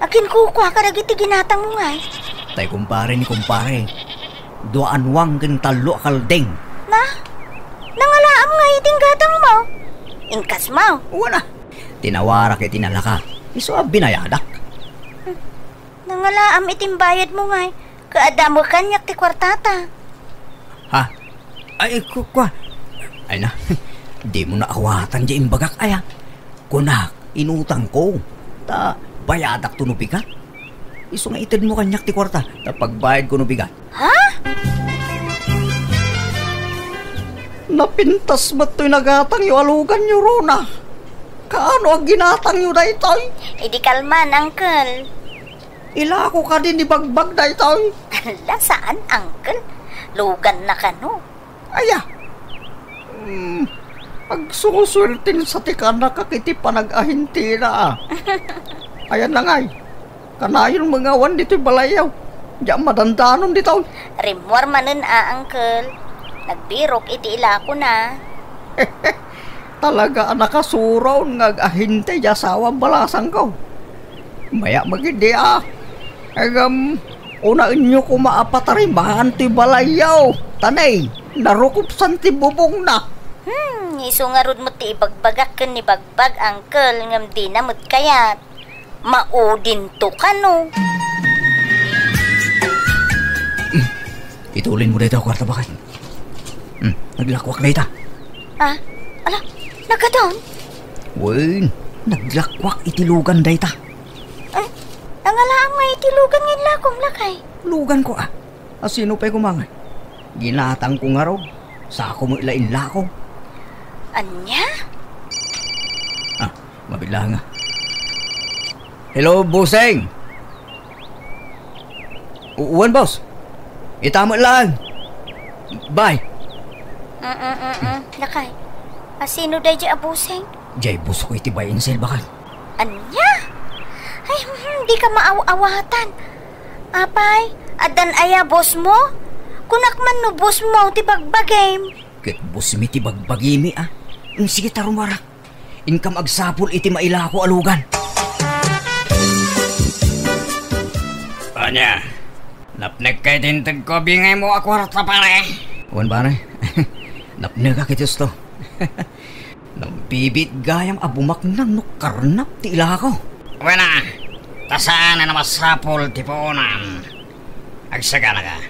aginkukua kadagiti ginatangmo ngay? Tay kumpare ni kumpare. Dua a nuang ken tallo a kalding. Na, nangalaam ngay iti gatangmo? Inkasmo? Wen a. Tinawarak iti nalaka. Isu a binayadak. Hmm. Nangalaam iti imbayadmo ngay, ket adda met kaniak ti kuartata. Ha? Ay, ku-, kua. Ay na, dimo naawatan diay imbagak aya. Kunak, inutangko. Ta bayadakto no bigat. Isu nga itedmo kaniak ti kuarta, ta pagbayadko no bigat. Ha? Napintas met toy nagatangyo a luganyo, Rona. Kaano a ginatangyo daytoy? Idi kalman, uncle. Ilako kadi ni Bagbag daytoy? Ala, saan, uncle. Luganna kano. Aya. Hmm, agsusuerten sa ti kanakak iti panag-ahintena, a. Ayan na ngay. Kanayon mangawan ditoy balayyo. Diak madandanon ditoy. Rimmuar manen a, uncle. Nagbirok iti ilakona. Talaga a nakasuron nga ag-ahinte ti asawa balasangko. Maya magidi a. Ngem, unaenyo koma a patarimaan ti balayyo. Tanay, narukopsan ti bubongna. Hmm, isu ngarud met ti ibagbagak ken ni Bagbag, uncle, ngem dina met kayat. Maudinto kano. Hmm. Itulin mo dayta a kuarta, baket. Hmm, naglakuak dayta. Ah, ala, nagkadon? Wen, naglakuak iti lugan dayta. Eh, nangalaam nga iti lugan nga inlakom, lakay. Luganko, a. A, sino pay koma ngay? Ginatangko ngarud. Sako met la inlako. Ania? Ah, mabilang a. Hello, bossing! U-, uwan, boss. Ita met laeng. Bye. Mm, mm, mm, mm. Lakay. A, sino daydiay a bossing? Diay boss ko iti buy and sell, baket. Ania? Ay, hmm, dika maaw-awatan. Apay, addan aya boss mo? Kunak man no boss mo ti bagbagim. Ket boss mi ti bagbagimi, a. Mm, sige ta, rumuarak. Inkam agsapul iti mailako a lugan. Ania? Napnekka iti integko a bingaymo a kuarta, pare? Wen, pare. Napnekak iti usto. Nambibiit gayam a bumaknang no karnap ti ilako. Wen a, ta saan a masapul ti puonam. Agsaganaka.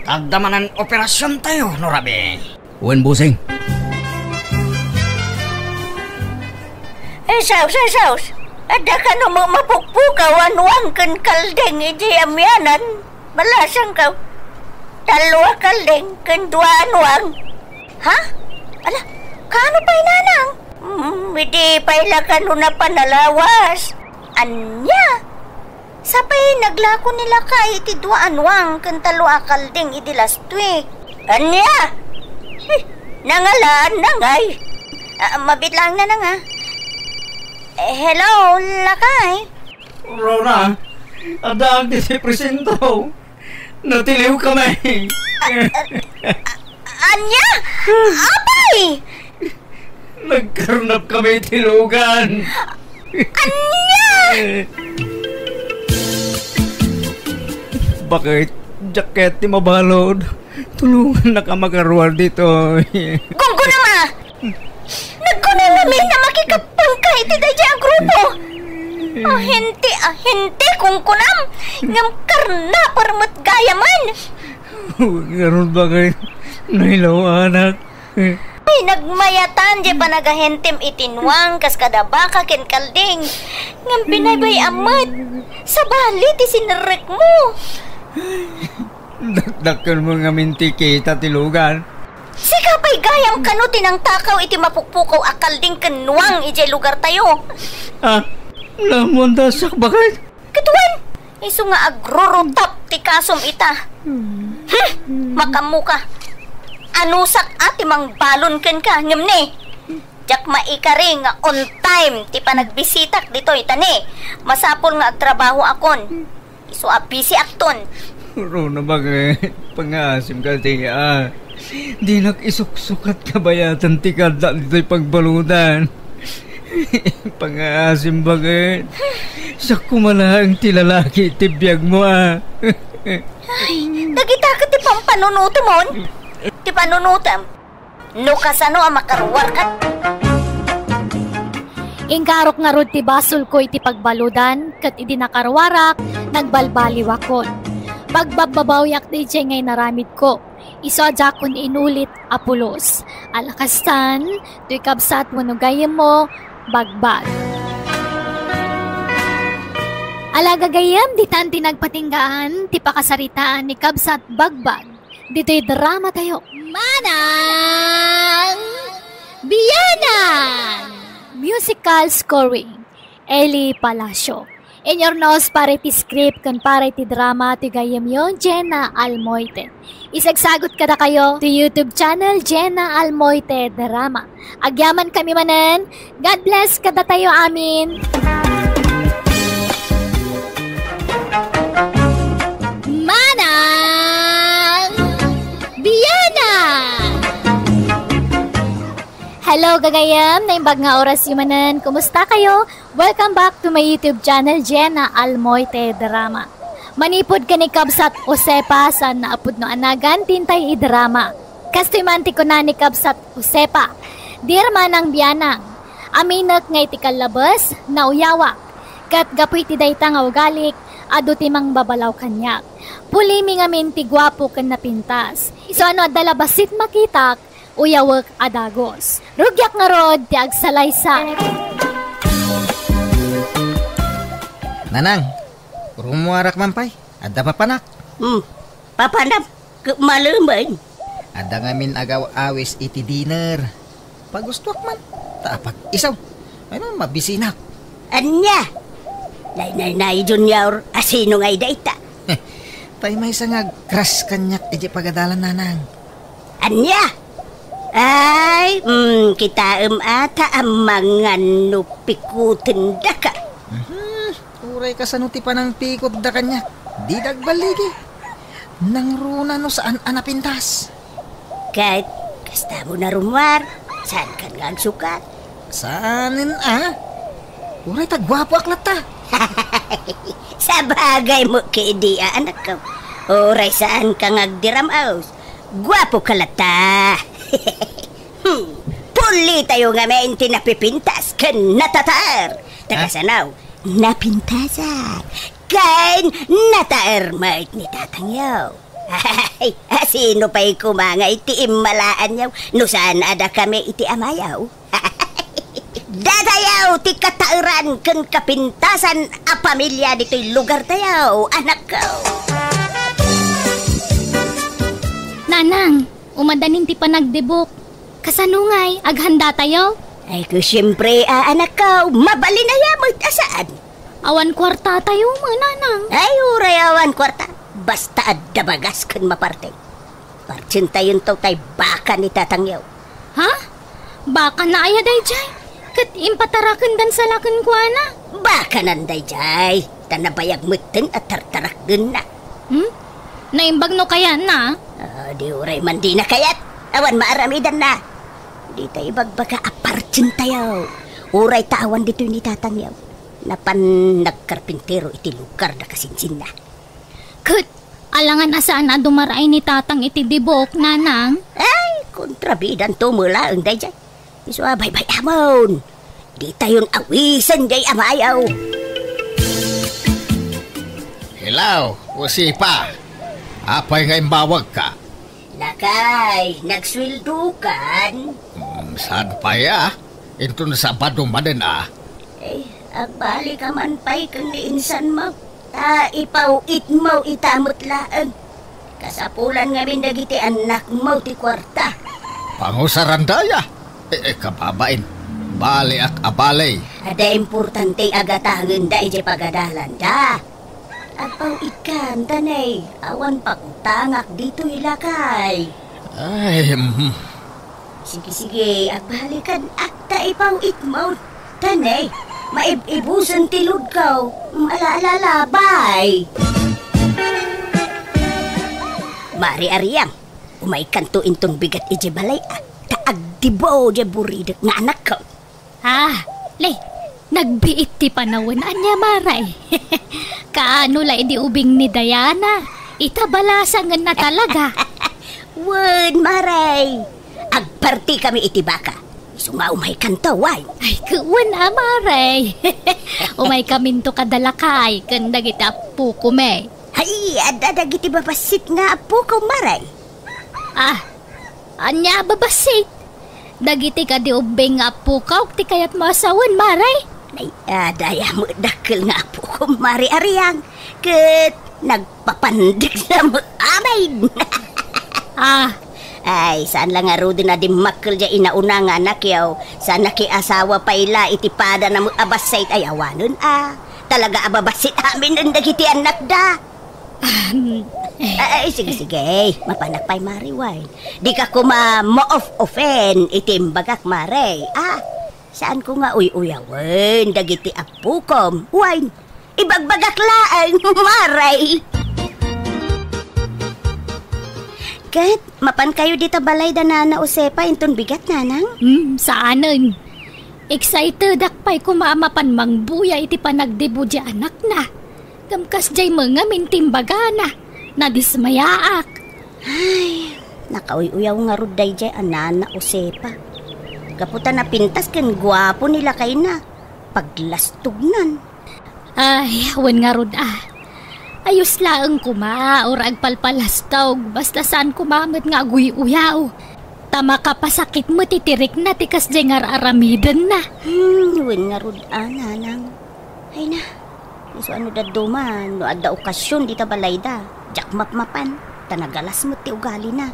Ta adda manen operasiontayo no rabii. Wen, bossing. Jesus, Jesus! Adda kano ma-, mapukpukaw a nuang ken kalding idiay amianan? Balasangkaw. Tallo a kalding ken dua a nuang. Ha? Ala, kaano pay, Nanang? Mm, idi pay la kano napan a lawas. Ania? Sapay naglako ni lakay iti dua a nuang ken tallo a kalding idi last week. Ania? Hi, nangalaan na ngay. Ah, mabiit laeng, Nanang, a. Eh, hello, lakay. Rona, addaak ditoy presinto. Natiliwkami. Ania? Apay! Nagkarnapkami iti lugan. Ania? Bakit? Jacket ti mabalud. Tulongannaka makaruar ditoy. Gunggonam a! Nagkunam amin a makikappengka iti daydiay a grupo. Ahente, ahente, kunkunam, ngem karnaper met gayamen. Ngarud, bakit? Nailaw, anak. Ay, nagmayatan diay panagahentem iti nuang kas kada baka ken kalding. Ngem binaybay-am met. Sabali ti sinerrekmo. Dakdakkelmo ngamin ti kita ti lugan. Sika pay gayam kano ti nangtakaw iti mapukpukaw a kalding ken nuang idiay lugartayo. Ah, namuan da sakbakay. Ket wen, isu nga agrurutap ti kasom ita. Hmm, makaammoka. Anusak a ti mangbalon kenka, ngem ne, diak maikari nga on time ti panagbisitak ditoy, ta ne, masapul nga agtrabahoakon. Isu a bisiakton. Runa, bakit? Pangaasim ka, Tia. Dinak isuksukat kabayatan ti kadda ditoy pagbaludan. Pangaasim, bakit? Siak koma laeng ti lalaki ti biagmo, a. Ay, dagita ket ti pampanunotemon? Ti panunotem? No kasano a makaruarka? Inkarok ngarud ti basolko iti pagbaludan, ket idi nakaruarak, nagbalbaliwakon. Pagbabbabawiak daydiay nga inaramidko. Isu a diakon inulit a pulos. Ala kastan, toy kabsat wenno gayyemmo, bagbag. Ala gagayyem, ditan ti nagpatinggaan ti pakasaritaan ni Kabsat Bagbag. Ditoy drama tayo. Manang Bianang! Musical scoring, Eli Palacio. Inurnos para iti script ken para iti drama ti gayyemyo, Jenna Almoite. Isagsagut kadakayo ti YouTube channel, Jenna Almoite Drama. Agyamankami manen. God bless kadatayo amin. Manang Bianang! Hello, gagayyem. Naimbag nga orasyo manen. Kumusta kayo? Welcome back to my YouTube channel, Jenna Almoite Drama. Manipud ken ni Kabsat Josepa, saanna a pudno a nagan ti intay idrama. Kastoy man ti kuna ni Kabsat Josepa, "Dear Manang Bianang, aminek nga iti kallabes, nauyawak. Ket gapu iti dayta nga ugalik, adu ti mangbabalaw kaniak. Pulimi ngamin ti guapo ken napintas. Isu a no adda la bassit makitak, uyawek a dagus. Rugiak ngarud ti agsalaysay." Nanang, rumuarak man pay. Adda papanak. Hmm, papanak, ket malemen. Adda ngamin agaw-awis iti dinner. Pagustoak man, ta apag-isu. Ay man, mabisinak. Ania? Nay, nay, nay, Junior, asino ngay dayta? Tay maysa nga agkras kaniak iti pagadalan, Nanang. Ania? Ay, mm, kitaem ata a mangan no pikutendaka. Mhm. Uray kasano ti panangpikutda kaniak, dida agballigi. Nangruna no saan a napintas. Ket, kasta mo narumuar, saankan nga agsukat? Saanen a? Uray ta guapoak latta. Sabagay mo kidi a anakko. Uray saanka nga agdiram-os, guapoka latta. Hmm, pulitayo ngamin ti napipintas ken natataer. Ta kasano, napintasan ken nataer met ni tatangyo. Ay, asino pay koma nga iti immalaanyo no saan a dakami iti amayo? Datayo ti kataeran ken kapintasan a pamilia ditoy lugartayo, anakko. Nanang, umadanin ti panagdibok. Kasano ngay, aghanda tayo? Ay, ko, siyempre, a, anakko, mabalin aya met a saan. Awan kuarta tayo, mananang. Ay, uray awan kuarta. Basta adda bagas ken maparte. Partsentayonto tay baka ni tatangyo. Ha? Bakana aya dayjay? Ket impatarakendan sa la kenkuana? Bakanan dayjay, ta nabayag metten a tartarakdenna. Hmm? Naimbag no kayatna? Ah, di uray man di nakayat. Awan maaramidanna. Dita ibagbaga a partsentayo. Uray ta awan ditoy ni tatangyo. Napan nagkarpintero iti lugar da kasinsinna. Ket, alangan a saan a dumaraay ni tatang iti dibok, nanang? Ay, kontrabidanto met laeng dayjay. Isu a baybay-amon. Ditayon awisen jay amayo. Hello, Josefa. Apay nga imbawagka? Lakay, nagsueldokan? Hmm, saan pay a? Inton Sabado manen a? Eh, agbalik ka man pay ken ni insan mo. Ta ipaw-itmo ita met laeng. Kasapulan ngamin dagiti annakmo ti kuarta. Pangusaranda aya? Eh, eh, kababain. Baliak a balay. Adda importante a gatangenda idiay pagadalanda. Agpaw-itkan, danay, awan pangutangak ditoy lakay. Ay, mm. Sige, sige, agbalikan, ta ipaw-itmo. Danay, maib-ibusen ti loadko. Ala, ala, ala, bye. Mare Ariang, umaykanto inton bigat idiay balay, a, ta agdibo diay buridek nga anakko. Ah, le, nagbiit ti panawen. Ania, Maray? Kaano la idi ubing ni Diana? Ita balasangenna talaga. Wen, Maray. Agpartikami iti baka. Isu nga umaykanto, wen. Ay, wen a, Maray. Umaykaminto kada lakay ken dagiti appokom, eh. Ay, adda dagiti babassit nga appokom, Maray. Ah, ania a babassit? Dagiti kadi ubbing nga appokaw ti kayatmo a sawen, Maray? Ay, adda aya met dakkel nga appokom, Mare Ariang. Ket nagpapandek na met amin. Ah. Ay, saan la ngaruden a dimmakkel diay inauna nga anakyo. Saan nakiasawa pay la iti padana met a bassit ay awanen a. Talaga a babassit amin dagiti annakda. Ah, mm. Ay, sige, sige. Mapanak pay, Mare, wen. Dika koma maof-ofen iti imbagak, Mare. Ah, saanko nga uy-uyawen dagiti appokom. Wen, ibagbagak laeng, Mare. Ket, mapankayo dita balay da Nana Josefa inton bigat, Nanang? Hmm, saanen. Excitedak pay koma a mapan mangbuya iti panagdibo diay anakna. Ngem kasdiay met ngamin ti imbagana, nadismayaak. Ay, nakauy-uyaw ngarud daydiay a Nana Josefa. Gapu ta napintas ken guapo ni lakayna, paglastognan. Ay, wen ngarud a. Ayos laeng koma, uray agpalpalastog, basta saan koma met nga aguy-uyaw. Ta makapasakit met iti rikna ti kasdiay nga ar-aramidenna. Hmm, wen ngarud a, Nanang. Ay na, isu a no dadduma, no adda okasion dita balayda, diak mapmapan, ta nagalas met ti ugalina.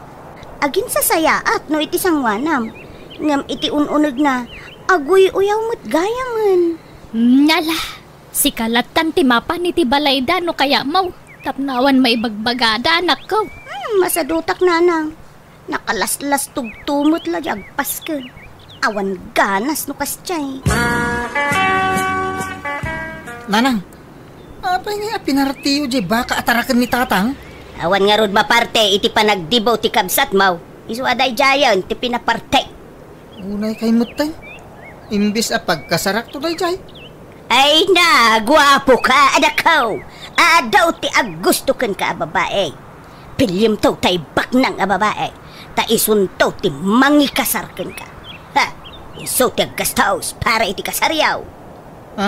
Aginsasayaat no iti sangoanam, ngem iti un-unegna, aguy-uyaw met gayamen. Hmm, ala, sika lattan ti mapan iti balayda no kayatmo, tapno awan maibagbagada, anakko. Hmm, masadutak, Nanang. Nakalaslastogto met la diay agpasken. Awan ganas no kasdiay. Nanang, apay ngay a pinartiyo diay baka a taraken ni Tatang? Awan ngarud maparte iti panagdibo ti kabsatmo. Isu a daydiayen ti pinaparte. Unay kay metten. Imbes a pagkasarakto daydiay. Ay na, guapoka, anakko. Adu ti aggusto kenka a babai. Pilliemto tay baknang a babai, ta isunto ti mangikasar kenka. Ha, isu ti aggastos para iti kasaryo. Ha?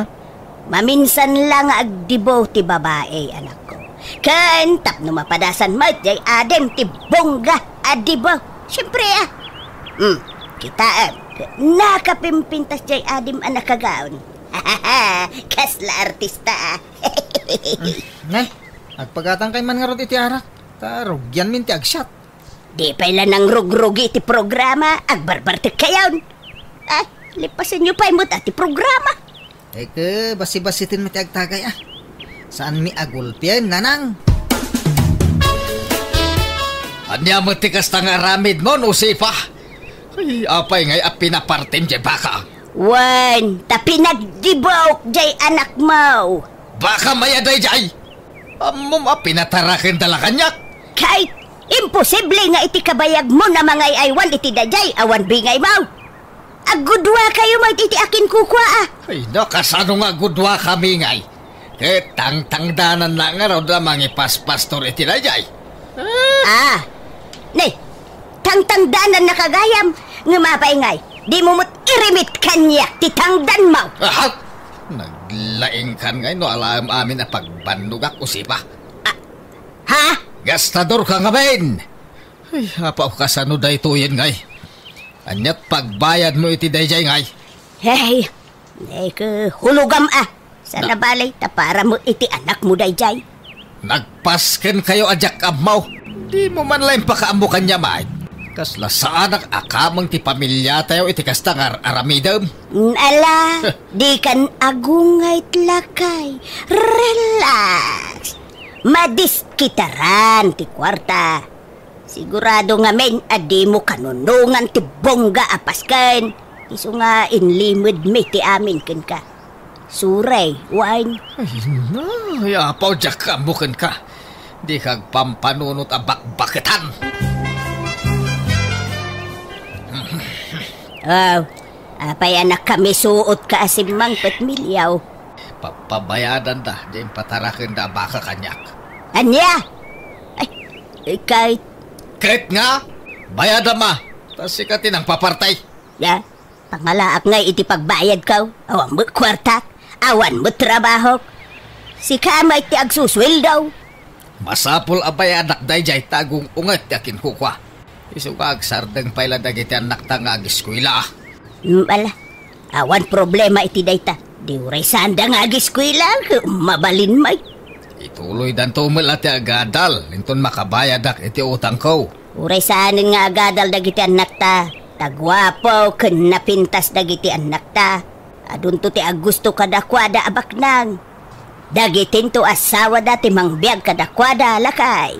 Maminsan la nga agdibo ti babai, anakko. Ken tapno mapadasan met diay adim ti bongga a dibo. Siempre, a. Hmm, kitaem. Nakapimpintas jay adim a nakagaon. Kasla artista, ah. Ne, agpagatangkay man ngarud iti arak. Ta rugianmin ti agsiat. Di pay la nangrugrugi ti programa, agbarbartek kayon. Ah, lipasenyo pay met a ti programa. Eke, basi-basiten met ti agtagay, ah. Saanmi a gulpien, nanang. Ania met ti kasta nga aramidmo, Josefa? Ay, apay ngay a pinapartim jay baka? Wen, ta pinagdibok jay anakmo. Baka may a dayjay? Ammom a pinatarakenda la kaniak? Kay, imposible nga iti kabayagmo a mangay-aywan iti dayjay awan bingaymo. Aggudua kayo met iti akinkukua, ah. Ay, no, kasano nga aggudua kami ngay? Ket tangtangdanan la ngarud a mangipaspastor iti dayjay. Ah, ne, tangtangdanan na kagayam, ngem apay ngay, dimo met irimit kaniak ti tangdanmo. Aha! Naglaingkan ngay no alaem amin a pagbannogak, Josefa. Ah, ha? Gastador ka ngamin! Ay, apaw, kasano daytoyen ngay? Aniat pagbayadmo iti dayjay ngay? Hey, neke, hulogam a. Sana Na- balay, ta para mo iti anakmo dayjay. Nagpasken kayo a diak ammo. Dimo man la impakaammo kaniak, Mike. Kasla saanak a kameng ti pamiliatayo iti kasta nga ar-aramidem. Mm, ala, dikan agungayt lakay. Relax. Madiskitaran ti kuarta. Sigurado ngamin a dimo kanunongan ti bongga a pasken. Isu nga inlimedmi ti amin kenka. Suray, wine. Ay, na, ay, apaw, diak ammo kenka. Dika agpampanunot a bakbaketan. Aw, apay a nakamisuotka a simmangpet, Miliaw? Papabayadanda di impatarakenda a baka kaniak. Ania? Ay, ikay. Ket nga, bayadam a, ta sika ti nangpapartay. Ya, pangalaak ngay iti pagbayadko. Awan met kuartak, awan met trabahok. Sika met ti agsusueldo. Masapul a bayadak dayjay ta agung-unget ti akinkukua. Isu nga agsardeng pay la dagiti annakta nga agiskuela. Mm, ala, awan problema iti dayta. Di uray saanda nga agiskuela, ket mabalin met. Ituloydanto met la ti agadal, inton makabayadak iti utangko. Uray saanen nga agadal dagiti annakta, ta guapo ken napintas dagiti annakta. Adunto ti agusto kadakuada a baknang. Dagitinto asawada ti mangbiag kadakuada, lakay.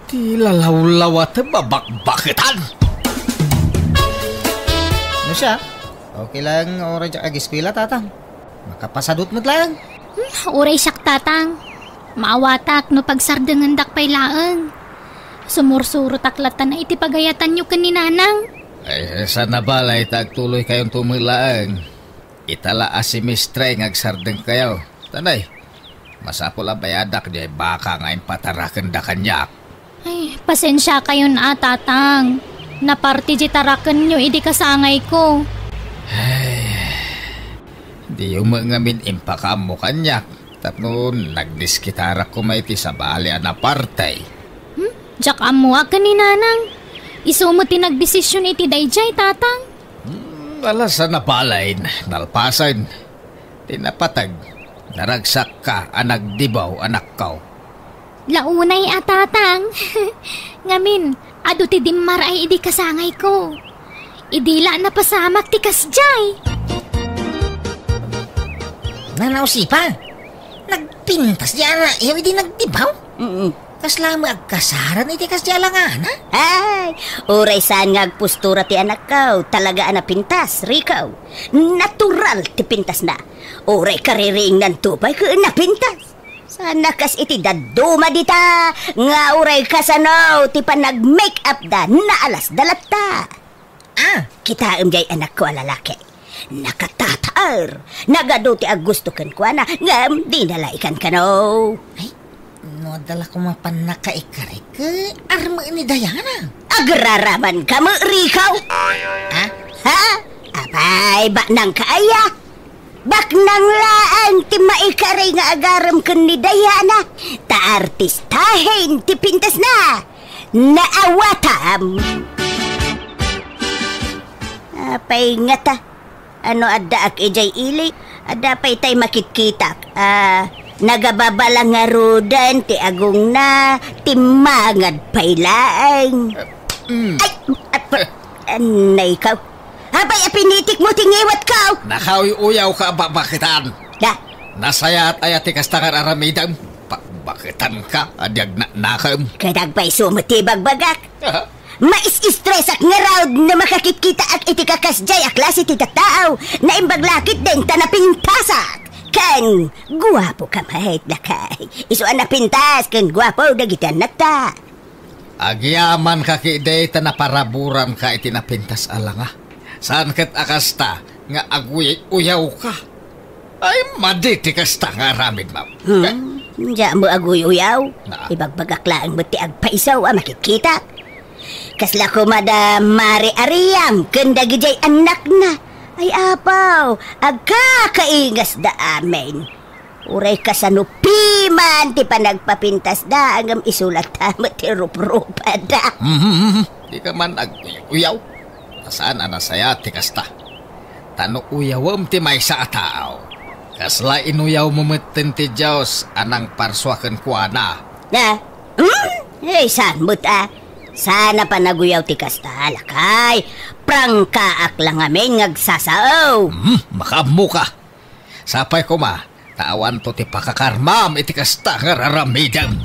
Ti lalawlawatem a bakbaketan. No siak, okay lang, uray diak agiskuela, tatang. Makapasadut met laeng. Hmm, uray siak, tatang. Maawatak no pagsardengendak pay laeng. Sumursurotak latta iti pagayatanyo ken ni nanang. Ay, sana balay ta agtuloykayonto met laeng. Ita la a semestre nga agsardengkayo. Tanay, masapul a bayadak diay baka nga impatarakenda kaniak. Ay, pasensiakayon a, tatang. Naparti diay tarakenyo idi kasangayko. Ay, diyo met ngamin impakaammo kaniak tapno nagdiskitarak koma iti sabali a naparti. Hmm? Diak ammoak ken ni nanang. Isu met ti nagdesision iti daydiay, tatang. Hmm, ala, sana balay, nalpasen. Ti napateg, naragsakka a nagdibaw, anakko. La unay a, tatang. Ngamin, adu ti dimmar-ay idi kasangayko. Idi la napasamak ti kasdiay. Nana Josefa, nagpintas diay anayo idi nagdibaw? Mm. Kasla met agkasaran iti kasdiay a langana? Ay, uray saan nga agpostura ti anakko, talaga a napintas, Rico. Natural ti pintasna. Uray kaririingnanto pay ket napintas. Sana kas iti dadduma dita, nga uray kasano ti panag-make-up da, naalasda latta. Ah, kitaem diay anakko a lalaki. Nakatataer. Nagadu ti aggusto kenkuana, ngem dina la ikankano. Ay, no adda la koma pannakaikarik, armeen ni Diana. Agraramanka met, Rico? Ah? Ha? Apay, baknangka aya? Baknang laeng ti maikari nga agarem ken ni Diana, ta artistahen ti pintasna. Naawatam. Apay ngata? Ano addaak idiay ili? Adda pay tay makitkitak. Ah, nagababala ngaruden ti agongna, timmangad pay laeng. Mm. Ay, ap-, anay kaw. Apay a pinitikmo ti ngiwatko? Nakauy-uyawka a babaketan. Da? Nasayaat aya ti kasta nga aramidem? Babaketanka a di agnanakem. Ket agpayso met ti ibagbagak. Aha. Maistresak ngarud no makakitkitak iti kakasdiay a klase ti tattao. Naimbag la ketdin ta napintasak. Ken guapoka met, lakay. Isu a napintas ken guapo dagiti annakta. Agyamankaka ketdi ta naparaburanka iti napintas a langa. Saan ket a kasta nga aguy-uyawka? Ay, madi ti kasta nga aramidmo. Hmm? Diak met aguy-uyaw. Na. Ibagbagak laeng met ti agpayso a makitkitak. Kasla koma da Mare Ariam ken dagidiay annakna. Ay, apaw, agkakaingasda amin. Uray kasano piman ti panagpapintasda, ngem isu latta met ti ruprupada. Mhm, mhm. Dika man aguy-uyaw. Ta saan a nasayaat ti kasta. Ta no uyawem ti maysa a tao, kasla inuyawmo metten ti Dios a nangparsua kenkuana. Na? Hmm? Ay, saan met a? Saan a panaguyaw ti kasta, lakay. Prangkaak la ngamin nga agsasao. Hmm, makaammoka. Sapay koma, ta awanto ti pakakarmam iti kasta nga raramidem.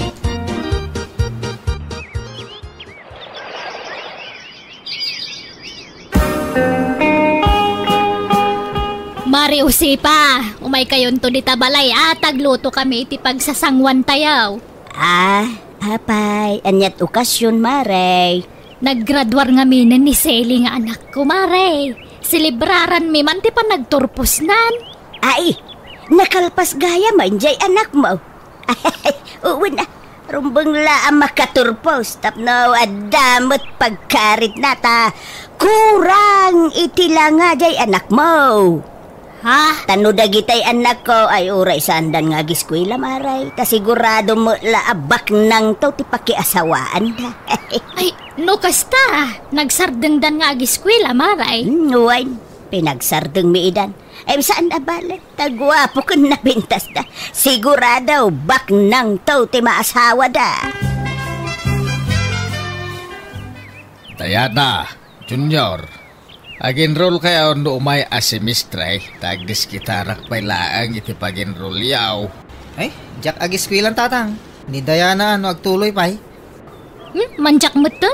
Mare Josefa, umaykayonto dita balay a ta aglutokami iti pagsasanguantayo. Ah, apay, aniat okasion, Mare? Naggraduar ngaminen ni Selly nga anakko, Mare. Selebraranmi man ti panagturposnan. Ay, nakalpas gayam a idiay anakmo. Wen a, rumbeng la a makaturpos tapno adda met pagkaritna ta kurang iti langa diay anakmo. Ha? Ta no dagitay annakko ay uray saandan nga agiskuela, Mare, ta sigurado met la a baknangto ti pakiasawaanda. Ay, no kasta, nagsardengdan nga agiskuela, Mare. Hmm, wen, pinagsardengmi idan. Ay, saan a bale? Ta guapo ken napintasda. Sigurado, baknangto ti maasawada. Diana, Junior, ag-enrollkayo no umay a semestre, ta agdiskitarak pay laeng iti pag-enrollyo. Ay, diak agiskuelan, Tatang. Ni Diana no agtuloy pay. Hmm, mandiak metten?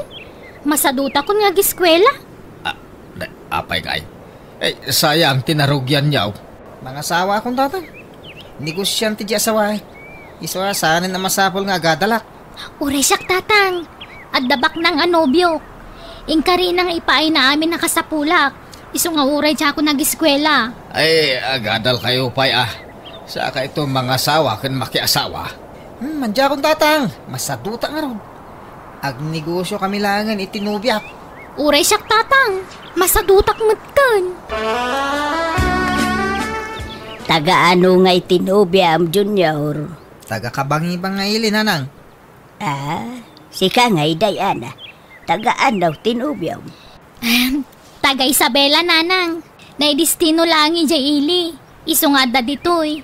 Masadutakon nga agiskuela. Ah, da-, apay ngay? Eh, sayang ti narugianyo. Mangasawakon, Tatang. Negosiante diay asawaek. Isu a saanen a masapul nga agadalak. Uray siak, Tatang. Adda baknang a nobiok. Inkarina nga ipaayna amin a kasapulak. Isu nga uray diakon agiskuela. Ay, agadalkayo pay a. Saka ito mangasawa ken makiasawa. Hmm, mandiakon, Tatang. Masadutak ngarud. Agnegosiokami laengen iti nobiak. Uray siak, Tatang. Masadutak metten. Taga ano ngay ti nobiam, Junior? Taga Kabangibang nga ili, Nanang. Ah, sika ngay, Diana. Taga ano ti nobiam? Ahem. Taga Isabela, Nanang. Naidestino laeng idiay ili. Isu nga adda ditoy.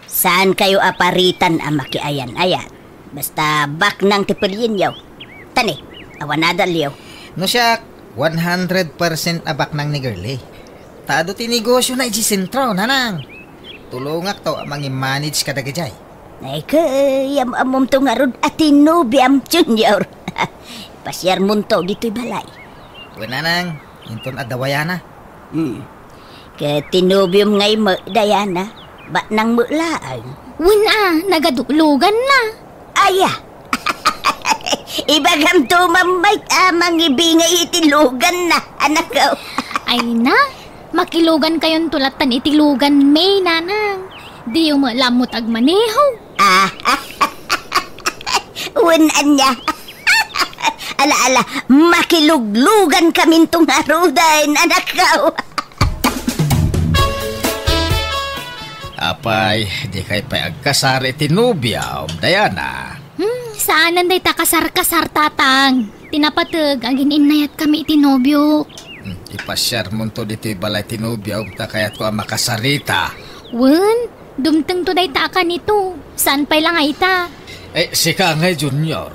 Saankayo a paritan a makiayan-ayan. Basta baknang ti pelienyo. Tani, awan adalyo. No siak, one hundred percent a baknang ni Girlie. Ta adu ti negosiona idiay sentro, Nanang. Tulongakto a mangi-manage kadagijay. Ay, kayam-ammomto ngarud a ti nobiam, Junior. Pasiarmonto ditoy balay. Wen, Nanang, inton adda wayana. Hmm. Ket ti nobiom ngay met, Diana, baknang met laeng. Wen a, nagadukluganna. Aya. Ibagamto man met a mangibingay iti luganna, anakko. Ay na, makilugankayonto lattan iti luganmi, Nanang. Diyo met la ammot agmaneho. Ah. Wen ania. Ala, ala, makiluglugankaminto ngaruden, anakko. Apay, dikay pay agkasar iti nobiom, Diana? Hmm, saanen dayta kasar-kasar, Tatang. Ti napateg, agin-innayatkami iti nobiok. Ipasiarmonto ditoy balay ti nobiom ta kayatko a makasarita. Wen, dumtengto dayta a kanito. Saan pay la nga ita? Eh, sika ngay, Junior.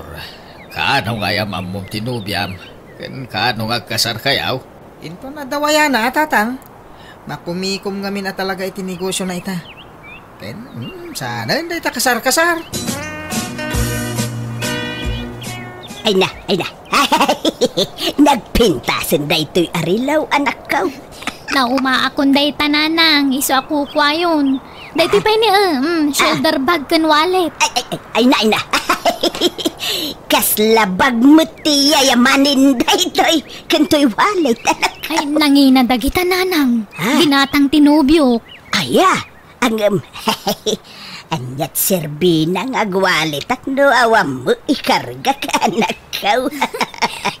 Kaano nga am-ammom ti nobiam? Ken kaano nga agkasarkayo? Inton adda wayana, a, tatang. Makumikom ngamin a talaga iti negosiona ita. Ken, hmm, saanen dayta kasar-kasar. Ay na, ay na. Nagpintasen daytoy a rilaw, anakko. Naumaakon dayta, nanang, isu a kukuayon. Daytoy pay ni, eh, mm, shoulder bag ken wallet. Ay, ay, ay, ay na, ay na. Kasla bag met ti yayamanen daytoy, ken toy wallet, anak. Ay, nangina dagita, nanang. Ah. Ginatang ti nobiok. Aya, ngem, aniat serbina nga agwaletak no awan met ikargak, anakko.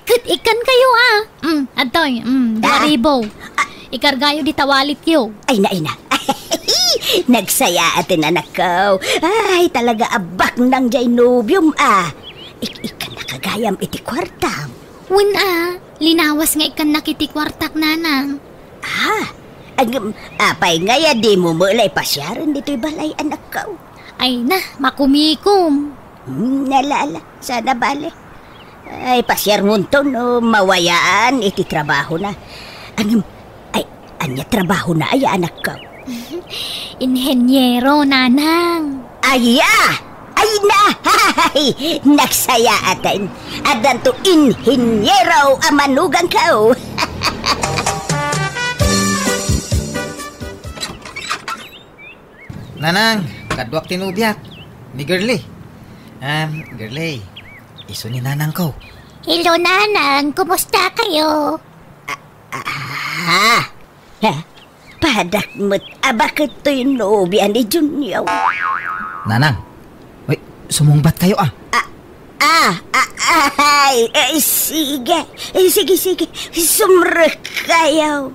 Ket ikkankayo, a. Mm, adtoy, mm, dua ribu. Ah. Ikargayo dita walletyo. Ay, na, ay na. Nagsayaaten, anakko. Ay, talaga a baknang jay nobiom, a. Ik-, ikkannaka gayam iti kuartam. Wen, a, linawas nga ikkannak iti kuartak, nanang. Ah, agem, apay ngay a dimo met la ipasiaren ditoy balay, anakko? Ay na, makumikom. Hmm, ala, ala, saan a bale. Ay, pasiarmonto no mawayaan iti trabahona. Ngem, ay, ania trabahona aya, anakko? Inheniero, nanang. Aya! Ay na! Hay! Nagsayaaten. Addanto inheniero a manugangko. Nanang, kaduak ti nobiak, ni Girlie. Um, Girlie, isu ni nanangko. Hello, nanang. Kumusta kayo? Ah, ha? Padak met a baket toy nobia ni Junior. Nanang, uy, sumungbat kayo, a. Ah, ah, ah, ay, eh, sige. Eh, sige, sige. Sumrek kayo.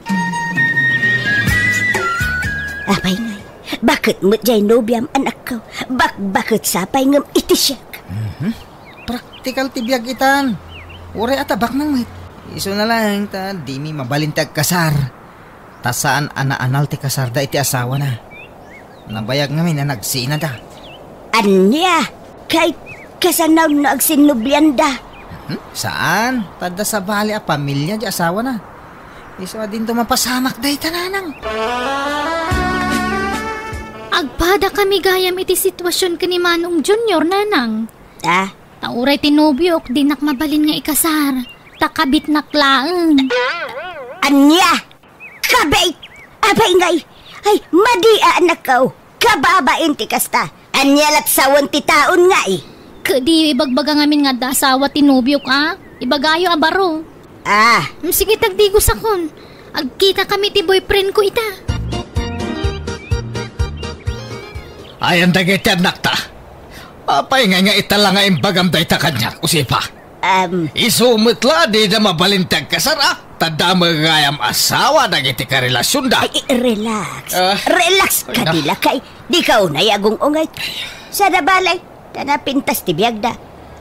Apay ngay, baket met jay nobiam, anakko. Bakbaket sa pay ngem iti siak. Mhm. Praktikal ti biag itan. Uray a ta baknang met. Isu na lang ta dimi mabalin ti agkasar. Ta saan a naanal ti kasarda iti asawana. Nabayag ngamin a nagsinada. Ania? Kay, kasano no agsinnublianda? Hmm? Saan? Ta adda sabali a pamilia ti asawana. Isu a dinto mapasamak dayta, nanang. Agpada kami gayam iti sitwasion ken ni Manong Junior, nanang. Ah? Ta uray ti nobiok, dinak mabalin nga ikasar. Ta kabitnak laeng. Ania? Kabit! Apay ngay? Ay, madi a, anakko. Kababain ti kasta. Ania lat sawen ti taon ngay? Ket di ibagbaga ngamin nga adda asawa ti nobiok, a? Ibagayo a baro. Ah. Mm, sige, tagdigosakon. Agkita kami ti boyfriend ko ita. Ayan dagiti annakta. Apay ngay nga ita la nga imbagam dayta kaniak, Josefa? Am. Isu met la, dida mabalin ti agkasar, a? Ta adda met gayam asawa dagiti karelasionda. Ay, ay, relax. Ah. Relax. Ay, na. Kadi lakay. Dika unay agung-ungay. Sada balay. Ta napintas ti biagda.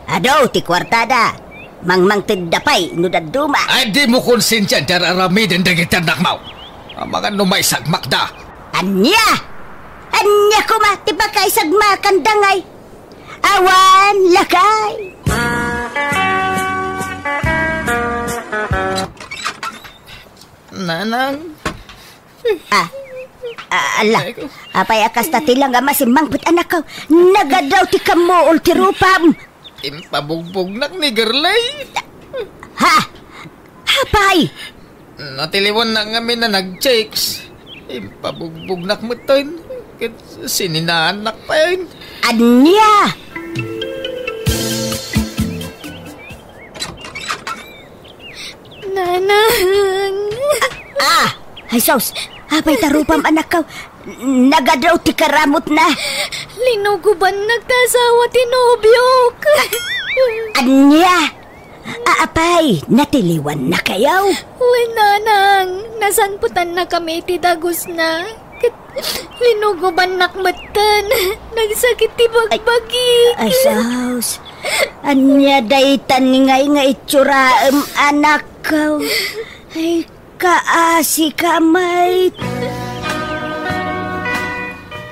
Adu ti kuartada. Mangmangtedda pay no dadduma. Ay, dimo konsensian ti ar-aramiden dagiti annakmo. Amangan no maisagmakda. Ania? Ania koma ti pakaisagmakanda ngay? Awan lakay. Nanang. Ah. Ah, ala. Ay, ko. Apay a kasta ti la nga masimmangpet, anakko? Nagadu ti kammuol ti rupam. Impabugbugnak ni Girlie. Ha? Apay? Natiliwannak ngamin a nag-chicks. Impabugbugnak metten. Ket sininaannak pay. Ania? Nanang. Ah! Ay, sus! Apay ta rupam, anakko? Nagadu ti karamutna. Linugobannak ta asawa ti nobiok. Ania? A-, apay, natiliwannakayo? Wen, nanang, nasanpetannakami iti dagusna. Ket linugobannak metten. Nagsakit ti bagbagik. Ay, sus. Ania daytan ngay nga itsuraem, anakko? Ay, Kaasi ka met.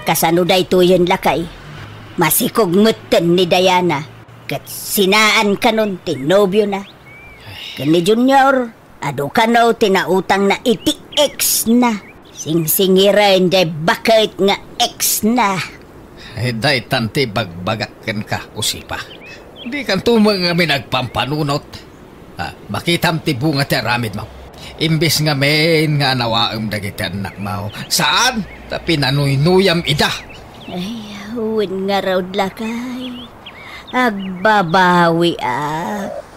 Kasano daytoyen, lakay? Masikog metten ni Diana, ket sinaan kanon ti nobiona. Ken ni Junior, adu kano ti nautangna iti ex na. Singsingiren jay baket nga ex na. Ay, daytan ti bagbagak kenka, Usipa. Dikanto met ngamin agpampanunot. Ah, makitam ti bunga ti aramidmo. Imbes ngamin nga anawaem dagiti annakmo, saan ta pinanuynuyam ida. Ay, wen ngarud, lakay. Agbabawiak.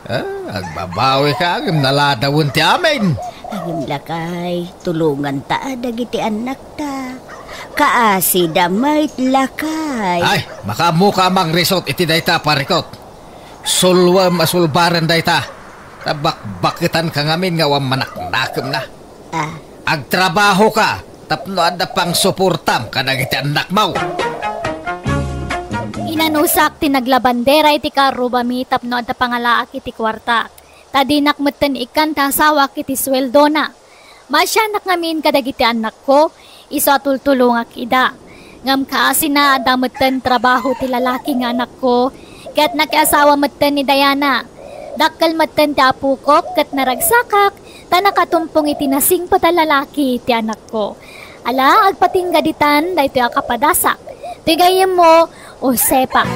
Ah, agbabawika, ngem naladawen ti amin. Ngem, lakay, tulonganta dagiti annakta. Kaasida met, lakay. Ay, makaammoka a mangrisot iti dayta a parikut. Sulwem a sulbaren dayta. Ta bakbaketanka ngamin nga awan manaknakemna. Ah. Agtrabahoka tapno adda pangsuportam kadagiti annakmo. Inanusak ti naglabandera iti karrubami tapno adda pangalaak iti kuarta. Ta dinak metten ikkan ti asawak iti sueldona. Maasianak ngamin kadagiti annakko, isu a tultulongak ida. Ngem kaasina, adda metten trabaho ti lalaki nga anakko, ket nakiasawa metten ni Diana. Dakkel metten ti apokok ket naragsakak ta nakatumpong iti nasingpet a lalaki ti anakko. Ala, agpatingga ditan daytoy a kapadasak. Ti gayyemmo, Josefa.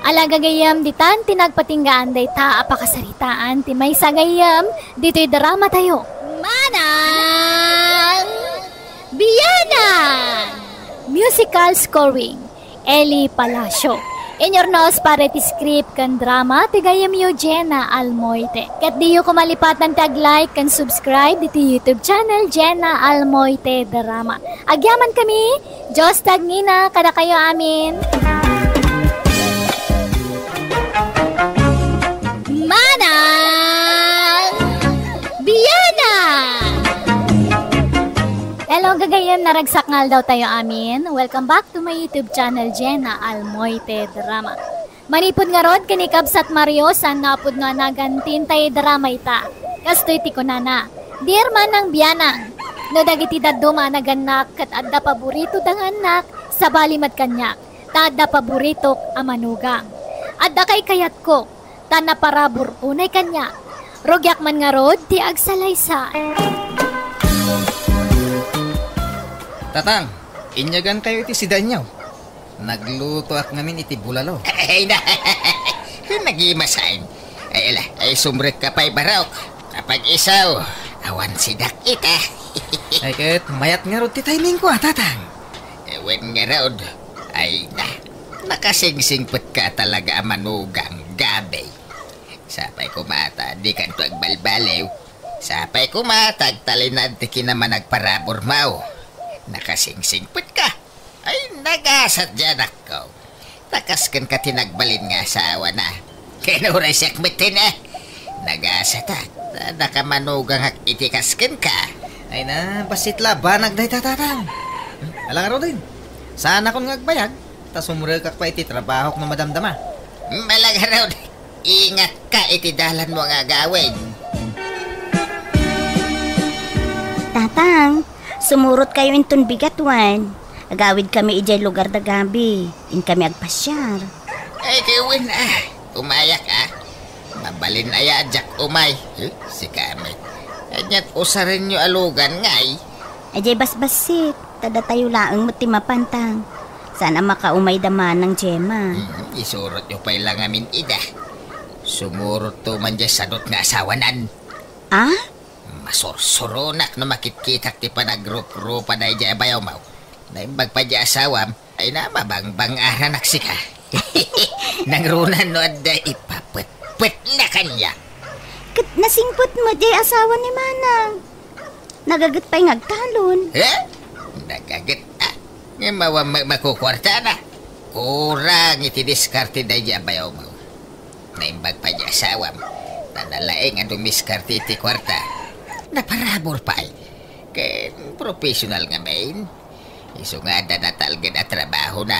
Ala, gagayyem, ditan ti nagpatinggaan dayta a pakasaritaan ti maysa a gayyem ditoy dramatayo. Manang Bianan! Musical scoring, Eli Palacio. Inyurnos para iti script ken drama ti gayyemyo, Jenna Almoite. Ket diyo koma malipatan ti ag-like ken subscribe diti YouTube channel, Jenna Almoite Drama. Agyamankami, Dios ti agnina kadakayo amin. Manang Bianan! Hello, gagayyem, naragsak nga aldawtayo amin. Welcome back to my YouTube channel, Jenna Almoite Drama. Manipud ngarud ken ni Kabsat Mario, saan nga apudno a nagan ti intay drama ita. Kastoy ti kunana, "Dear Manang Bianang, no dagiti dadduma a nagannak ket adda paboritoda nga annak, sabali met kaniak, ta adda paboritok a manugang. Adda kaykayatko, ta naparabur unay kaniak. Rugiak man ngarud ti agsalaysay." Tatang, inyagankayo iti sidaenyo. Naglutoak ngamin iti bulalo. Ay na, nagimasan. Ay, ala, ay, sumrekka pay, barok. Apag-isu, awan sidak ita. Ay, ket mayat ngarud ti timingko, a, Tatang. Wen ngarud. Ay na, nakasingsingpetka talaga a manugang, gabe. Sapay koma ta dikanto agbalbaliw. Sapay koma ta agtalinaed ti kinamanagparaburmo. Nakasingsingpetka. Ay, nagasat diay anakko. Ta kas kenka ti nagbalin nga asawana. Ken uray siak met ti na. Nagasatak. Ta nakamanugangak iti kas kenka. Ay na, bassit la a banag dayta, Tatang. Ala ngaruden, saanakon nga agbayag, ta sumrekak pay iti trabahok no madamdama. Ala ngarud, ingatka iti dalanmo nga agawid. Tatang, sumurotkayo inton bigat wen. Agawidkami idiay lugar da Gabi. Inkami agpasiar. Ay, ket wen, a. Umayak, a. Mabalin aya a diak umay. Eh, sika met. Ania't usarenyo a lugan ngay? Idiay basbassit. Ta datayo laeng met ti mapan, Tang. Saan a makaumay da Manang Gemma. Hmm, isurotyo pay la ngamin ida. Sumurotto man diay sadut nga asawanan. A? Masursuronak no makitkitak ti panagruprupa daydiay a bayawmo. Naimbag pay diay asawam, ay na, mabangbang-aranak sika. Nangruna no adda ipapetpetna kaniak. Ket nasingpet met diay asawa ni Manang. Nagaget pay nga agtalon. Eh? Nagaget, a. Ngem awan ma-, makukuartana. Kurang iti diskarte daydiay a bayawmo. Naimbag pay diay asawam. Ta nalaing a dumiskarte iti kuarta. Naparabur pay. Ken professional ngamin. Isu nga adda natalged a trabahona.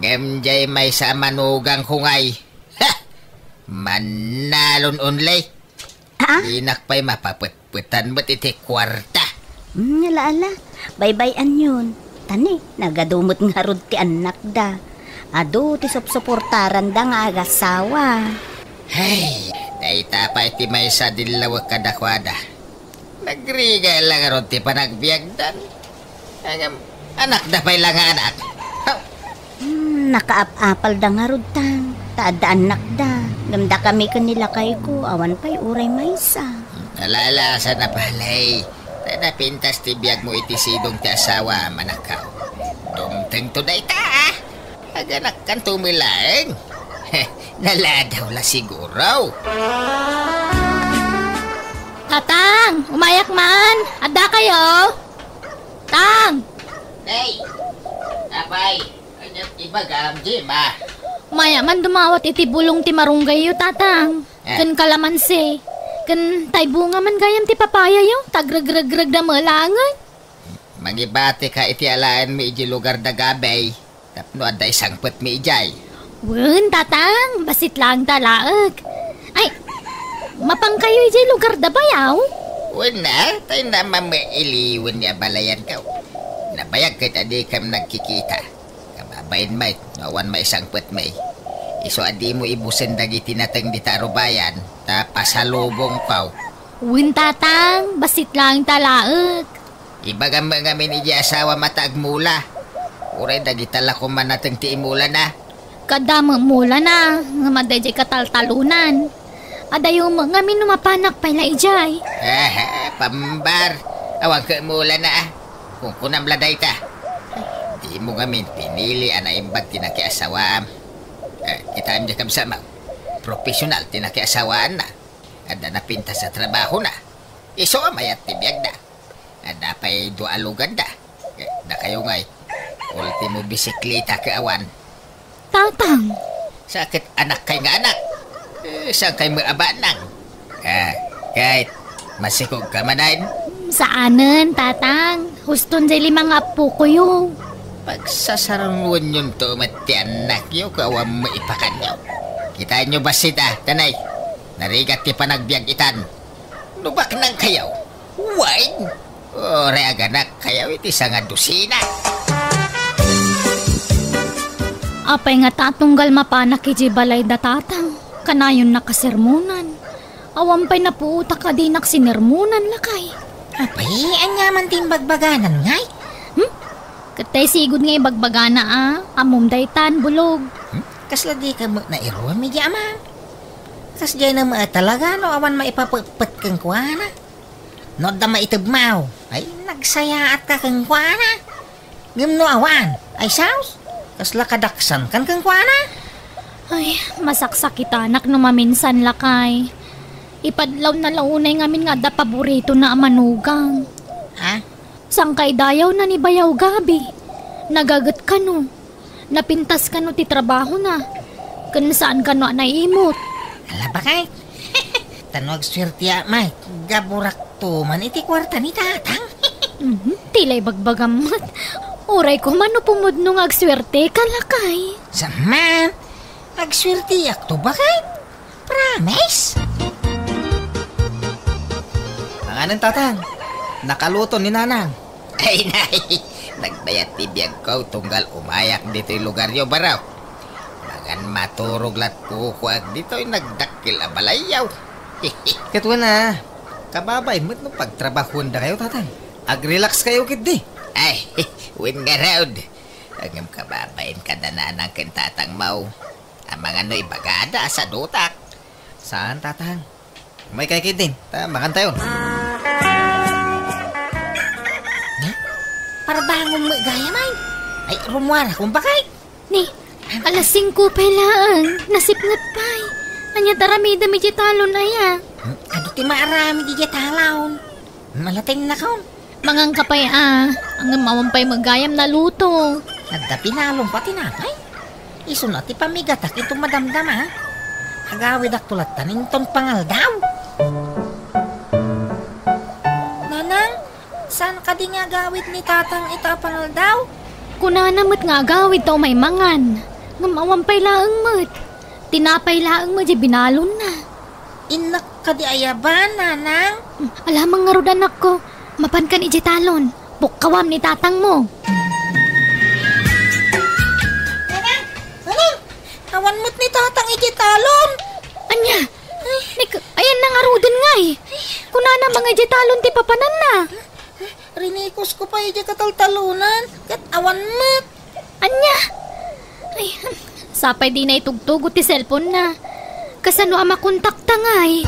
Ngem diay maysa a manugangko ngay. Ha! Mannalon only. Ah? Dinak pay mapapetpetan met iti kuarta. Hmm, ala, ala. Baybay-anyon. Tani, nagadu met ngarud ti annakda. Adu ti supsuportaranda nga agasawa. Hay, dayta pay ti maysa dillawek kadakuada. Nagrigat la ngarud ti panagbiagdan. Ngem, anakda pay la nga anak. Haw. Hmm, nakaap-apalda ngarud, Tang, ta adda annakda. Ngem dakami ken ni lakayko, awan pay uray maysa. Ala, ala, saan a palay. Ta napintas ti biagmo iti sidong ti asawa, manakaw. Dumtengto dayta, ah. Aganakkanto met laeng. Naladaw la siguro. Tatang, umayak man. Adda kayo? Tang! Nay! Apay, ania ti ibagam, Gemma? Umayak man dumawat iti bulong ti marunggayyo, Tatang. Eh. Ken kalamansi. Ken tay bunga man gayam ti papayayo, ta agregregregda met laengen. Mangibatika iti alaenmi idiay lugar da Gabay tapno adda isangpetmi idiay. Wen, Tatang, bassit laeng ta laeng. Ay, mapankayo idiay lugar da Bayaw? Wen, a, tay na mamailiwen ni abalayankaw. Nabayag ket a dikam nagkikita. Kababain met, no awan maisangpetmi. Isu a dimo ibusen dagiti nateng dita a rubayan, ta pasalubongkaw. Wen, Tatang, bassit laeng ta laeng. Ibagam met ngamin idiay asawam ta agmula. Uray dagita la koma nateng ti imulana. Adda met mulana, ngem adda idiay kataltalonan. Adayo met ngamin no mapanak pay la idiay. Aha, pambar. Awan ket mulana, a. Kunkunam la dayta. Dimo ngamin pinili a naimbag ti nakiasawaam. Eh, kitaem diay kabsatmo. Profesional ti nakiasawaanna. Adda napintas a trabahona. Isu a mayat ti biagda. Adda pay dua a luganda. Eh, dakayo ngay, ultimo bisikleta ket awan. Tatang! Sa ket anakkay nga anak. Eh, saankay met a banang? Ah, ket, masikogka manen? Saanen, Tatang. Huston jay lima nga appokoyo. Pagsasarunguenyon to met ti annakyo ket awan met ipakanyo. Kitaenyo bassit a, tanay. Narigat ti panagbiag itan. No baknangkayo, wen, uray aganakkayo iti sangadusina. Apay nga ta tunggal mapanak idiay balay da Tatang, kanayon nakasermonan. Awan pay napuotak a dinak sinermonan, lakay. Apay, ania man ti imbagbaganan ngay? Hmm? Ket tay sigud nga ibagbagana a, ammom daytan, bulog. Hmm? Kasla dika met nairuam idiay amam? Kasdiay na met talaga no awan maipapetpet kenkuana. No adda maitebmaw, ay nagsayaatka kenkuana. Ngem no awan, ay saos, kasla kadaksankan kenkuana. Ay, masaksakitanak no maminsan, lakay. Ipadlawna la unay ngamin nga adda paboritona a manugang. Ha? Sangkay dayawna ni Bayaw Gabi. Nagaget kano. Napintas kano ti trabahona. Ken saan kano a naimot. Ala, baket. Ta no agsuerteak met, gaburakto man iti kuarta ni Tatang. Mhm, ti la ibagbagam met. Uray koma no pumudno nga agsuerteka, lakay. Saan man, agsuerteakto, baket. Promise? Manganen, Tatang. Nakaluto ni Nanang. Ay, nay, nagbayat ti biagko tunggal umayak ditoy lugaryo, baro. Magan maturog lat kukuak ditoy nagdakkel a balayyo. Ket wen a, kababain met no pagtrabahuendakayo, Tatang. Ag-relax kayo ketdi. Ay, wen ngarud. Ngem kababain kada Nanang ken Tatangmo. Amangan no ibagada a sadutak. Saan, Tatang? Umaykay ketdin, ta makantayon. Ne? Parbangon met gayam ay. Ay, rummuarakon, baket. Ni, alas singko pay laeng, nasipnget pay. Ania ti aramidem idiay talon aya? Hmm, adu ti maaramid idiay talon. Malatennakon. Manganka pay a, ngem awan pay met gayam naluto. Adda pinalongko a tinapay. Isuna ti pammigatak inton madamdama. Agawidakto latta inton pangaldaw. Nanang, saan kadi nga agawid ni Tatang ita a pangaldaw? Kunana met nga agawid ta umay mangan. Ngem awan pay laeng met. Tinapay laeng met diay binalonna. Innak Kadi aya ba, nanang? Alamang ngarud, anakko. Mapankan idiay talon. Pukkawam ni tatangmo. Nanang! Nanang! Awan met ni tatang idiay talon. Ania? Ay. Nik-, ayanna ngaruden ngay. Kunana, mangngeg idiay talon ti papananna. Rinikusko pay idiay kataltalonan, ket awan met. Ania? Ay, sapay dina itugtugot ti cellphone-na. Kasano a makontakta ngay?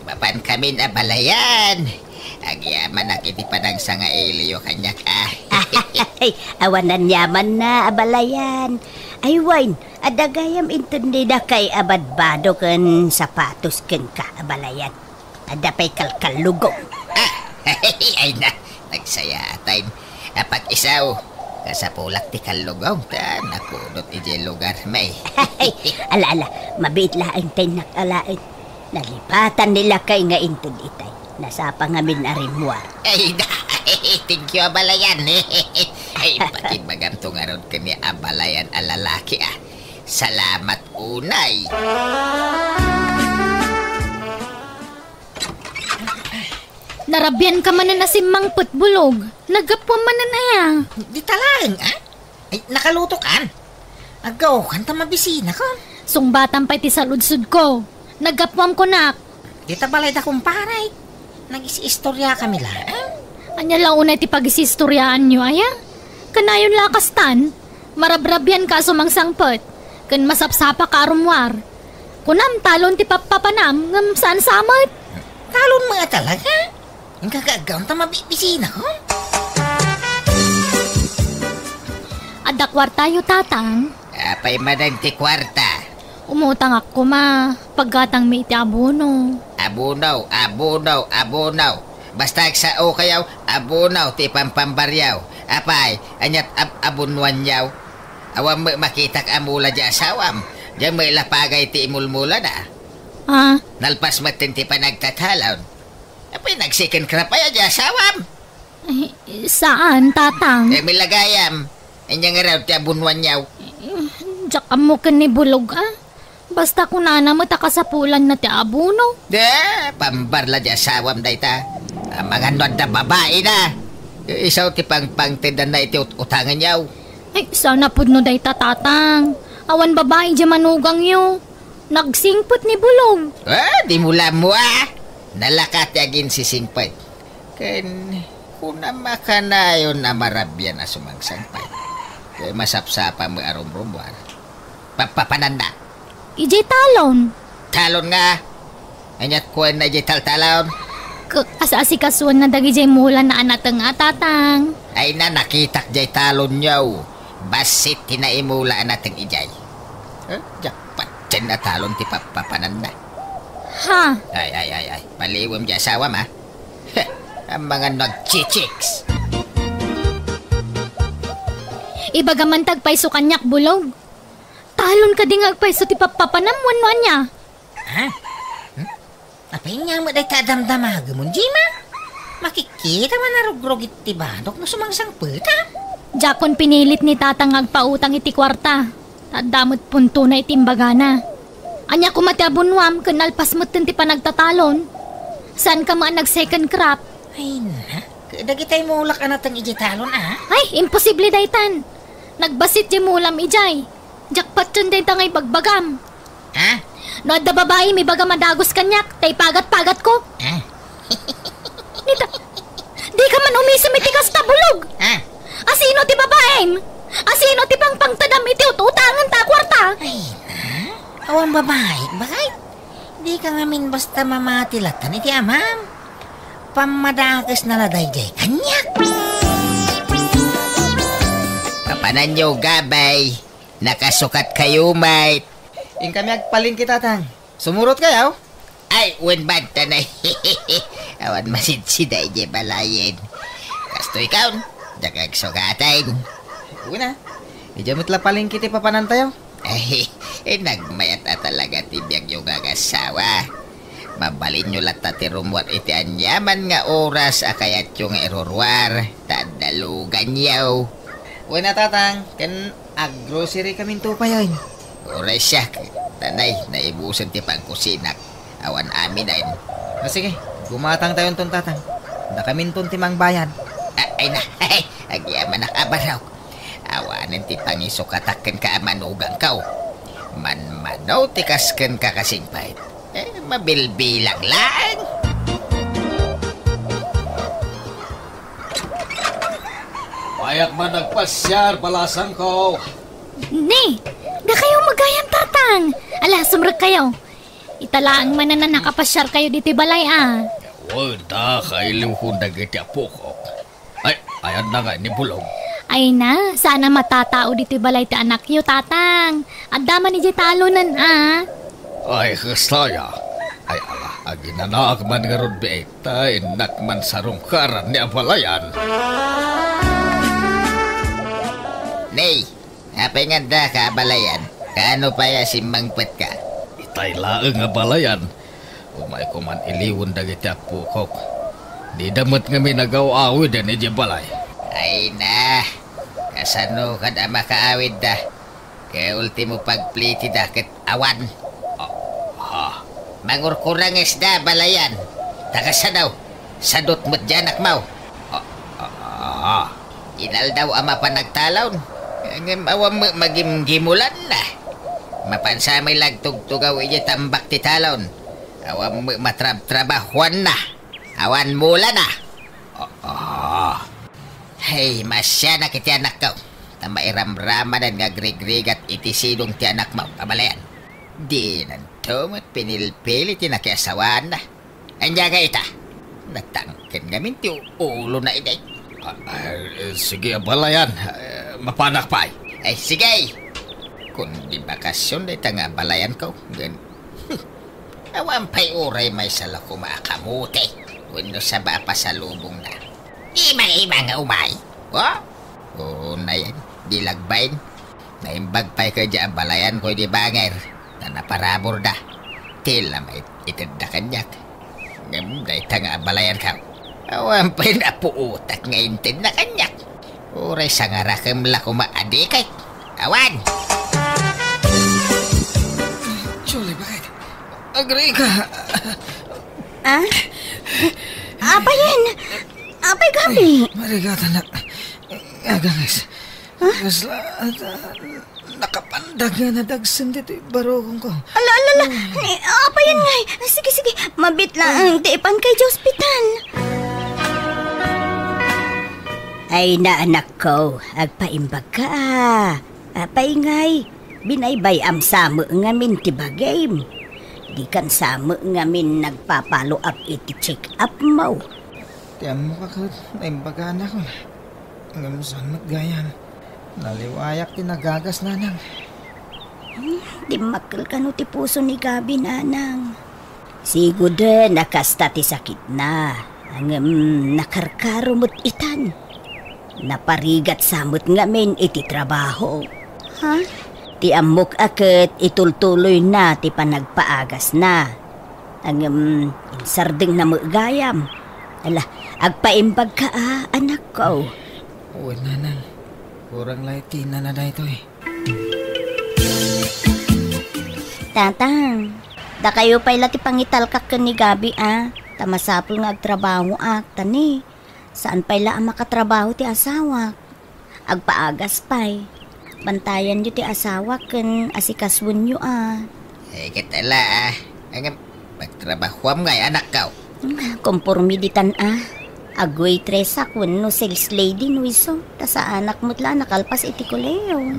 Mapankamin a balayan. Agyamanak iti panagsangailiyo kaniak, a. Ay, awan aniamanna a balayan. Ay, wen, adda gayam inton dinakay a badbado ken sapatos kenka a balayan. Adda pay kalkallugong. Ah, ay na, nagsayaatay. Apak-isaw, kasapulak ti kallugong ta napudot idiay lugarmi. Ala, ala, mabiit laeng ti innak alaen. Nalipatan ni lakay nga inted itay. Nasapa ngamin a rimmuar. Ay, da, thank you, a balayan. Ay, pakibagamto ngarud ken ni a balayan a lalaki, a. Salamat unay. Narabian ka manen a simmangpet, Bulog. Naggapuam manen aya? Dita laeng, a? Ay, nakalutokan. Aggaw, kanta mabisina ka. Sungbatan pay ti saludsodko. Naggapuam kunak. Dita balayda, kumpare. Nagis-istorya kami laeng. Ania la unay ti pagis-istoryaanyo, aya? Kanayon la kastan. Marabrabian ka a sumangsangpet, ken masapsapa ka a rummuar. Kunam, talon ti pappapanam, ngem saan sa met. Talon met a talaga? Inka aggaw ta mabibisina ko. Adda kuartayo, Tatang? Apay manen ti kuarta? Umutangak koma, paggatangmi iti abono. Abono, abono, abono. Basta agsao kayaw, abono ti pampambaryaw. Apay, aniat ab-, abonuanyaw? Awan met makitak a mula diay asawam. Diay met lapagay ti imulmulana. Ah? Nalpas met ti panagtatalon. Apay, nag-second crop aya diay asawam? Eh, saan, Tatang? Eh, milagayam. Anya nga raw ti abonuanyaw? Eh, diak ammo ken ni Bulog, a. Basta kunana met a kasapulanna ti abono. De, pambarla diay asawam dayta. Amangan no adda babaina. Isu ti pangpangtedanna iti ut-utanganyaw. Ay, saan a pudno dayta, Tatang. Awan babai diay manugangyo. Nagsingpet ni Bulog. Ah, di mo lammo, a. Nalaka ti aginsisingpet. Ken kunam a kanayon a marabian a sumangsangpet. Ket masapsapa met a rumrumuar. Papapananna. Idiay talon. Talon nga? Aniat kuenna idiay taltalon? K-, as-asikasuenna dagidiay mulana a nateng a, Tatang. Ay na, nakitak diay talonyo. Bassit ti naimula a nateng idiay. Eh, diak patten a talon ti papapananna. Ha? Ay, ay, ay, ay. Paliwem diay asawam, a. Heh, amangan no agchichiks. Ibagam man ti agpayso kaniak, Bulog. Talon kadi nga agpayso ti pappapanam wenno ania? Ha? Hmm? Apay ania met dayta a damdamagem, Jima? Makikita man a rugrugit ti banok no sumangsangpet, a? Diakon pinilit ni Tatang nga agpautang iti kuarta. Adda met puntona iti imbagana. Ania koma ti abonuam ken nalpas metten ti panagtatalon? Saanka met a nag-second crop? Ay, na. Dagitay mulak a nateng idiay talon, a? Ay, imposible daytan. Nagbassit diay mulam idiay. Diak patten dayta nga ibagbagam. Ha? No adda babaim, ibagam a dagus kaniak, ta ipagat-pagatko. Ha? Nita, dika man umisem iti kasta, Bulog. Ha? Asino ti babaim? Asino ti pangpangtedam iti ut-utangenta a kuarta? Ay, na? Awan babai, baket? Dika ngamin basta mamati latta iti amam. Pammadakesna la daydiay kaniak. Papananyo, gabay. Nakasukat kayo, mate. Inkami agpalengke, Tatang. Sumurot kayo? Ay, wen, banta na. Awan masidsida idiay balayen. Kastoy kaon, diak agsukaten. Wen a, idiay met la palengke ti papanantayo. Ay, eh, nagmayat a talaga ti biagyo nga agassawa. Mabalinyo latta ti rummuar iti aniaman nga oras a kayatyo nga iruruar, ta adda luganyo. Wen a, Tatang, ken aggrocery kaminto payen. Uray siak, ta nay, naibusen ti pagkusinak. Awan aminen. O sige, gumatangtayonton, Tatang. Dakaminton ti mangbayad. A-, ay na, agyamanak a barok. Awanen ti pangisukatak kenka a manugangko. Manmano ti kas kenka kasingpet. Eh, mabilbilang laeng. Mayak man nagpasiar, balasangko. Ni, dakayo met gayam, Tatang. Ala, sumrekkayo. Ita laeng manen a nakapasiarkayo ditoy balay, a. Wen, ta kailiwkon dagiti apokok. Ay, ayanna ngay ni Bulog? Ay na, saan a matatao ditoy balay ti anakyo, Tatang. Adda man idiay talonen, a. Ay, kasta aya. Ay, ala, aginanaak man ngarud biit, ta innak man sarungkaran ni abalayan. Nay, apay nga addaka abalayan? Kaano pay a simmangpetka? Itay laeng abalayan. Umayko man iliwen dagiti apokok. Dida met ngamin agaw-awiden idiay balay. Ay na, kasano kad a makaawidda? Kaya ultimo pagplitida ket awan. Ah, ah. Mangurkurangesda balayan. Ta kasano? Sadut met diay anakmo. Ah, ah, ah. Inaldaw a mapan nagtalon. Ngem awan met magimgimulanna. Mapan sa met la agtugtugaw idiay tambak ti talon. Awan met matrabtrabahuanna. Awan mulana. Ah, ah. Hey, masianak iti anakko. Ta mairamramanen nga agrigrigat iti sidong ti anakmo, abalayan. Dinanto met pinilpili ti nakiasawaanna. Ania ngay ita? Natangken ngamin ti ulona idi. Ah, ah, sige, abalayan. Eh, mapanak pay. Ay, sige. Kun di bakasion dayta nga abalayanko, ngem, awan pay uray maysa la koma a kamote wenno saba a pasalubongna. Ima-ima nga umay. O? Unayen, di lagbayen. Naimbag pay kadi abalayanko idi banger, ta naparaburda. Ti la maitedda kaniak. Ngem dayta nga abalayanko, awan pay napuotak nga intedna kaniak. Uray sangarakem la koma a dikit. Awan! Julie, bakit? Agrika! Ah? Apayen? Apay, Gabi? Ay, marigatan na. Aganges. Huh? Kasla, ah, nakapandag nga nadagsen ditoy barukongko. Ala, ala, ala. Ni, apayen ngay? Sige, sige. Mabit laeng ti ipan kay ospital. Ay na, anakko, agpaimbagka, a. Apay ngay, binaybay-am sa met ngamin ti bagim. Dikan sa met ngamin nagpa-follow up iti check-up mo. Ti ammok a ket naimbaganak, ngem saan met gayam? Naliwayak ti nagagas, nanang. Hmm, dimmakkel kano ti puso ni Gabi, nanang. Siguden a kasta ti sakitna, ngem nakarkaro met itan. Naparigat sa met ngamin iti trabaho. Ha? Ti ammok a ket itultuloyna ti panagpaagasna. Ngem insardengna met gayam. Ala, agpaimbagka a, anakko. Wen, nanang. Kurang la iti nana daytoy. Tatang, dakayo pay la ti pangitalkak ken ni Gabi a, ta masapul nga agtrabahoak, ta ni, saan pay la a makatrabaho ti asawak. Agpaagas pay. Bantayanyo ti asawak ken asikasuenyo a. Eh, ket ala, a. Ngem, pagtrabahoam ngay, anakko. Komporme ditan a. Agwaitress wenno sales lady no isu, ta saanak met la a nakalpas iti kolehiyo.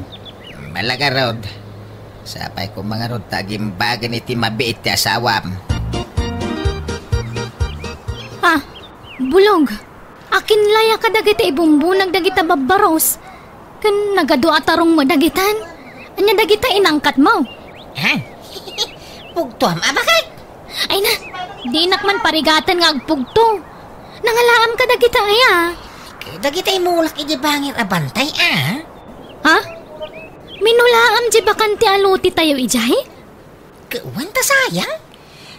Mala ngarud. Sapay koma ngarud ta agimbagen iti mabiit ti asawam. Ah, Bulog. Akin la ya kadagiti ibumbunag dagita babbaros? Ken nagadu a tarong met dagitan? Ania dagita inangkatmo? Ha? Pugtoam a bakit? Ay na, dinak man parigaten nga agpugto. Nangalaam kadagita aya? Dagita imulak iti bangir a bantay, a? Ha? Minulaam di bakan ti alutitayo idiay? Ket wen ta sayang?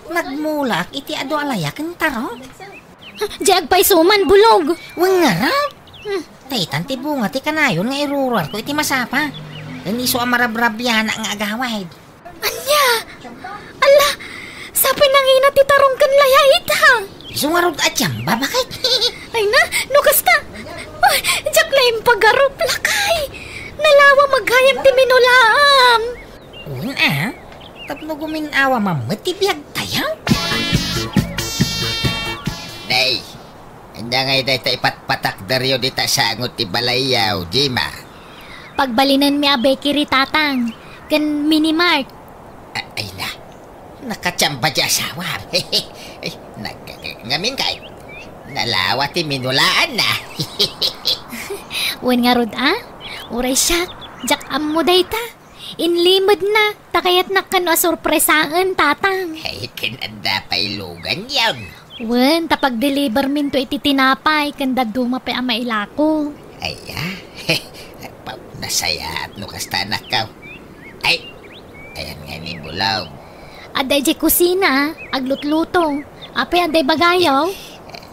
Nagmulaak iti adu a layak ken taro. Di agpayso man, Bulog. Wen ngarud. Hmm. Daytan ti bunga ti kanayon nga iruruarko iti masapa. Ken isu a marabrabianak nga agawid. Ania? Ala, sapay nangina ti tarong ken laya ita. Isu ngarud a tiamba, baket. Ay na, no kasta. Ay, diak la impagarup, lakay. Nalawa maggayam ti minulaam. Wen a, tapno gumin-awam met ti biagtayo. Nay, ania ngay dayta ipatpatakderyo dita sango ti balayyo, Jima? Pagbalinenmi a bakery, Tatang, ken mini mart. A-, ay na, nakatiamba ti asawam. Ay, nag-, ngamin kay, nalawa ti minulaanna. Wen ngarud a, uray siak, diak ammo dayta. Inlimedna, ta kayatnak kano a sorpresaen, Tatang. Ay, ken adda pay luganyon. Wen, ta pagdeliverminto iti tinapay, ken dadduma pay a mailako. Ay, a? Pau, nasayaat no kasta, anakko. Ay, ayan nga ni Bulog. Adda idiay kusina, aglutluto. Apay, adda ibagayo?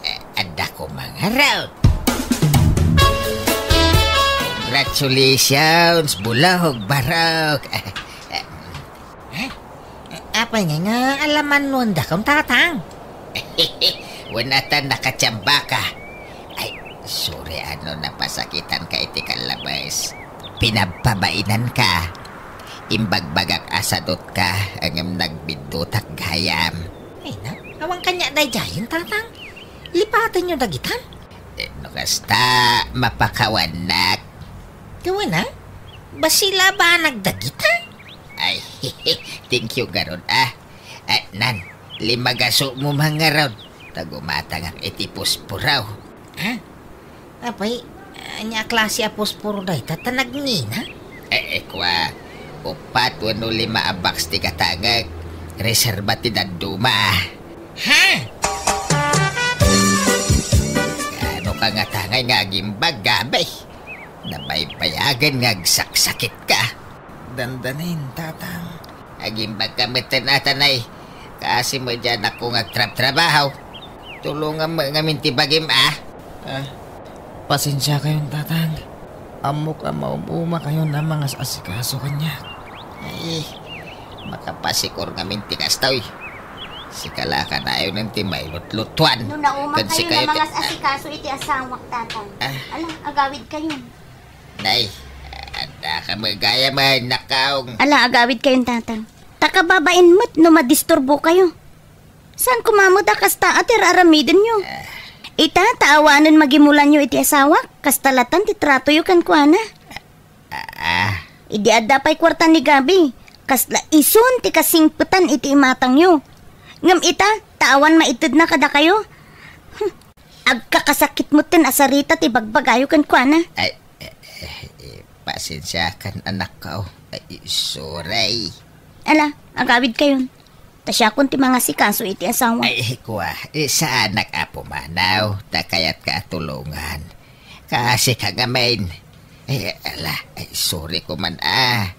Eh, adda ko mangarod. Congratulations, Bulog, Barok. Eh, eh, apay nga, nga alaman no andakon, Tatang? Wen a ta nakatiambaka. Ay, sorry a no napasakitanka iti kallabes. Pinabpabainanka. Imbagbagak a sadutka, ngem nagbiddutak gayam. Ay na, awan kaniak daydiayen, Tatang. Lipatenyo dagitan. Eh, no kasta, mapakawannak. Kawan a? Basi labanak dagita? Ay, thank you, garud, a. Eh, nan, limagaso mo mangarod. Ta gumatangak iti pusporo. Ha? Apay, ania a klase a pusporo dayta ta nagngina? Eh, eh, kua, upat wenno lima a box ti gatangek. Reserba ti dadduma. Ha? Ano ka nga tangay nga agimbag, gabe? Nabaybayagen nga agsaksakitka. Dandanin, Tatang. Agimbagka metten a, Tatang. Kaasi met diay anakko nga agtrabtrabaho. Tulongam met ngamin ti bagim, a. Ah, pasensiakayon, Tatang. Ammok a maum-umakayon a mangas-asikaso kaniak. Ay, makapasikor ngamin ti kastoy. Sika la kanayon ti mailutlutuan. No naumakayon a mangas-asikaso iti asawak, Tatang. Ah. Ala, agawidkayon. Nay, adda ka met gayam, nakaong. Ala, agawidkayon, Tatang. Ta kababain met no madisturbokayo. Saan koma met a kasta a ti ar-aramidenyo? Ah. Ita, ta awanen magimulanyo iti asawak, kasta latan ti tratoyo kenkuana. Ah. Idi adda pay kuarta ni Gabi, kasla isun ti kasingpetan iti imatangyo. Ngem ita, ta awan maitedna kadakayo. Hmm. Agkakasakit metten a sarita ti bagbagayo kenkuana. Ay, eh, eh, eh, pasensiakan, anakko. Ay, sorry. Ala, agawidkayon. Ta siakon ti mangasikaso iti asawa. Ay, kua, eh, saanak a pumanaw, ta kayatka a tulongan. Kaasika ngamin. Ay, ala, ay, sorry koman, a.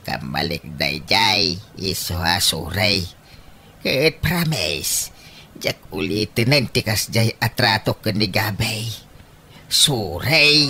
Kammalik daydiay, isu a sorry. Ket promise, diak ulitenen ti kasdiay a tratok ken ni Gabay. Sorry.